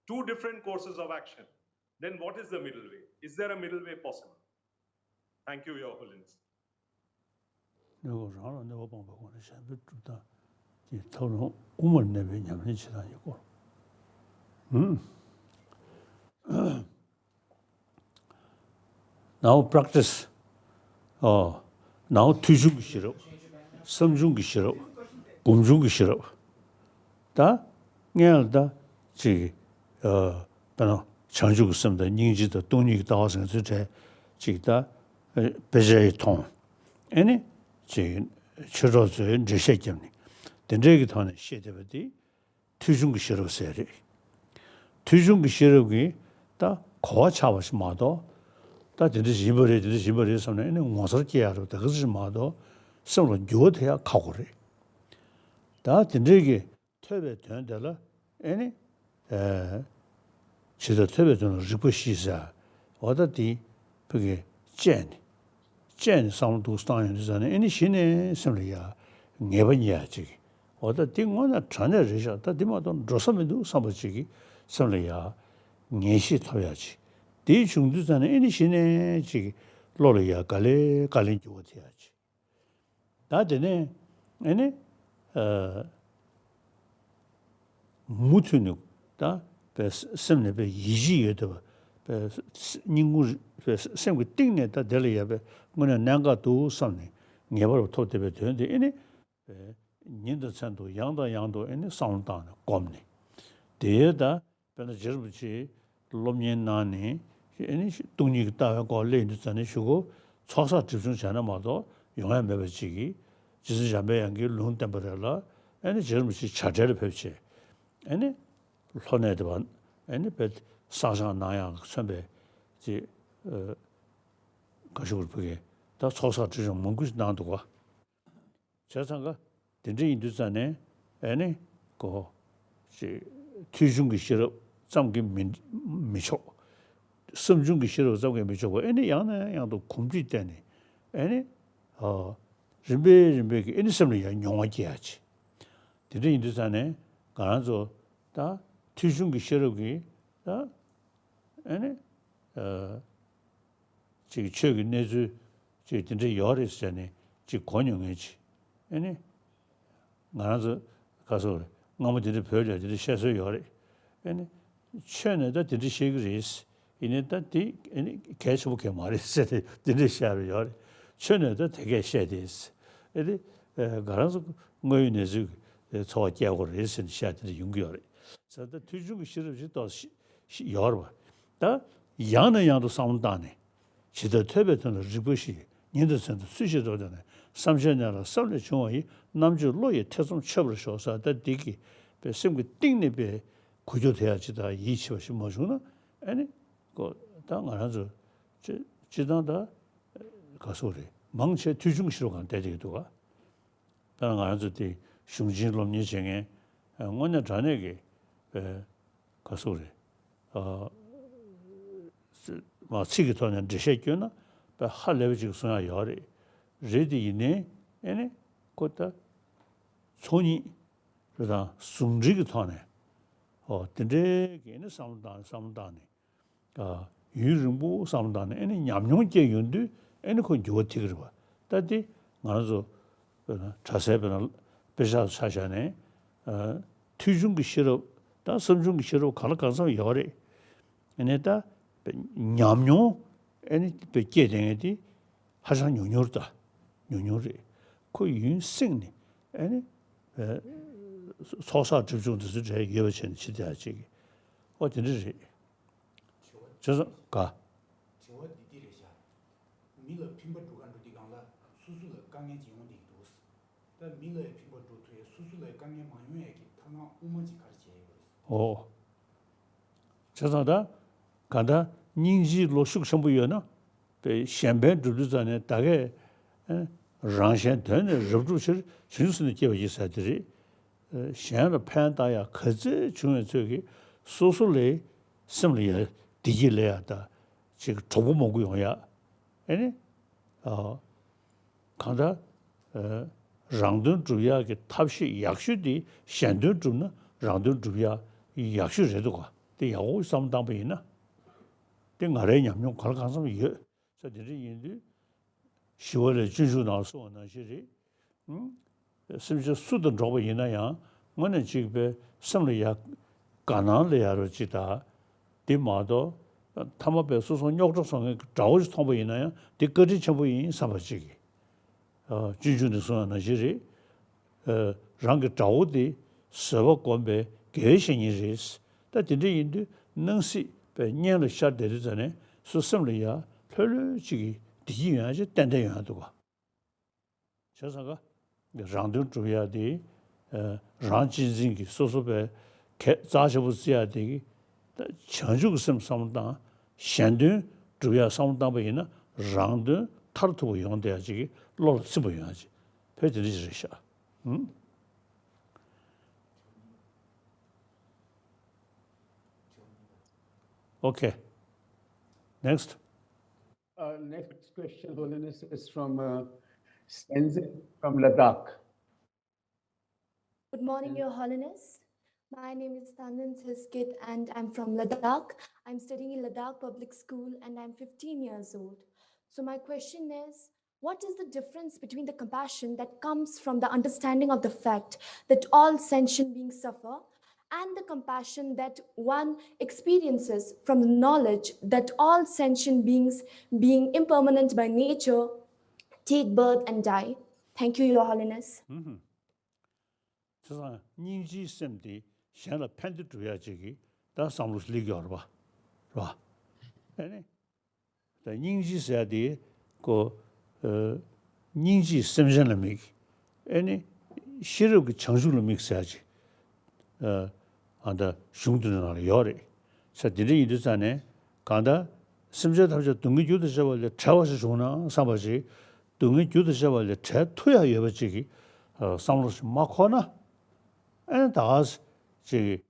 two different courses of action, then what is the middle way? Is there a middle way possible? Thank you, Your Holiness. གནོད་པ་རང་ལ་གནོད་པ་སྤངས་པའི་སྒོ་ནས་གཞན་ཕན་སྒྲུབ་སྟངས་ཀྱི་ཐབས་ལམ་དབུ་མར་གནས་པའི་ཉམས་ལེན་བྱེད་སྟངས་ཀྱི་སྐོར། ཧུམ། Now practice. ཨོ། Now མཐོང་ཆུང་གི་ཤེས་རབ། བསམ་བྱུང་གི་ཤེས་རབ། སྒོམ་བྱུང་གི་ཤེས་རབ། ད་སྔོན་ལ་ད་ཅིག་ཨ། དཔེར་ན་བྱང་ཆུབ་ཀྱི་སེམས་དང་སྙིང་རྗེ་དང་སྟོང་ཉིད་ཀྱི་ལྟ་བ་ཟེར་ཚུལ་བྲལ་ཅིག་ད་དཔེ་ཆ་ཡིས་མཐོང་། ཨེ་ནི་ཅིག་ཆོས་གྲོགས་ཚོས་འགྲེལ་བཤད་བརྒྱབ་ནས་དེ་འདྲའི་གི་ཐོག་ནས་བཤད་བསྡད་པ་དེ་མཐོང་ཆུང་གི་ཤེས་རབ་ཟེར་རེད། ཐོས་བྱུང་གི་ཤེས་རབ་ཀྱིས་ད་གོ་བ་ཆགས་པ་ཞིག་མ་གཏོགས། ད་དེ་འདྲ་ཞིག་ཡིན་པ་རེད། དེ་འདྲ་ཞིག་ཡིན་པ་རེད་བསམ་ནས་ཨ་ནི་ངོ་མཚར་སྐྱེ་ཡག་རེད། ད་ག་ཚོད་ཞིག་མ་གཏོགས་སེམས་ལ་འགྱུར་བ་ཐེབས་ཡག་ཁག་པོ་རེད། ད་དེ་འདྲའི་གི་ཐོས་པའི་དོན་དེ་ལ་ཨེ་ནི། ཨེ། ཇི་ལྟར་ཐོས་པའི་དོན་ལ་རིགས་པ་བཞི་ཟེར། འོ་ད་དེ་ཕ་གི་དཔྱད་ནས། དཔྱད་ནས་བསམ་བློ་འདུག་བཏང་ཡོང་དུས་ཙང་ནས་ཨེ་ནི་གཞི་ནས་སེམས་ལ་ཡ་ངེས་པ་རྙེད་ཡ་ཅིག་འོ་ད་དེ་དངོས་གནས་དྲང་གནས་རེད་ཤག་ད་དེ་མ་གཏོགས་འགྲོ་ས་མི་འདུག་བསམ་པ་ཅིག་གི་སེམས་ལ་ཡ་ངེས་ཤེས་ཐོབ་ཡ་ཅིག་དེ་བྱུང་དུས་ཙང་ནས་ཨེ་ནི་གཞི་ནས་ཅིག་བློ་ལ་ཡ་ག་ལེ་ག་ལེ་འགྱུར་བ་ཐེབས་ཡ་ཅིག་ད་དེ་ནས་ཨེ་ནི། ཨ། མུ་མཐུད་ནས་ད་པའི་སེམས་ནས་པའི་ཡིད་ཆེས་ཡོད་བསྡད་པ། པའི་སྙིང་ཁུང་པའི་སེམས་ཀྱི་གཏིང་ནས་ད་དེ་ལ་ཡ་པའི་དངོས་གནས་གནད་འགག་འདུག་བསམ་ནས་ངེས་པར་ཐོབ་བསྡད་པའི་དོན་དེ་ཨེ་ནི། པའི་ཉིན་དང་མཚན་དུ་ཡང་དང་ཡང་དུ་ཨེ་ནི་བསམ་བློ་བཏང་ནས་བསྒོམས་ནས། དེ་ད། དཔེར་ན་རྗེ་རིན་པོ་ཆེས་སློབ་གཉེར་གནང་ནས་ཨེ་ནི་སྟོང་ཉིད་ཀྱི་ལྟ་བའི་སྐོར་སླེབས་ཡོང་དུས་ཙང་ནས་གཞུག་གུ་ཚོགས་བསགས་སྒྲིབ་སྦྱོང་བྱས་ན་མ་གཏོགས་ཡོང་ཡ་མེད་པ་ཅིག་གིས། རྗེ་བཙུན་འཇམ་པའི་དབྱངས་ཀྱིས་ལུང་བསྟན་པ་རེད་ལ། ཨེ་ནི་རྗེ་རིན་པོ་ཆེ་བྱ་བྲལ་ལ་ཕེབས་བྱས། ཨེ་ནི་ལྷོ་ནས་དེ་བ་ཨེ་ནི་བས་བསགས་སྦྱང་གནང་ཡག་མཚོན་པའི་ཅིག་ཨ། ག་ཞུ་དགོས་རེད། ཕ་གི་ད་ཚོགས་བསགས་སྒྲིབ་སྦྱོང་མང་པོ་ཞིག་གནང་འདུག་ག་བྱས་ཙང་ཀ། དེ་འདྲ་ཡིན་དུས་ཙང་ནས་ཨེ་ནི་ཀོ། ཅིག་ཐོས་བྱུང་གི་ཤེས་རབ་ཙམ་གྱིས་མི་མི་ཆོག་བསམ་བྱུང་གི་ཤེས་རབ་ཙམ་གྱིས་མི་ཆོག་པ་ཨེ་ནི་ཡང་ནས་ཡང་དུ་གོམས་འདྲིས་བསྟེན་ནས་ཨེ་ནི། ཨ། རིམ་པས་རིམ་པས་ཀྱིས་ཨེ་ནི་སེམས་ལ་ཡང་མྱོང་བ་སྐྱེ་ཡ་ཆེ། དེ་འདྲ་ཡིན་དུས་ཙང་ནས་ང་རང་ཚོ་ད་ཐོས་བྱུང་གི་ཤེས་རབ་ཀྱིས་ད། ཨེ་ནི། ཨ། ཅིག་ཆོས་ཀྱི་གནས་ཚུལ་ཅིག་དེ་འདྲ་ཡོད་རེད་ཟེར་ནས་ཅིག་གོ་མྱོང་མཁན་ཅིག་ཨེ་ནི། ང་རང་ཚོ་ག་སོ་རེད། སྔ་མོ་དེ་འདྲ་བོད་ལ་དེ་འདྲ་བཤད་སྲོལ་ཡོད་རེད། ཨེ་ནི། ཆོས་ནས་ད་དེ་འདྲ་བཤད་ཀྱི་རེད། ཡིན་ནའི་ད་དེ་ཨེ་ནི་གལ་ཆེན་པོ་གང་མ་རེད་ཟེར་ཏེ་དེ་འདྲ་བཤད་པ་ཡོད་རེད། ཆོས་ནས་ད་དེ་གས་བཤད་དེ། ཨེ་ནི། ཨེ། ང་རང་ཚོ་དངོས་ཡོད་གནས་ཚུལ་གྱི་ཚོར་བ་སྐྱེ་དགོས་རེད་ཟེར་ནས་བཤད་དེ་འདྲ་ཡོང་གི་ཡོད་རེད། ཟེར་ད་ཐོས་བྱུང་གི་ཤེས་རབ་ཅིག་ཏོག་ཙམ་ཡོད་རེད་པ། ད་ཡང་ནས་ཡང་དུ་བསམ་བློ་བཏང་ནས། ཇི་ལྟར་ཐོས་པའི་དོན་ལ་རིགས་པ་བཞི། ཉིན་དང་མཚན་དུ་ཚུལ་བཞིན་རབ་བརྟགས་ནས། བསམ་བྱས་གནས་ལ་བསམ་ལས་བྱུང་བ་ཡི། རྣམ་དཔྱོད་བློ་ཡི་ཐེ་ཚོམ་ཆོད་པར་ཤོག་ཟེར་ད་འདི་གི་པའི་སེམས་ཀྱི་གཏིང་ནས་པའི་གོ་རྒྱུ་དེ་ཡང་ཇི་ལྟར་ཡིད་ཆེས་པ་ཞིག་མ་བྱུང་ན་ཨེ་ནི་ཀོ། ད་ང་རང་ཚོ་སྤྱི་སྤྱི་བཏང་ད་ག་སོ་རེད། མང་ཆེ་ཐོས་བྱུང་གི་ཤེས་རབ་སྒང་བསྡད་བསྡད་ཀྱི་འདུག་ག་དཔེར་ན་ང་རང་ཚོ་དེ་གཞུང་ཆེན་སློབ་གཉེར་བྱེད་མཁན་དངོས་གནས་དྲང་གནས་ཀྱི་པའི་ག་སོ་རེད། ཨ། མ་ཚིག་གི་ཐོག་ནས་འགྲེལ་བཤད་བསྐྱོན་ན་དཔེ་ཧ་ལས་པ་ཅིག་གསུང་ཡག་ཡོད་རེད། རེད་དེ་ཡིན་ནའི་ཨེ་ནི་ཁོ་ད་ཚོགས་གཉིས་རེད་དང་ཟུང་འབྲེལ་གྱི་ཐོག་ནས་ཨོ་དེ་འདྲའི་གི་ཨེ་ནི་བསམ་བློ་བཏང་ནས་བསམ་བློ་བཏང་ནས། ཡུན་རིང་པོ་བསམ་བློ་བཏང་ནས་ཨེ་ནི་ཉམས་མྱོང་སྐྱེས་ཡོང་དུས་ཨེ་ནི་ཁོ་འགྱུར་བ་ཐེབས་ཀྱི་རེད་པ། ད་དེ་ང་རང་ཚོ་དཔེར་ན་གྲྭ་སའི་དཔེར་ན་དཔེ་ཆ་ཆ་བཞག་ནས་ཨ་ཐོས་བྱུང་གི་ཤེས་རབ་དང་བསམ་བྱུང་གི་ཤེས་རབ་གང་ལ་གང་འཚམ་ཡོད་རེད། ཨེ་ནི་ད་ཉམས་མྱོང་ཨེ་ནི་དཔེ་སྐྱེས་བསྡད་མཁན་དེ་ཧ་ཅང་ཉུང་ཉུང་རེད། ད་ཉུང་ཉུང་རེད། ཁོ་ཡུན་བསྲིངས་ནས་ཨེ་ནི་ཨ་ཚོགས་བསགས་སྒྲིབ་སྦྱོང་དེ་ཚོ་འབྲེལ་ཡོད་པ་བྱས་ནས་ཕྱི་དེ་ཡ་ཅིག་ཨོ་དེ་འདྲ་རེད། བྱས་ཙང་ག་དྲི་བ་འདི་འདི་རེད་ཤག་མི་ལ་ཕན་པ་འགྲོ་ག་འགྲོ་དུས་སྒང་ལ་སོ་སོ་ལ་དཀའ་ངལ་ཅིག་ཡོང་བསྡད་ཀྱི་འདུག་ད་མི་ལ་ཡང་ཕན་པ་འགྲོ་ཐུབ་ཡ་སོ་སོ་ལ་ཡང་དཀའ་ངལ་མ་ཡོང་ཡ་གི་ཐབས་ལམ་དབུ་མ་ཅིག་ག་རེ་བྱས་ཡོད་རེད། ཨོ། བྱས་ཙང་ད་ག་ད་སྙིང་རྗེའི་བློ་ཤུགས་ཆེན་པོ་ཡོད་ན་པའི་གཞན་ཕན་སྒྲུབ་དུས་ཙང་ནས་ད་གས་ཨེ་རང་གཞན་དོན་ནི་རབ་བསྒྲུབ་ཕྱིར། བྱང་ཆུབ་སེམས་ནི་བསྐྱེད་པར་བགྱི་ཟེར་དེ་རེད། གཞན་ལ་ཕན་བཏགས་ཡག་ག་ཚོད་བྱུང་བའི་ཚོད་ཀྱིས་སོ་སོ་ལ་སེམས་ལ་ཡ་བདེ་སྐྱིད་སླེབས་ཡག་དང་ཅིག་གྲོགས་པོ་མང་པོ་ཡོང་ཡག་ཨེ་ནི། ཨ། གང་ལྟར། ཨ། རང་དོན་སྒྲུབ་ཡག་གི་ཐབས་ཤེས་ཡག་ཤོས་དེ་གཞན་དོན་སྒྲུབ་ན་རང་དོན་སྒྲུབ་ཡག་ཡག་ཤོས་རེད་འདུག་ག་དེ་ཡག་པོ་བསམ་བཏང་པ་ཡིན་ན། དེ་ང་རའི་ཉམས་མྱོང་གང་ལ་གང་འཚམ་ཡོད་ས་དེ་འདྲ་ཡིན་དུས། ཞི་བ་ལྷས་སྤྱོད་འཇུག་ནང་གསུངས་པ་ནང་བཞིན་རེད། ཨང་། སེམས་ཅན་སུ་དང་འགྲོགས་པ་ཡིན་ན་ཡང་དངོས་གནས་གཅིག་པའི་སེམས་ལ་ཡ་དགའ་སྣང་ལ་ཡ་རོ་གཅིག་དང་། དེ་མ་གཏོགས་ཐ་མ་པའི་སོ་སོ་རྙོག་དྲ་བཟོ་མཁན་གྱི་དགྲ་བོ་ཞིག་མཐོང་པ་ཡིན་ན་ཡང་དེ་བཀའ་དྲིན་ཆེན་པོ་ཡིན་བསམ་པ་གཅིག་གིས། ཨ། སྤྱོད་འཇུག་ནས་གསུངས་པ་ནང་བཞིན་རེད། ཨ། རང་གི་དགྲ་བོ་དེ་བཟོད་པ་སྒོམ་པའི་དགེ་བའི་བཤེས་གཉེན་རེད། ད་དེ་འདྲ་ཡིན་དུས་སྣང་སྲིད་པའི་གཉེན་ལ་ཤར་བསྡད་དུས་ཙ་ནས་སོ་སེམས་ལ་ཡ་ལྷོད་ལྷོད་ཅིག་གིས་བདེ་སྐྱིད་ཡོང་ཡ་ཅིག་ཏན་ཏན་ཡོང་ཡ་འདུག་ག་བྱས་ཙང་ཀ་རང་དོན་སྒྲུབ་ཡ་དེ་རང་གཅེས་འཛིན་གྱི་སོ་སོ་པའི་གེགས་རྩ་ཆེན་པོ་བརྩི་ཡ་དེ་གི་ ད་བྱང་ཆུབ་ཀྱི་སེམས་བསམ་བློ་བཏང་། གཞན་དོན་སྒྲུབ་ཡག་བསམ་བློ་བཏང་པ་ཡིན་ན་རང་དོན་མཐར་ཐུག་པ་ཡོང་བསྡད་ཡག་ཅིག་གི་བློ་ལ་ཚིམ་པ་ཡོང་ཡག་ཅིག་བོད་དེ་འདྲ་ཞིག་རེད་ཤག་ཧུམ། Okay. Next. Uh, next question, Holiness, is from uh, Senzin from Ladakh. Good morning, Your Holiness. My name is Tandan Teskit and I'm from Ladakh. I'm studying in Ladakh Public School and I'm fifteen years old. So, my question is, what is the difference between the compassion that comes from the understanding of the fact that all sentient beings suffer and the compassion that one experiences from the knowledge that all sentient beings, being impermanent by nature, take birth and die? Thank you, Your Holiness. བྱས་ཙང་སྙིང་རྗེའི་སེམས་དེ་གཞན་ལ་ཕན་བདེ་སྒྲུབ་ཡག་ཅིག་གི་ད་བསམ་བློ་སླེབས་ཀྱི་ཡོད་རེད་པ། རེད་པ། ཨ་ནི། ད་སྙིང་རྗེ་ཟེར་ཡག་དེ་ཀོ། སྙིང་རྗེས་སེམས་ཅན་ལ་དམིགས། ཨེ་ནི། ཤེས་རབ་ཀྱི་བྱང་ཆུབ་ལ་དམིགས་ཟེར་ཡག་ཅིག་ཨ་ད་གཞུང་དེ་ནང་ལ་ཡོད་རེད། ས་དེ་འདྲ་ཡིན་དུས་ཙང་ནས་གང་ལྟར། སེམས་ཅན་ཐམས་ཅད་སྡུག་བསྔལ་རྒྱུ་དང་བཅས་པ་ལས་བྲལ་བ་ཞིག་བྱུང་ན་བསམ་པ་ཅིག་སྡུག་བསྔལ་རྒྱུ་དང་བཅས་པ་ལས་བྲལ་ཐུབ་ཡག་ཡོད་པ་ཅིག་གི་བསམ་བློ་ཞིག་མ་འཁོར་ན། ཨེ་ནི་ད་ག་ཅིག་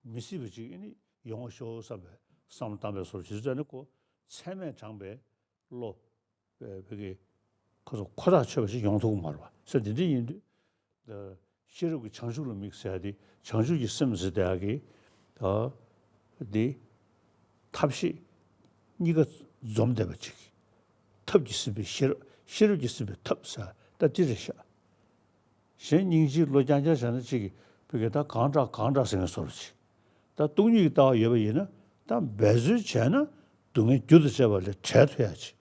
མི་སྲིད་པ་ཅིག་ཨེ་ནི་ཡོང་བ་ཤོག་བསམ་པའི་བསམ་བློ་བཏང་པའི་བཟོ་ཅིག་ཙང་ནི་ཁོ་ཚད་མས་དྲངས་པའི་བློ་བའི་བོད་ཀྱི་ཁོ་ཚོ་ཁོ་ཐག་ཆོད་པ་ཞིག་ཡོང་ཐུབ་ཀྱི་མ་རེད་པ། ས་དེ་འདྲ་ཡིན་དུས། ཤེས་རབ་ཀྱི་བྱང་ཆུབ་ལ་དམིགས་ཟེར་ཡག་དེ་བྱང་ཆུབ་ཀྱི་སེམས་ཟེར་ཡག་དེ་ཨ་དེ་ཐབས་ཤེས་གཉིས་ཀ་འཛོམས་བསྡད་པ་ཅིག་ཐབས་ཀྱིས་ཟིན་པའི་ཤེས་རབ། ཤེས་རབ་ཀྱིས་ཟིན་པའི་ཐབས་ཟེར་ད་དེ་རེད་ཤག་གཞན་སྙིང་རྗེའི་བློ་རྐྱང་རྐྱང་བྱས་ན་གཅིག་གིས་བོད་སྐད་ད་གང་དྲག་གང་དྲག་ཟེར་མཁན་བཟོ་འདྲ་ཅིག་ད་སྟོང་ཉིད་ཀྱི་ལྟ་བ་ཡོད་པ་ཡིན་ན་ད་འབད་རྩོལ་བྱས་ན་སྡུག་བསྔལ་རྒྱུ་དང་བཅས་པ་ལས་བྲལ་ཐུབ་ཡག་ཅིག་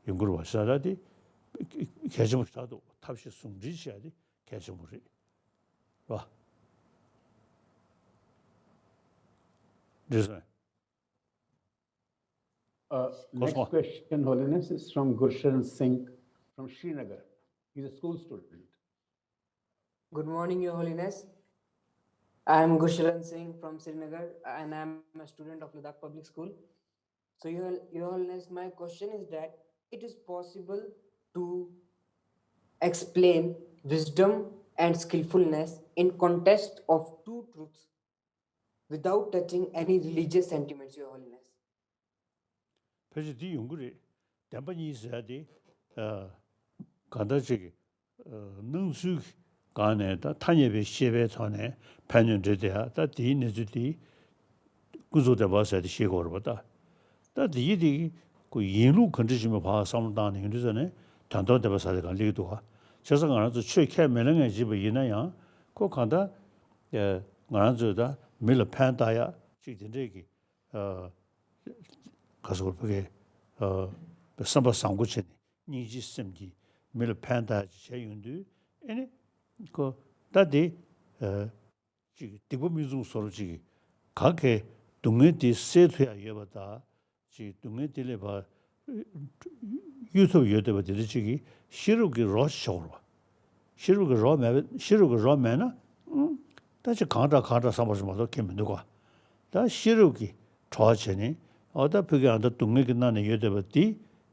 ཡོང་གི་རེད་པ། ཟེར་ད་དེ་གལ་ཆེན་པོ་ཞིག་ཆགས་འདུག་ཐབས་ཤེས་ཟུང་འབྲེལ་བྱེད་ཡག་དེ་གལ་ཆེན་པོ་རེད་པ། རེད་སོང་། Uh, next question, Holiness, is from Gursharan Singh from Srinagar. He's a school student. Good morning, Your Holiness. I am Gursharan Singh from Srinagar and I am a student of Ladakh Public School. So, Your, Your Holiness, my question is that it is possible to explain wisdom and skillfulness in context of two truths without touching any religious sentiments, Your Holiness. ཕལ་ཆེར་འདི་ཡོང་གི་རེད། བདེན་པ་གཉིས་ཟེར་ཡག་དེ་གང་ལྟར་ཅིག་གི་སྣང་ཚུལ་གྱི་སྒང་ནས་ད་ཐ་སྙད་པའི་ཤེས་པའི་ཐོག་ནས་ཕན་གནོད་འདྲེས་བསྡད་ཡག་ད་དེའི་གནས་ཚུལ་དེ་ཀུན་རྫོབ་བདེན་པ་ཟེར་དེ་ཤེས་དགོས་རེད་པ་ད། ད་དེ་ཡི་དེ་ཁོ་ཡིན་ལུགས་ག་འདྲ་ཞིག་མིན་ཕར་བསམ་བློ་བཏང་ནས་ཡོང་དུས་ཙ་ནས་དོན་དམ་བདེན་པ་ཟེར་དེ་གང་སླེབས་ཀྱི་འདུག་ག་བྱས་ཙང་ང་རང་ཚོ་ཆོས་ཁས་མི་ལེན་མཁན་ཅིག་ཡིན་ན་ཡང་ཁོ་གང་ལྟར་ང་རང་ཚོས་ད་མི་ལ་ཕན་བཏགས་ཡག་ཅིག་དེ་འདྲས་ཀྱི་ག་ཟེར་དགོས་རེད། ཕ་གི་བསམ་པ་བཟང་པོ་བྱས་ནས་སྙིང་རྗེའི་སེམས་ཀྱིས་མི་ལ་ཕན་བཏགས་ཅིག་བྱས་ཡོང་དུས་ཨེ་ནི་ཁོ་ད་དེ་ཅིག་སྡིག་པ་མིག་བཙུམ་བཟོ་འདྲ་ཅིག་ག་གེ་སྡུག་བསྔལ་དེ་སེལ་ཐུབ་ཡག་ཡོད་པ་ད། ཅིག་སྡུག་བསྔལ་དེ་ལས་ཕར་གཡོལ་ཐབས་ཡོད་བསྡད་པ་དེ་འདྲ་ཅིག་གི་ཤེས་རབ་ཀྱི་རོ་ཞིག་ཆགས་དགོས་རེད་པ། ཤེས་རབ་ཀྱི་རོ་མེད་པ། ཤེས་རབ་ཀྱི་རོ་མེད་ན་ཨང་ད་ཅིག་གང་དྲག་གང་དྲག་བསམ་པ་ཞིག་མ་གཏོགས་ཁེལ་མི་འདུག་ག་ད་ཤེས་རབ་ཀྱི་གྲོགས་བྱས་ནས་ཨོ་ད་ཕ་གི་ཨ་ད་སྡུག་བསྔལ་གྱི་མནར་ནས་ཡོད་བསྡད་པ་དེ་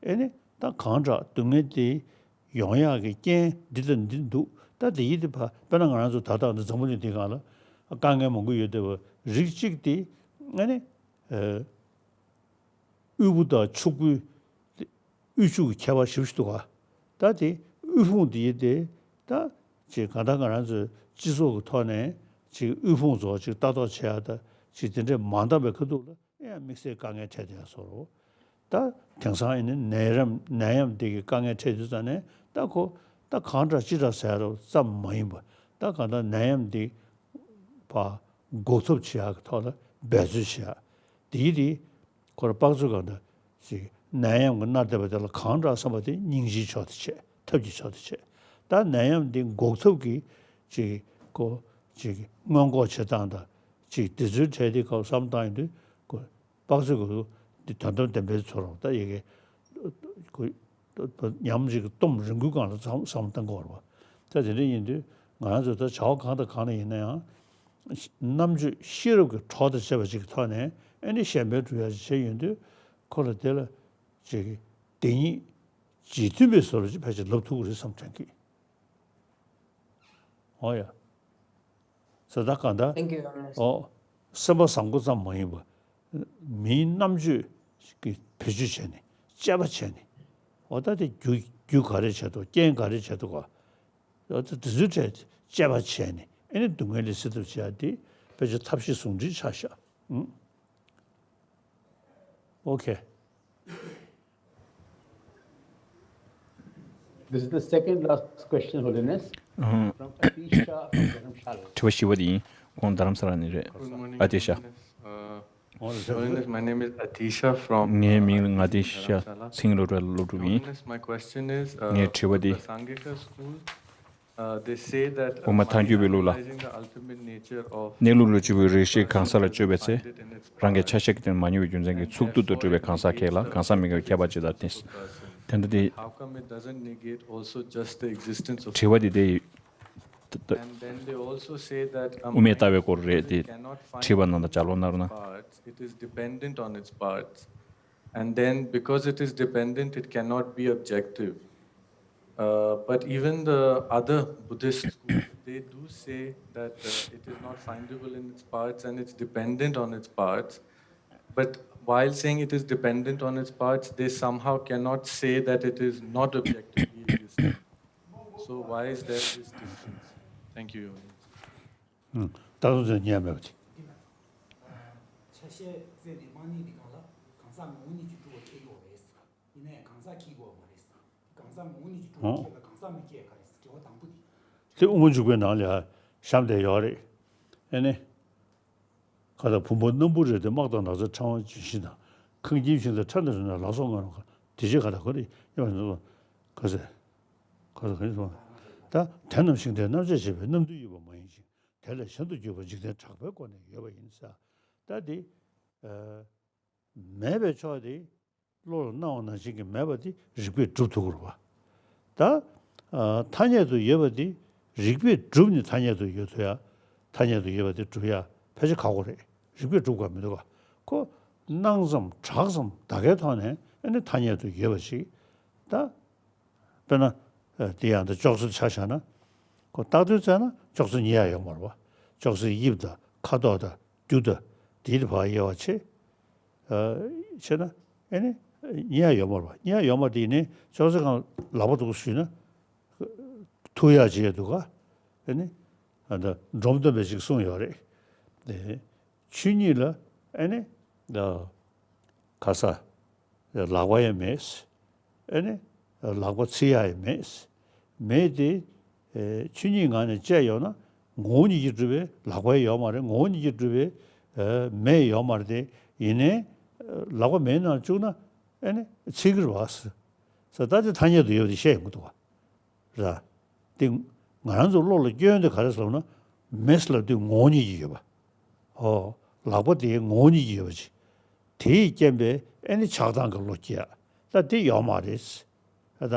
ཨེ་ནི་ད་གང་དྲག་སྡུག་བསྔལ་དེ་ཡོང་ཡག་གི་རྐྱེན་འདི་དང་འདི་འདུག་ད་དེ་ཡིན་དེ་ཕར་དཔེར་ན་ང་རང་ཚོ་ད་ལྟ་འདི་འཛམ་བུ་གླིང་འདིའི་སྒང་ལ་དཀའ་ངལ་མང་པོ་ཡོད་བསྡད་པ་རིགས་གཅིག་དེ་ཨེ་ནི། དབུལ་པོ་དང་ཕྱུག་པོའི་དབུལ་ཕྱུག་གི་ཁྱད་པར་ཞེ་པོ་ཅིག་འདུག་ག་ད་དེ་དབུལ་ཕོངས་དེ་ཡིན་ཏེ་ད་ཅིག་གང་ལྟར་ང་རང་ཚོའི་སྤྱི་ཚོགས་ཀྱི་ཐོག་ནས་ཅིག་དབུལ་ཕོངས་ཚོ་ཅིག་ལྟ་རྟོག་བྱེད་ཡག་ད་ཅིག་དེ་འདྲས་མ་འདང་བའི་ཁ་ཐུག་ལ་ཡང་དམིགས་བསལ་དཀའ་ངལ་འཕྲད་བསྡད་ཡག་བཟོ་འདྲ། ད་དེང་སང་ཨེ་ནི་ནད་ཡམས་ནད་ཡམས་དེ་གི་དཀའ་ངལ་འཕྲད་དུས་ཙང་ནས་ད་ཁོ་ད་གང་དྲག་ཅི་དྲག་ཟེར་ཡག་ཙམ་མ་ཡིན་པ་ད་གང་ལྟར་ནད་ཡམས་དེ་ཕར་འགོག་ཐབས་བྱེད་ཡག་གི་ཐོག་ལ་འབད་རྩོལ་བྱེད་ཡག་དེའི་དེ་ཁོ་ར་དཔག་ཚོད་གང་འདྲ་ཞིག་ནད་ཡམས་ཀྱི་མནར་བསྡད་པ་དེ་ལ་གང་དྲག་བསམ་པ་དེ་སྙིང་རྗེའི་ཕྱོགས་དེ་བྱས། ཐབས་ཀྱི་ཕྱོགས་དེ་བྱས། ད་ནད་ཡམས་འདི་འགོག་ཐབས་ཀྱི་ཅིག་ཁོ་ཅིག་སྔོན་འགོག་བྱེད་སྟངས་དང་ཅིག་དེ་ཚོའི་གྲས་དེ་ཁོ་བསམ་བཏང་ཡོང་དུས་ཁོ་དཔག་ཚོད་ཁོ་འདི་དོན་དམ་བདེན་པའི་ཚོར་རོ་ད་ཡི་གེ་ཁོ་ཉམས་ཅིག་གཏོང་རིང་པོའི་སྒང་ལ་བསམ་བསམ་བཏང་དགོས་རེད་པ། ད་དེ་འདྲ་ཡིན་དུས་ང་རང་ཚོ་ད་བྱ་བ་གང་དང་གང་ལ་ཡིན་ན་ཡང་། རྣམ་དཔྱོད་ཤེས་རབ་ཀྱི་གྲོགས་དང་བཅས་པ་ཅིག་གི་ཐོག་ནས་ཨ་ནི་གཞན་ཕན་སྒྲུབ་ཡ་ཅིག་བྱས་ཡོང་དུས་ཁོ་ལ་དེ་ལ་ཅིག་གི་དེ་ཉིད་རྗེས་མཐུན་པའི་བཟོ་འདྲ་ཅིག་ཕལ་ཆེར་ལབ་ཐུབ་ཀྱི་རེད་བསམ་དྲན་གི། འོ་ཡ། ས་ད་གང་ལྟར། Thank you, Your Holiness. འོ། སེམས་པ་བཟང་པོ་ཙམ་མ་ཡིན་པ། མིའི་རྣམ་དཔྱོད་ཀྱི་བེད་སྤྱོད་བྱས་ནས་དཔྱད་པ་བྱས་ནས། འོ་ད་དེ་རྒྱུ་རྒྱུ་ག་རེ་བྱས་འདུག་རྐྱེན་ག་རེ་བྱས་འདུག་ག་འོ་ད་དེ་ཚོའི་གྲས་དཔྱད་པ་བྱས་ནས་ཨ་ནི་སྡུག་བསྔལ་ལས་སེལ་ཐབས་བྱེད་ཡ་དེ་ཕལ་ཆེར་ཐབས་ཤེས་ཟུང་འབྲེལ་ཆགས་ཤག་ཨང་། Okay. This is the second last question, Holiness. From Atisha from Dharamshala. དྲི་བ་བཞི་པ་དེ་ཡིན། ཁོང་རྡ་རམ་ས་ལ་ནས་རེད། Good morning, ཨ་ཏི་ཤ། Holiness. Uh, Holiness, my name is Atisha from, ངའི་མིང་ལ་ང་ཏི་ཤ། ཚིང་ལོ་ར་སློབ་ཕྲུག་ཡིན། Holiness, my question is, uh, ངའི་དྲི་བ་འདི། Prasangika school, uh, they say that, uh, འོ་མ་ཐང་རྒྱུད་པའི་ལུགས་ལ། Mind analyzing the ultimate nature of གནས་ལུགས་ལ་དཔྱོད་པའི་རིགས་ཤིག་གང་ཟག་ལ་དཔྱོད་པའི་ཚེ། རང་གི་ཆ་ཤས་ཀྱི་སྟེང་མ་མྱོང་བའི་རྒྱུ་མཚན་གྱིས་ཚུགས་ཐུབ་ཏུ་གྲུབ་པའི་གང་ཟག་ཁེགས་ལ་གང་ཟག་མི་དགེ་བའི་ཁྱད་པར་ཇི་ལྟར་བསྟན། དེ་འདྲ་སྟེ། How come it doesn't negate also just the existence of དྲི་བ་འདི་དེ་ཡིན། And then they also say that དབུ་མའི་ལྟ་བའི་སྐོར་རེད་དེ། དྲིས་པ་ནང་དང་ལྗགས་ཀློག་ནང་ལ། Parts, it is dependent on its parts. And then because it is dependent, it cannot be objective. Uh, but even the other Buddhist schools, they do say that, uh, it is not findable in its parts and it's dependent on its parts. But while saying it is dependent on its parts, they somehow cannot say that it is not objectively existent. So why is there this difference? Thank you, Your Holiness. ཨུམ། ད་དུང་ཚོད་ཉན་མེད་པ་དེ། འདི་མ། ཆ་ཤས་བཙལ་ནས་མ་རྙེད་པའི་སྒང་ལ་གང་ཟག་ངོ་བོ་ཉིད་ཀྱིས་གྲུབ་པ་ཁེགས་ཡོད་རེད་ཟེར། ཡིན་ནའི་གང་ཟག་ཁེགས་ཡོད་མ་རེད་ཟེར། གང་ཟག་ངོ་བོ་ཉིད་ཀྱིས་གྲུབ་པ་ཁེགས་ལ་གང་ཟག་མི་ཁེགས་ག་རེད་ཟེར། དྲི་བ་དང་པོ་དེ། དེ་དབུ་མ་འཇུག་པའི་ནང་ལ་ཡང་བཞག་བསྡད་ཡོད་རེད། ཨེ་ནི། ག་ད་བུམ་པ་སྣམ་བུ་རེད་དེ། དམག་དང་ནགས་ཚལ་ཕྲེང་བ་ཇི་བཞིན་དང་། ཁང་ཁྱིམ་ཞིང་དང་ཁྲ་འདྲ་རེ་ན་ལ་སོགས་ལྔ་རུ་གང་། དེ་བཞིན་ག་ད་ག་རེ་ཡོད་པ་ག་ཟེར། ག་ཟེར་ག་ཡིན་སོང་། ད་དེ་རྣམས་ཤིང་རྟའི་རྣམ་གཞག་བྱེད་པའི་རྣམ་འདུལ་དབྱེ་བ་མ་ཡིན་ཞིང་། དེ་ལས་གཞན་དུ་གྱུར་པ་འཇིག་རྟེན་གྲགས་པའི་སྒོ་ནས་ཡོད་པ་ཡིན་ཟེར། ད་དེ་མེད་པའི་ཕྱོགས་དེ་བློ་ལ་སྣང་བ་ནང་བཞིན་གྱི་མེད་པ་དེ་རིགས་པས་སྒྲུབ་ཐུབ་ཀྱི་རེད་པ། ད་ཐ་སྙད་དུ་ཡོད་པ་དེ་རིགས་པས་གྲུབ་ནས་ཐ་སྙད་དུ་ཡོད་ཐུབ་ཡ། ཐ་སྙད་དུ་ཡོད་པ་དེ་གྲུབ་ཡ་ཕལ་ཆེར་ཁག་པོ་རེད། རིགས་པས་གྲུབ་ཀྱི་མི་འདུག་ག་ཁོ་སྣང་ཙམ་གྲགས་ཙམ་ད་གའི་ཐོག་ནས་ཨ་ནི་ཐ་སྙད་དུ་ཡོད་པ་ཞིག་ད། དཔེར་ན། དེ་ཡང་ད་ཅོག་ཙེ་ཆ་བཞག་ན། ཁོ་བཏགས་དོན་བཙལ་ན་ཅོག་ཙེ་རྙེད་ཡ་ཡོད་མ་རེད་པ། ཅོག་ཙེའི་དབྱིབས་དང་ཁ་དོག་དང་རྒྱུ་དང་དེའི་བར་དབྱེ་བ་ཕྱེ། ཕྱེ་ན་ཨེ་ནི་རྙེད་ཡ་ཡོད་མ་རེད་པ། རྙེད་ཡ་ཡོད་མ་རེད་དེ། ཡིན་ནའི་ཅོག་ཙེ་སྒང་ལག་པ་འདུག་ཞུས་ན་ཐུག་ཡ་ཅིག་ཡོད་འདུག་ག་ཨེ་ནི། ཨ་ད་འབྲོམ་སྟོན་པས་ཅིག་གསུངས་ཡོད་རེད། ཆོས་ཉིད་ལ་ཨེ་ནི་ད་ག་ས་ལག་པ་ཡང་མེད། ཨེ་ནི་ལག་པ་འཚིག་ཡ་ཡང་མེད། མེད་དེ། ཆོས་ཉིད་ངང་ནས་བཅད་ཡོང་ན་ངོ་བོ་ཉིད་ཀྱིས་གྲུབ་པའི་ལག་པ་ཡང་ཡོད་མ་རེད། ངོ་བོ་ཉིད་ཀྱིས་གྲུབ་པའི་མེ་ཡང་ཡོད་མ་རེད་དེ། ཡིན་ནའི་ལག་པ་མེའི་ནང་བཅུག་ན་ཨེ་ནི་འཚིག་གི་རེད་པ། ཟེར་ད་དེ་ཐ་སྙད་དུ་ཡོད་པ་དེ་བཤད་ཡོང་གི་འདུག་ག་ར། དེ་ང་རང་ཚོ་བློ་ལ་སྐྱོན་དེ་ག་རེ་ཟེར་ན། མེ་ཟེར་ལབ་དུས་ངོ་བོ་ཉིད་ཀྱིས་ཡོད་པ། ཨོ། ལག་པ་དེ་ངོ་བོ་ཉིད་ཀྱིས་ཡོད་པ་ཅིག་དེའི་རྐྱེན་པས་ཨེ་ནི་ཆགས་སྡང་གི་བློ་སྐྱེ་ཡ། ད་དེ་ཡོད་མ་རེད། ད་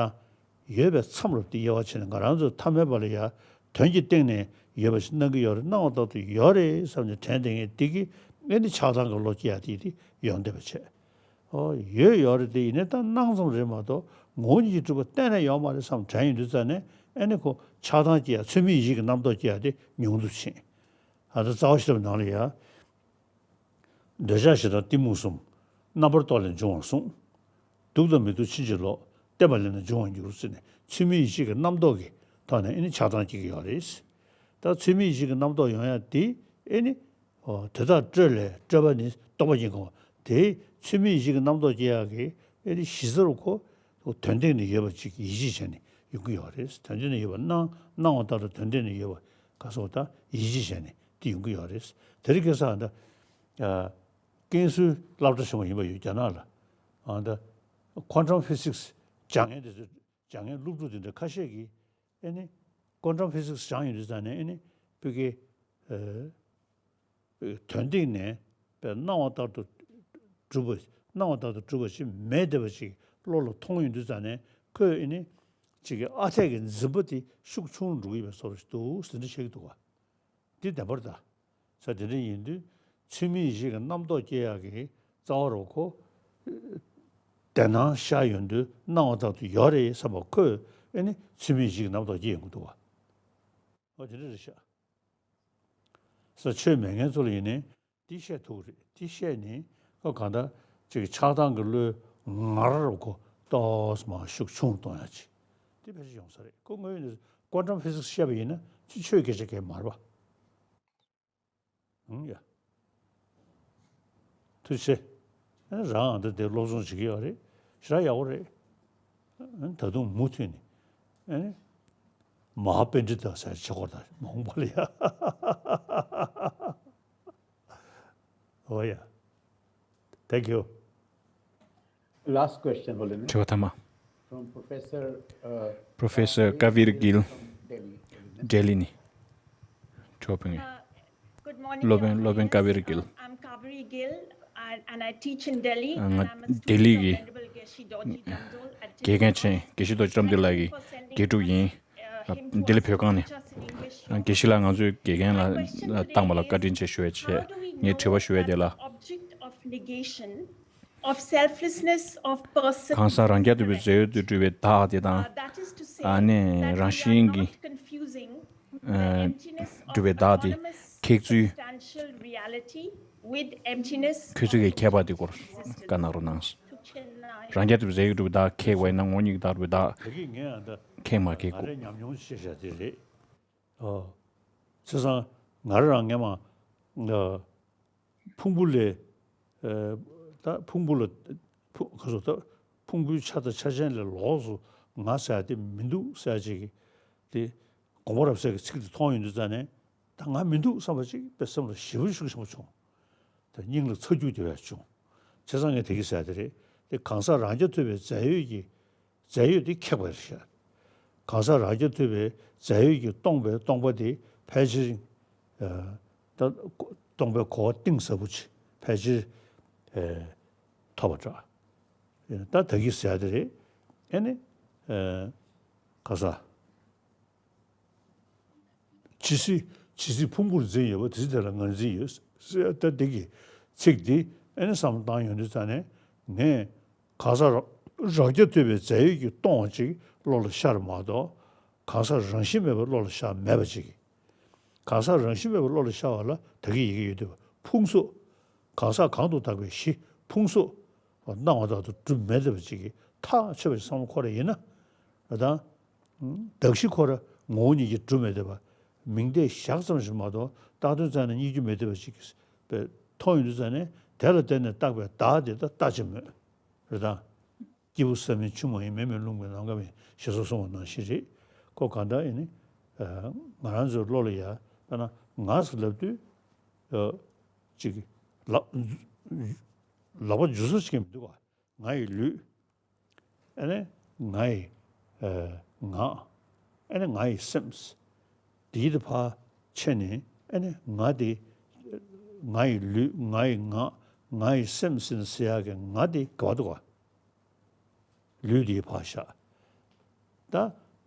ཡོད་པའི་མཚམས་རེད་དེ་དབྱེ་བ་ཕྱེ་ནས་ང་རང་ཚོ་ཐ་མལ་པ་ལ་ཡ་དོན་གྱི་སྟེང་ནས་ཡོད་པ་ཞིག་སྣང་གི་ཡོད་རེད། སྣང་བ་ལྟར་དུ་ཡོད་རེད་བསམ་ནས་དྲན་བསྡད་མཁན་དེ་གིས་ཨེ་ནི་ཆགས་སྡང་གི་བློ་སྐྱེ་ཡ་དེ་དེ་ཡོང་བསྡད་པ་བྱས། ཨོ། ཡོད་ཡོད་རེད་དེ། ཡིན་ནའི་ད་སྣང་ཙམ་རེད་མ་གཏོགས་ངོ་བོ་ཉིད་ཀྱིས་གྲུབ་པ་གཏན་ནས་ཡོད་མ་རེད་བསམ་དྲན་ཡོང་དུས་ཙ་ནས་ཨེ་ནི་ཁོ་ཆགས་སྡང་སྐྱེ་ཡ། ཚུལ་མིན་ཡིད་བྱེད་ཀྱི་རྣམ་རྟོག་སྐྱེ་ཡ་དེ་ཉུང་དུ་ཕྱིན། ཨ་ད་རྩ་བ་ཤེས་རབ་ནང་ལ་ཡ། འདོད་ཆགས་ཞེ་སྡང་གཏི་མུག་གསུམ། རྣམ་པར་རྟོག་ལས་འབྱུང་བར་གསུངས། སྡུག་དང་མི་སྡུག་ཕྱིན་ཅི་ལོག་བརྟེན་པ་ལས་ནི་འབྱུང་བར་འགྱུར་ཟེར་ནས་ཚུལ་མིན་ཡིད་བྱེད་ཀྱི་རྣམ་རྟོག་གི་ཐོག་ནས་ཨེ་ནི་ཆགས་སྡང་སྐྱེ་གི་ཡོད་རེད། ད་ཚུལ་མིན་ཡིད་བྱེད་ཀྱི་རྣམ་རྟོག་ཡོང་ཡ་དེ་ཨེ་ནི། ཨོ། དེ་དག་སྤྲོས་ལས་སྤྲོས་པ་ནི་རྟོག་པ་ཉིད་དགོངས་པ། དེ་ཚུལ་མིན་ཡིད་བྱེད་ཀྱི་རྣམ་རྟོག་སྐྱེ་ཡག་གི་ཨེ་ནི་གཞི་རྩར་ཁོ་དོན་སྟེང་ནས་ཡོད་པ་ཅིག་ཡིད་ཆེས་བྱས་ནས་ཡོང་གི་ཡོད་རེད། དོན་སྟེང་ནས་ཡོད་པ། སྣང་སྣང་བ་ལྟར་དུ་དོན་སྟེང་ནས་ཡོད་པ་ག་སོགས་དང་ཡིད་ཆེས་བྱས་ནས་དེ་ཡོང་གི་ཡོད་རེད། དེ་རིང་ཁ་སང་ད་ཨ་ཀན་སུའི་སློབ་གྲྭ་ཆེན་མོ་ཡིན་པ་ཡོད་རྒྱ་ནག་ལ། ཨ་ད་ཁོན་ཊམ་ཕི་སིག་སི་སྦྱང་མཁན་དེ་ཚོ། སྦྱང་མཁན་སློབ་ཕྲུག་དེ་འདྲ་ཁ་ཤས་ཀྱིས་ཨེ་ནི་ཁོན་ཊམ་ཕི་སིག་སི་སྦྱངས་ཡོང་དུས་ཙ་ནས་ཨེ་ནི་ཕ་གི་ཨ་དོན་སྟེང་ནས་དཔེ་སྣང་བ་ལྟར་དུ་གྲུབ་པ། སྣང་བ་ལྟར་དུ་གྲུབ་པ་ཞིག་མེད་བསྡད་པ་ཞིག་བློ་ལ་མཐོང་ཡོང་དུས་ཙ་ནས་ཁོས་ཨེ་ནི་ཅིག་གི་ཨ་འཐས་ཀྱི་འཛིན་པ་དེ་ཤུགས་ཆུང་རུ་འགྲོ་གི་ཡོད་པའི་བཟོ་འདྲ་ཞིག་འདུག་ཟེར་འདྲ་བཤད་ཀྱི་འདུག་ག་འདི་བདེན་པ་རེད་ད། ས་དེ་འདྲ་ཡིན་དུས་ཚུལ་མིན་ཡིད་བྱེད་ཀྱི་རྣམ་རྟོག་སྐྱེ་ཡག་གི་རྩ་བ་རུ་ཁོ། དེ་སྣང་ཤར་ཡོང་དུས་སྣང་བ་ལྟར་དུ་ཡོད་རེད་བསམ་པ་ཁོས་ཨེ་ནི་ཚུལ་མིན་ཡིད་བྱེད་ཀྱི་རྣམ་རྟོག་སྐྱེ་ཡོང་གི་འདུག་བ། ཨོ་དེ་འདྲ་རེད་ཤག་ས་ཆོས་མེད་མཁན་ཚོ་ལ་ཡིན་ནའི་འདི་བཤད་ཐུབ་ཀྱི་རེད། འདི་བཤད་ནི་ཁོ་གང་ལྟར་ཅིག་ཆགས་སྡང་གི་བློའི་ངར་རུ་ཁོ་ཏོག་ཙམ་ཤུགས་ཆུང་གཏོང་ཡག་ཅིག་འདི་ཕལ་ཆེར་ཡོང་ས་རེད། ཁོ་དངོས་ཡོད་ནས་ཀོན་ཊམ་ཕི་ཟིག་སི་བཤད་པ་ཡིན་ན་ཅི་ཆོས་སྐད་ཆ་སྐད་མ་རེད་པ། ཨང་ཡ། ཐུགས་རྗེ་ཆེ། ཨ་ནི་རང་ཨ་འདི་དེ་སློབ་སྦྱོང་བྱེད་ཀྱི་ཡོད་རེད། ཞེ་དྲག་ཡག་པོ་རེད། ཨ་ནི་ད་དུང་མུ་མཐུད་ནས། ཨ་ནི། མ་ཧཱ་པཎྜི་ཏ་ཟེར་བྱེད་སྐོར་དང་མ་འོངས་པ་ལ་ཡ། ཨོ་ཡ། Thank you. Last question, Holden. དྲི་བ་ཐ་མ། From Professor, uh, Professor Kaveri Gill, Delhi. ལྡི་ལི་ནས། དྲི་བ་ཕུལ་ངེས། Uh, good morning, སློབ་དཔོན། Your སློབ་དཔོན་Highness. Kaveri Gill. Um, I'm Kaveri Gill, and, and I teach in Delhi, ང་ལྡི་ལི་གི་དགེ་རྒན་ཆེན་དགེ་བཤེས་རྡོ་རྗེ་བཀྲམ་འདུལ་ལགས་ཀྱི་དགེ་ཕྲུག་ཡིན། ལྡི་ལི་བོད་ཁང་ནས། དགེ་བཤེས་ལགས་ང་ཚོའི་དགེ་རྒན་ལ་བཏང་བ་ལ་བཀའ་དྲིན་ཆེ་ཞུ་བ་བྱས། ངས་དྲི་བ་ཞུ་བ་དེ་ལ། Of selflessness of person གང་ཟག་རང་རྐྱ་ཐུབ་པའི་རྫས་ཡོད་དུ་གྲུབ་པའི་བདག་དེ་དང་། Uh, that is to say ཨ་ནི་that རང་we are བཞིན་not གྱི་confusing the ཨ་emptiness of གྲུབ་པའི་བདག་དེ་autonomous ཁེག་ཚུལ། Substantial reality with emptiness ཁོ་ཚོ་གི་ཁྱད་པར་དེ་སྐོར་བཀའ་གནང་རོགས་གནང་། རང་རྐྱ་ཐུབ་པའི་རྫས་ཡོད་གྲུབ་པའི་བདག་ཁེག་པ་ཡིན་ན་ངོ་བོ་ཉིད་ཀྱི་བདག་གྲུབ་པའི་བདག་ད་གིན་ངས་ཨ་ད་ཁེག་མ་ཁེག་ང་རའི་ཉམས་མྱོང་བཤད་བཞག་དེ་རེད། ཨོ། བྱས་ཙང་ང་རང་སྔོན་མ། ཨ། ཕུང་པོ་ལས། ཨ། ད་ཕུང་པོ་ལ། ཕུ། ག་སོ་ད། ཕུང་པོའི་ཆ་དང་ཆ་ཅན་ལས་ལོགས་སུ་ང་ཟེར་ཡ་དེ་མི་འདུག་ཟེར་ཡ་ཅིག་གི་དེ། དགོངས་པ་རབ་གསལ་གྱི་ཚིག་དེ་མཐོང་ཡོང་དུས་ཙ་ནས་ད་ང་མི་འདུག་བསམ་པ་ཅིག་དཔེ་སེམས་ལ་ཞེ་པོ་ཤུགས་ཆེན་པོ་བྱུང་། དེ་སྙིང་ལ་ཚ་རྒྱུག་དེ་བས་བྱུང་། བྱས་ཙང་ངས་དེ་གི་ཟེར་དེ་རེད། དེ་གང་ཟག་རང་རྐྱ་ཐུབ་པའི་རྫས་ཡོད་ཀྱི། རྫས་ཡོད་དེ་ཁེག་པ་རེད་ཤག་གང་ཟག་རང་རྐྱ་ཐུབ་པའི་རྫས་ཡོད་ཀྱིས་སྟོང་པའི་སྟོང་པ་དེ་ཕལ་ཆེར། ཨ། ད་སྟོང་པའི་གོ་བ་གཏིང་ཟབ་པོ་ཆེ་ཕལ་ཆེར། ཨ། ཐོབ་པ་འདྲ། ད་ད་གི་ཟེར་དེ་རེད། ཨ་ནི། ཨ། གང་ཟག་ཇི་སྲིད། ཇི་སྲིད་ཕུང་པོར་འཛིན་ཡོད་པ་དེ་སྲིད་དེ་ལ་ང་འཛིན་ཡོད་ཟེར་ད་འདི་གི་ཚིག་འདི་ཨ་ནི་བསམ་བློ་བཏང་ཡོང་དུས་ཙ་ནས་ངས་གང་ཟག་རང་རྐྱ་ཐུབ་པའི་རྫས་ཡོད་ཀྱིས་སྟོང་བ་ཅིག་བློ་ལ་ཤར་མ་གཏོགས་གང་ཟག་རང་བཞིན་མེད་པ་བློ་ལ་ཤར་མེད་པ་ཅིག་གང་ཟག་རང་བཞིན་མེད་པ་བློ་ལ་ཤར་བ་ལ་ད་གི་ཡི་གེ་ཡོད་དུས་ཕུང་གཟུགས། གང་ཟག་གང་དུ་བཏགས་པའི་གཞི་ཕུང་གཟུགས། སྣང་བ་དག་ཏུ་གྲུབ་མེད་བསྡད་པ་ཅིག་གིས་ཐག་ཆོད་པའི་བསམ་བློ་འཁོར་བ་ཡིན་ན། ད་གདགས་གཞི་ཁོ་ར་ངོ་བོ་ཉིད་ཀྱིས་གྲུབ་མི་བསྡད་པ། མིང་བརྡས་བཞག་ཙམ་ཞིག་མ་གཏོགས་བཏགས་དོན་རྩ་ནས་རྙེད་རྒྱུ་མེད་བསྡད་པ་ཅིག་པས་མཐོང་ཡོང་དུས་ཙ་ནས་དེ་ལ་བརྟེན་ནས་བཏགས་པའི་བདག་དེ་ད་ལྟ་ཅི་སྨོས། རེད་དང་། སྐྱེས་བུ་བསམ་མིན་ཆུང་མ་ཡིན། མེ་མེད་རླུང་མེད་ནམ་མཁའ་མེད་ཞེས་སོགས་གསུངས་པ་ནང་བཞིན་རེད། ཁོ་གང་ལྟར་ཡིན་ནི། ང་རང་ཚོའི་བློ་ལ་ཡ་དཔེར་ན་ང་ཟེར་ལབ་དུས། ཅིག་ལག་ལག་པ་འཇུ་ས་ཞིག་མི་འདུག་ག་ང་ཡི་ལུས། ཨ་ནི་ང་ཡི་ངག་ཨ་ནི་ང་ཡི་སེམས། དེའི་དེ་ཕར་ཕྱེ་ནས་ཨ་ནི་ང་དེ། ང་ཡི་ལུས། ང་ཡི་ངག་ང་ཡི་སེམས་ཟེར་ནས་ཟེར་ཡག་གི་ང་དེ་ག་པར་འདུག་ག་ལུས་དེའི་ཕར་བཞག་ད་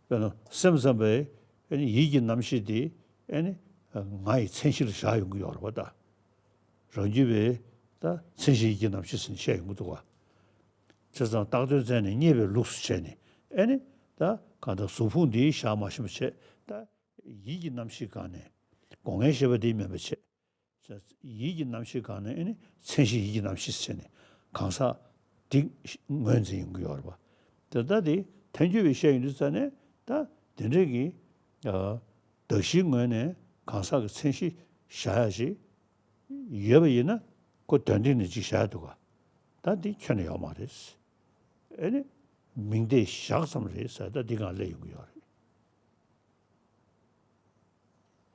དཔེར་ན་སེམས་ཙམ་པས་ཨ་ནི་ཡིད་ཀྱི་རྣམ་ཤེས་དེ་ཨ་ནི་ང་ཡི་མཚན་གཞིར་བཞག་ཡོང་གི་ཡོད་རེད་པ། ད་རང་རྒྱུད་པས་ད་མཚན་གཞི་ཡིད་ཀྱི་རྣམ་ཤེས་ཟེར་ནས་བཤད་ཡོང་གི་འདུག་ག་བྱས་ཙང་བཏགས་དོན་རྩད་ནས་རྙེད་པའི་ལུགས་སུ་བྱས་ནས་ཨེ་ནི་ད་གང་ལྟར་གཟུགས་ཕུང་འདི་བཞག་མ་ཤེས་པ་བྱས། ད་ཡིད་ཀྱི་རྣམ་ཤེས་གང་ནས་སྒོ་ལྔའི་ཤེས་པ་འདི་མེད་པ་བྱས། ཡིད་ཀྱི་རྣམ་ཤེས་གང་ནས་ཨེ་ནི་མཚན་གཞི་ཡིད་ཀྱི་རྣམ་ཤེས་བྱས་ནས་གང་ཟག་འདི་ངོས་འཛིན་ཡོང་གི་ཡོད་རེད་པ། དེ་ལྟ་སྟེ་ཐལ་འགྱུར་བའི་བཤད་ཡོང་དུས་ཙ་ནས་ད་དེ་འདྲས་ཀྱི་གདགས་གཞིའི་ངོས་ནས་གང་ཟག་གི་མཚན་གཞི་བཞག་ཡ་ཞིག་ཡོད་པ་ཡིན་ན་ཁོ་དོན་སྟེང་ནས་ཅིག་བཞག་འདུག་ག་ད་འདི་ཁྱོན་ནས་ཡོད་མ་རེད། ཨེ་ནི་མིང་བརྡས་བཞག་ཙམ་རེད་ཟེར། ད་འདི་གང་སླེབས་ཡོང་གི་ཡོད་རེད།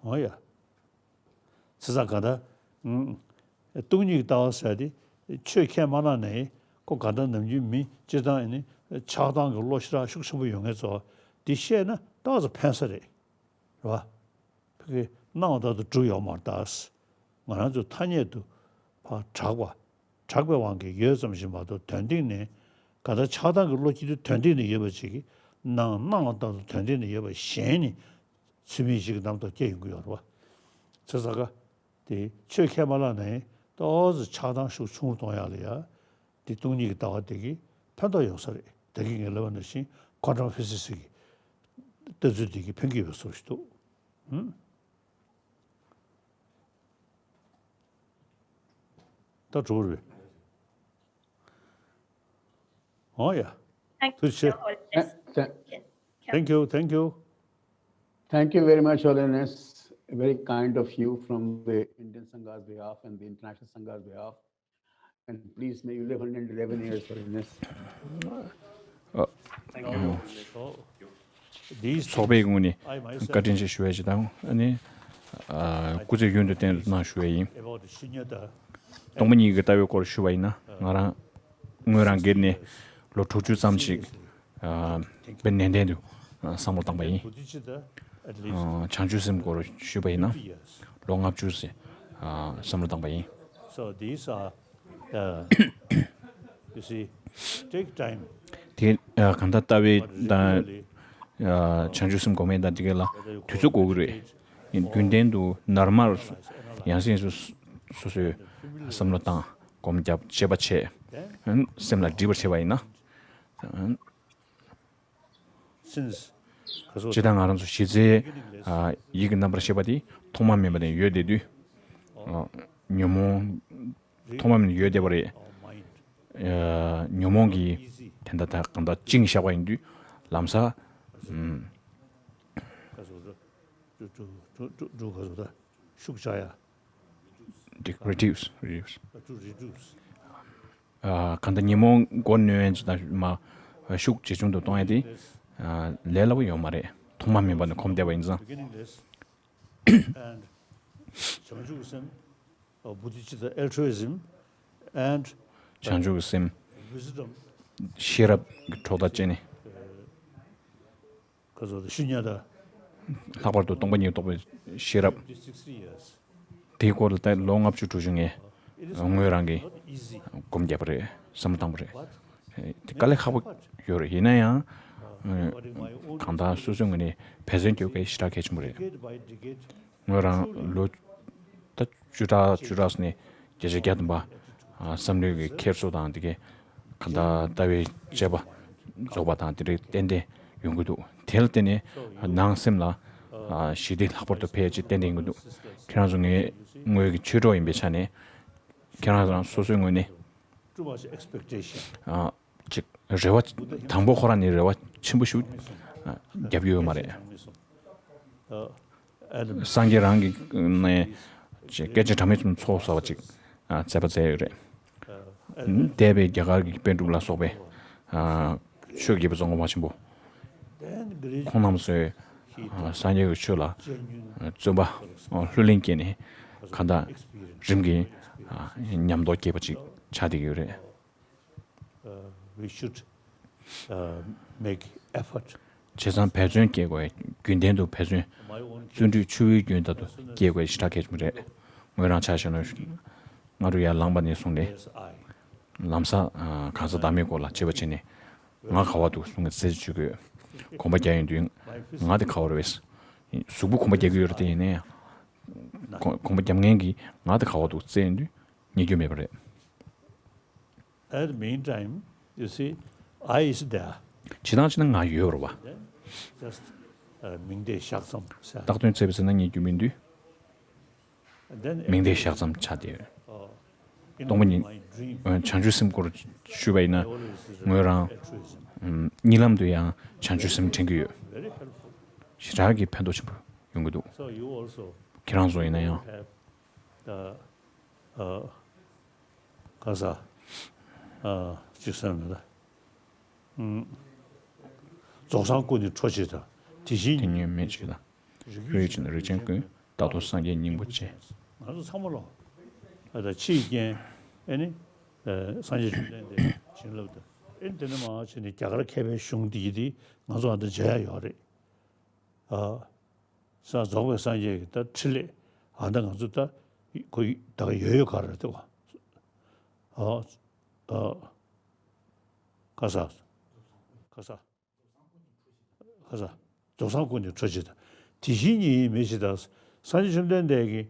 འོ་ཡ། བྱས་ཙང་གང་ལྟར། སྟོང་ཉིད་ཀྱི་ལྟ་བ་ཟེར་དེ་ཆོས་ཁས་མ་བླངས་ནའི་ཁོ་གང་ལྟར་ནམ་རྒྱུན་མི་སྤྱིར་བཏང་ཨེ་ནི་ཆགས་སྡང་གི་བློ་ཞེ་དྲག་ཤུགས་ཆེན་པོ་ཡོད་མཁན་ཚོ་འདི་བཤད་ན་ཏོག་ཙམ་ཕན་ས་རེད། རེད་བ། ཕ་གི་སྣང་བ་ལྟར་དུ་གྲུབ་ཡོད་མ་རེད་ད། ང་རང་ཚོ་ཐ་སྙད་དུ་ཕར་གྲགས་པ། གྲགས་པའི་དབང་གིས་ཡོད་ཙམ་ཞིག་མ་གཏོགས་དོན་སྟེང་ནས་ག་ད་ཆགས་སྡང་གི་བློ་སྐྱེ་དུས་དོན་སྟེང་ནས་ཡོད་པ་ཅིག་གི་སྣང་སྣང་བ་ལྟར་དུ་དོན་སྟེང་ནས་ཡོད་པ་གཞན་ནི་ཚུལ་མིན་ཞིག་གི་རྣམ་རྟོག་སྐྱེ་ཡོང་གི་ཡོད་རེད་བ། བྱས་ཙང་ཀ་དེ་ཆོས་ཁས་མ་བླངས་ནའི་ཏོག་ཙམ་ཆགས་སྡང་ཤུགས་ཆུང་རུ་གཏོང་ཡག་ལ་ཡ། དེ་སྟོང་ཉིད་ཀྱི་ལྟ་བ་དེ་གིས་ཕན་ཐོགས་ཡོང་ས་རེད། ད་གིན་ངས་ལབ་པ་ནང་བཞིན་ཁོ་ཊམ་ཕི་སི་སི་གི་ལྟ་ཚུལ་དེ་གིས་ཕན་གྱི་ཡོད་བཟོ་ཞིག་འདུག་ཧུམ། ད་གྲོགས་རེད། ཨོ་ཡ། Thank you, ཐུགས་རྗེ་ཆེ། Holiness. Th- th- Thank you, thank you. Thank you very much, Holiness. Very kind of you from the Indian Sangha's behalf and the International Sangha's behalf. And please, may you live one hundred eleven years, Holiness. ཚོགས་པའི་ངོས་ནས་བཀའ་དྲིན་ཆེ་ཞུ་ཡ་ཞིག་དང་ཨ་ནི་སྐུ་ཚེ་ཡུན་དུ་བརྟན་དུ་གནང་ཞུ་ཡ་ཡིན། སྟོང་པ་ཉིད་ཀྱི་ལྟ་བའི་སྐོར་ཞུ་བ་ཡིན་ན་ང་རང་ངོས་རང་སྒེར་ནས་ལོ་དྲུག་ཅུ་ཙམ་ཞིག་དཔེ་ནན་ཏན་དུ་བསམ་བློ་བཏང་པ་ཡིན། བྱང་ཆུབ་སེམས་སྐོར་ཞུས་པ་ཡིན་ན་ལོ་ལྔ་བཅུ་ཙམ་བསམ་བློ་བཏང་པ་ཡིན། So these are, uh, you see, take time. དེ་གང་ལྟར་ལྟ་བའི་དང་བྱང་ཆུབ་སེམས་སྒོམ་ཡས་དང་དེ་ག་ལ་དུས་ཚོད་དགོས་ཀྱི་རེད། རྒྱུན་ལྡན་དུ་ནར་མར་ཡང་སེ་ཡང་སེ་སོ་སོས་བསམ་བློ་བཏང་སྒོམ་རྒྱབ་དཔྱད་པ་བྱས་སེམས་ལ་འདྲིས་པར་བྱས་པ་ཡིན་ན། Since སྤྱིར་བཏང་ང་རང་ཚོ་གཞི་རྩའི་ཡིད་ཀྱི་རྣམ་པར་ཤེས་པ་དེ་ཐོག་མ་མེད་པ་ནས་ཡོད་བསྡད་དུས། ཉོན་མོངས་ཐོག་མ་མེད་ནས་ཡོད་བསྡད་པ་རེད། ཉོན་མོངས་ཀྱིས་དེ་འདྲ་ད་གང་ལྟར་བཅིངས་བཞག་པ་ཡིན་དུས་ལམ་སང་ཤུགས་ཆག་ཡ། Reduce, reduce. གང་ལྟར་ཉོན་མོངས་མགོ་གནོན་ཡ་ཅིག་དང་མ་ཤུགས་ཇེ་ཆུང་དུ་གཏོང་ཡ་དེ་ལས་སླ་པོ་ཡོད་མ་རེད། ཐོག་མ་མེད་པ་ནས་གོམས་བསྡད་པ་ཡིན་ཙང་། And བྱང་ཆུབ་སེམས། Bodhicitta, altruism and བྱང་ཆུབ་ཀྱི་སེམས། Wisdom. ཤེས་རབ་ཀྱི་གྲོགས་དང་བཅས་ནས། ག་ཚོད་ཤུ་ཉ་ད། ལྷག་པར་དུ་སྟོང་པ་ཉིད་རྟོགས་པའི་ཤེས་རབ། དེའི་སྐོར་ལ་ད་ལོ་ལྔ་བཅུ་དྲུག་ཅུ་ངས་ངོས་རང་གིས་སྒོམ་བརྒྱབ་པ་རེད། བསམ་བློ་བཏང་པ་རེད། དེ་དཀའ་ལས་ཁག་པོ་ཡོད་རེད། ཡིན་ན་ཡང་གང་ལྟར་སོ་སོའི་ངོས་ནས་འབད་བརྩོན་བསྐྱོད་དགོས་ཞེ་དྲག་གལ་ཆེན་པོ་རེད། ངོས་རང་ལོ་ད་བཅུ་ཕྲག་བཅུ་ཕྲག་ནས་བརྒྱ་ཆ་བརྒྱ་ཐམ་པ་བསམ་བློའི་གི་འཁྱེར་སོ་དང་དེ་གའི་གང་ལྟར་ལྟ་བའི་དཔྱད་པ་རྫོགས་པ་དང་དེ་འདྲའི་ཏན་ཏན་ཡོང་གི་འདུག་དེ་ལ་བརྟེན་ནས་ནང་སེམས་ལ་ཞི་བདེ་ལྷག་པར་དུ་འཕེལ་ཡ་ཅིག་ཏན་ཏན་ཡོང་གི་འདུག་ཁྱེད་རང་ཚོ་ངའི་ངོས་ཀྱི་ཆོས་གྲོགས་ཡིན་པའི་ཆ་ནས་ཁྱེད་རང་ཚོ་རང་སོ་སོའི་ངོས་ནས། Too much expectation. ཅིག་རེ་བ་དང་པོ་ཁོ་རང་ནས་རེ་བ་ཆེན་པོ་ཞིག་རྒྱབ་ཡོད་མ་རེད། སངས་རྒྱས་རང་གི་ནས་ཅིག་སྐད་ཆ་གྲངས་མེད་ཙམ་ཚོགས་བསགས་པ་ཅིག་མཛད་པ་མཛད་ཡོད་རེད། འདས་པའི་རྒྱ་གར་གྱི་པཎ་གྲུབ་ལ་སོགས་པའི་ཆོས་ཀྱི་རྒྱལ་པོ་ཙོང་ཁ་པ་ཆེན་པོ་ཁོང་རྣམ་ཚོས་སངས་རྒྱས་ཀྱི་ཆོས་ལ་བརྩོན་པ་ལྷུར་ལེན་བསྐྱེད་ནས་གང་ལྟར་རིམ་གྱིས་ཉམས་རྟོགས་སྐྱེས་པ་ཅིག་ཆགས་བསྡད་ཀྱི་ཡོད་རེད། We should, uh, make effort. བྱས་ཙང་འབད་བརྩོན་སྐྱེད་དགོས། རྒྱུན་ལྡན་དུ་འབད་བརྩོན། བརྩོན་འགྲུས་ཆུ་བོའི་རྒྱུན་ལྟར་དུ་སྐྱེད་དགོས་ཞེ་དྲག་གལ་ཆེན་པོ་རེད། ངོས་རང་ཆ་བཞག་ན་སྔ་དྲོ་ཡར་ལངས་པ་ནས་བཟུང་ནས་ལམ་སང་གང་ཟག་བདག་མེད་སྐོར་ལ་དཔྱད་པ་བྱས་ནས་ང་ག་བ་འདུག་གསུང་གི་ཚེ་བཅུད་དགོས། གོམ་པ་རྒྱག་ཡོང་དུས་ང་དེ་ག་བ་རེད་པས། གཟུགས་པོ་གོམ་པ་རྒྱག་གི་ཡོད་རེད་དེ་ཡིན་ནའི་ཡང་གོམ་པ་རྒྱབ་མཁན་གྱིས་ང་དེ་ག་བ་འདུག་བཙལ་ཡོང་དུས་རྙེད་རྒྱུ་མེད་པ་རེད། At the meantime, you see, I is there. ཇི་ལྟར་ཅི་ན་ང་ཡོད་རེད་པ། Just, uh, མིང་བརྡས་བཞག་ཙམ་ཟེར། བཏགས་དོན་བཙལ་བ་ཟེར་ན་རྙེད་རྒྱུ་མི་འདུག་མིང་བརྡས་བཞག་ཙམ་ཆགས་བསྡད་ཡོད། སྟོང་པ་ཉིད། བྱང་ཆུབ་སེམས་སྐོར་ཞུས་པ་ཡིན་ན་ངོས་རང་གཉིད་ལམ་དུ་ཡང་བྱང་ཆུབ་སེམས་དྲན་གྱི་ཡོད། ཞེ་དྲག་གི་ཕན་ཐོགས་ཆེན་པོ་ཡོང་གི་འདུག་ཁྱེད་རང་ཚོ་ཡིན་ན་ཡང་། ག་ས། ཅིག་བསམ་ན་ད། རྫོགས་སངས་སྐུ་ནི་ཁྲོ་ཆེ་དང་། དེ་བཞིན་དེ་ཉིད་མེད་ཅིག་དང་། རིགས་ཀྱི་རིགས་ཅན་ཀུན། རྟག་ཏུ་སངས་རྒྱས་སྙིང་པོ་ཅན། ང་ཚོ་ཚང་མ་ལོ། ཨ་ད་ཕྱིའི་རྐྱེན། ཨེ་ནི། སངས་རྒྱས་བཅོམ་ལྡན་འདས་བྱིན་རླབས་དང་། ཨེ་ནི་དེ་ནས་མར་བྱས་ནས་རྒྱ་གར་མཁས་པའི་གཞུང་འདི་ཡི་དེ་ང་ཚོ་ཨ་ད་མཇལ་ཡ་ཡོད་རེད། ཨ། ས་རྫོགས་པའི་སངས་རྒྱས་ཀྱི་ད་ཕྲིན་ལས་ཨ་ད་ང་ཚོ་ད་ཁོ་ད་ག་ཡོད་ཡོད་ག་རེད་དེ་བ། ཨ་ཨ་ག་ས་ག་ས་ག་ས་རྫོགས་སངས་སྐུ་ནི་ཁྲོ་ཆེ་དང་། དེ་བཞིན་ཉིད་མེད་ཅིག་དང་། སངས་རྒྱས་བཅོམ་ལྡན་འདས་ཀྱིས་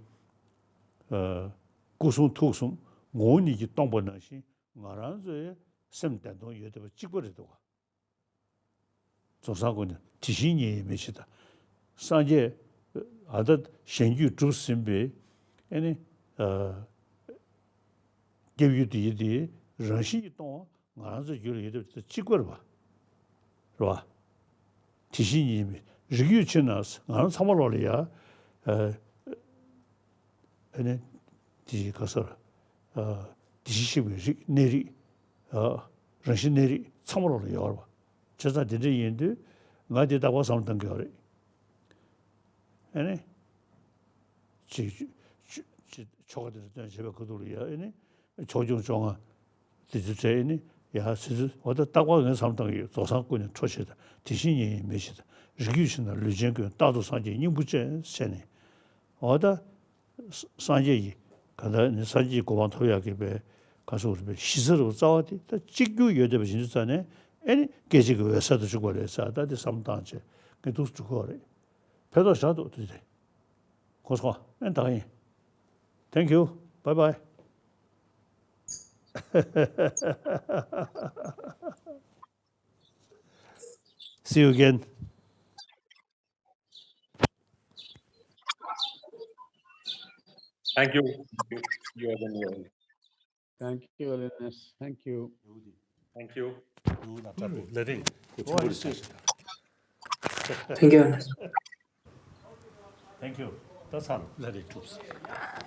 ཨ། སྐུ་གསུང་ཐུགས་གསུམ་ངོ་བོ་ཉིད་ཀྱིས་སྟོང་པ་ནང་བཞིན་ང་རང་ཚོའི་སེམས་བདེན་སྟོང་ཡོད་བསྡད་པ་གཅིག་པ་རེད་འདུག་ག། རྫོགས་སངས་སྐུ་ནི་དེ་བཞིན་ཉིད་ཡིན་མིན་ཞེས་དང་། སངས་རྒྱས་ཨ་ད་གཞན་རྒྱུད་གྲུབ་ཟིན་པའི་ཨེ་ནི་ཨ་སྐྱབས་ཡུལ་དེ་ཡི་དེ་རང་བཞིན་གྱིས་སྟོང་བ་ང་རང་ཚོའི་རྒྱུད་ལ་ཡོད་བསྡད་པ་དེ་གཅིག་པ་རེད་པ། རེད་པ། དེ་བཞིན་ཉིད་མིན་རིགས་རྒྱུད་ཕྱིར་ན་ང་རང་ཚང་མ་ལོག་ལ་ཡ། ཨ་ཨ་ནི་དེ་ག་ས་ར། ཨ་དེ་བཞིན་གཤེགས་པའི་རིགས་གནས་རིགས། ཨ་རང་བཞིན་གནས་རིགས་ཚང་མ་ལོག་ལ་ཡོད་རེད་པ། བྱས་ཙང་དེ་འདྲ་ཡིན་དུས་ང་དེ་རྟག་པར་བསམ་བློ་གཏོང་གི་ཡོད་རེད། ཨ་ནི་ཅིག་ཅིག་ཅིག་ཆོ་ག་དེ་འདྲ་སྟོན་བྱེད་པའི་ཁ་ཐུག་ལ་ཡ་ཨ་ནི། ཕྱོགས་སྐྱོང་བཅོ་ལྔ། དེ་ཚོ་བྱས་ནི་ཡ་ཟེར་དུས་འོ་ད་རྟག་པར་ངས་བསམ་བཏང་གི་ཡོད། རྫོགས་སངས་སྐུ་ནི་ཁྲོ་ཞེས་དང་དེ་བཞིན་ཉིད་ཡིན་མིན་ཞེས་དང་རིགས་རྒྱུད་ཕྱིར་ན་ལུས་ཅན་ཀུན་རྟག་ཏུ་སངས་རྒྱས་སྙིང་པོ་ཅན་ཟེར་ནས། འོ་ད་སངས་རྒྱས་ཀྱི་ག་ད་ནི་སངས་རྒྱས་ཀྱི་གོ་འཕང་ཐོབ་ཡག་གི་པའི་ག་སོགས་རིག་པའི་གཞི་རྩ་རུ་རྩ་བ་དེ་ད་གཅིག་གྱུར་ཡོད་བསྡད་པ་ཡིན་དུས་ཙང་ནས་ཨེ་ནི་སྐད་ཅིག་གི་འོད་གསལ་དུ་བཅུག་པ་རེད་ཟེར། ད་དེ་བསམ་བཏང་བྱས་ངས་འདུག་འགྲོ་གི་ཡོད་རེད། ཕན་ཐོགས་བཞག་འདུག་དེ་དེ། ཁོ་ཚོ་ཨེ་ད་ཡིན། Thank you. Bye bye. See you again. Thank you. You, you are the new. Thank you, L N S. Thank you. Thank you. Thank you, L N S. Thank you. That's all. Let it troops.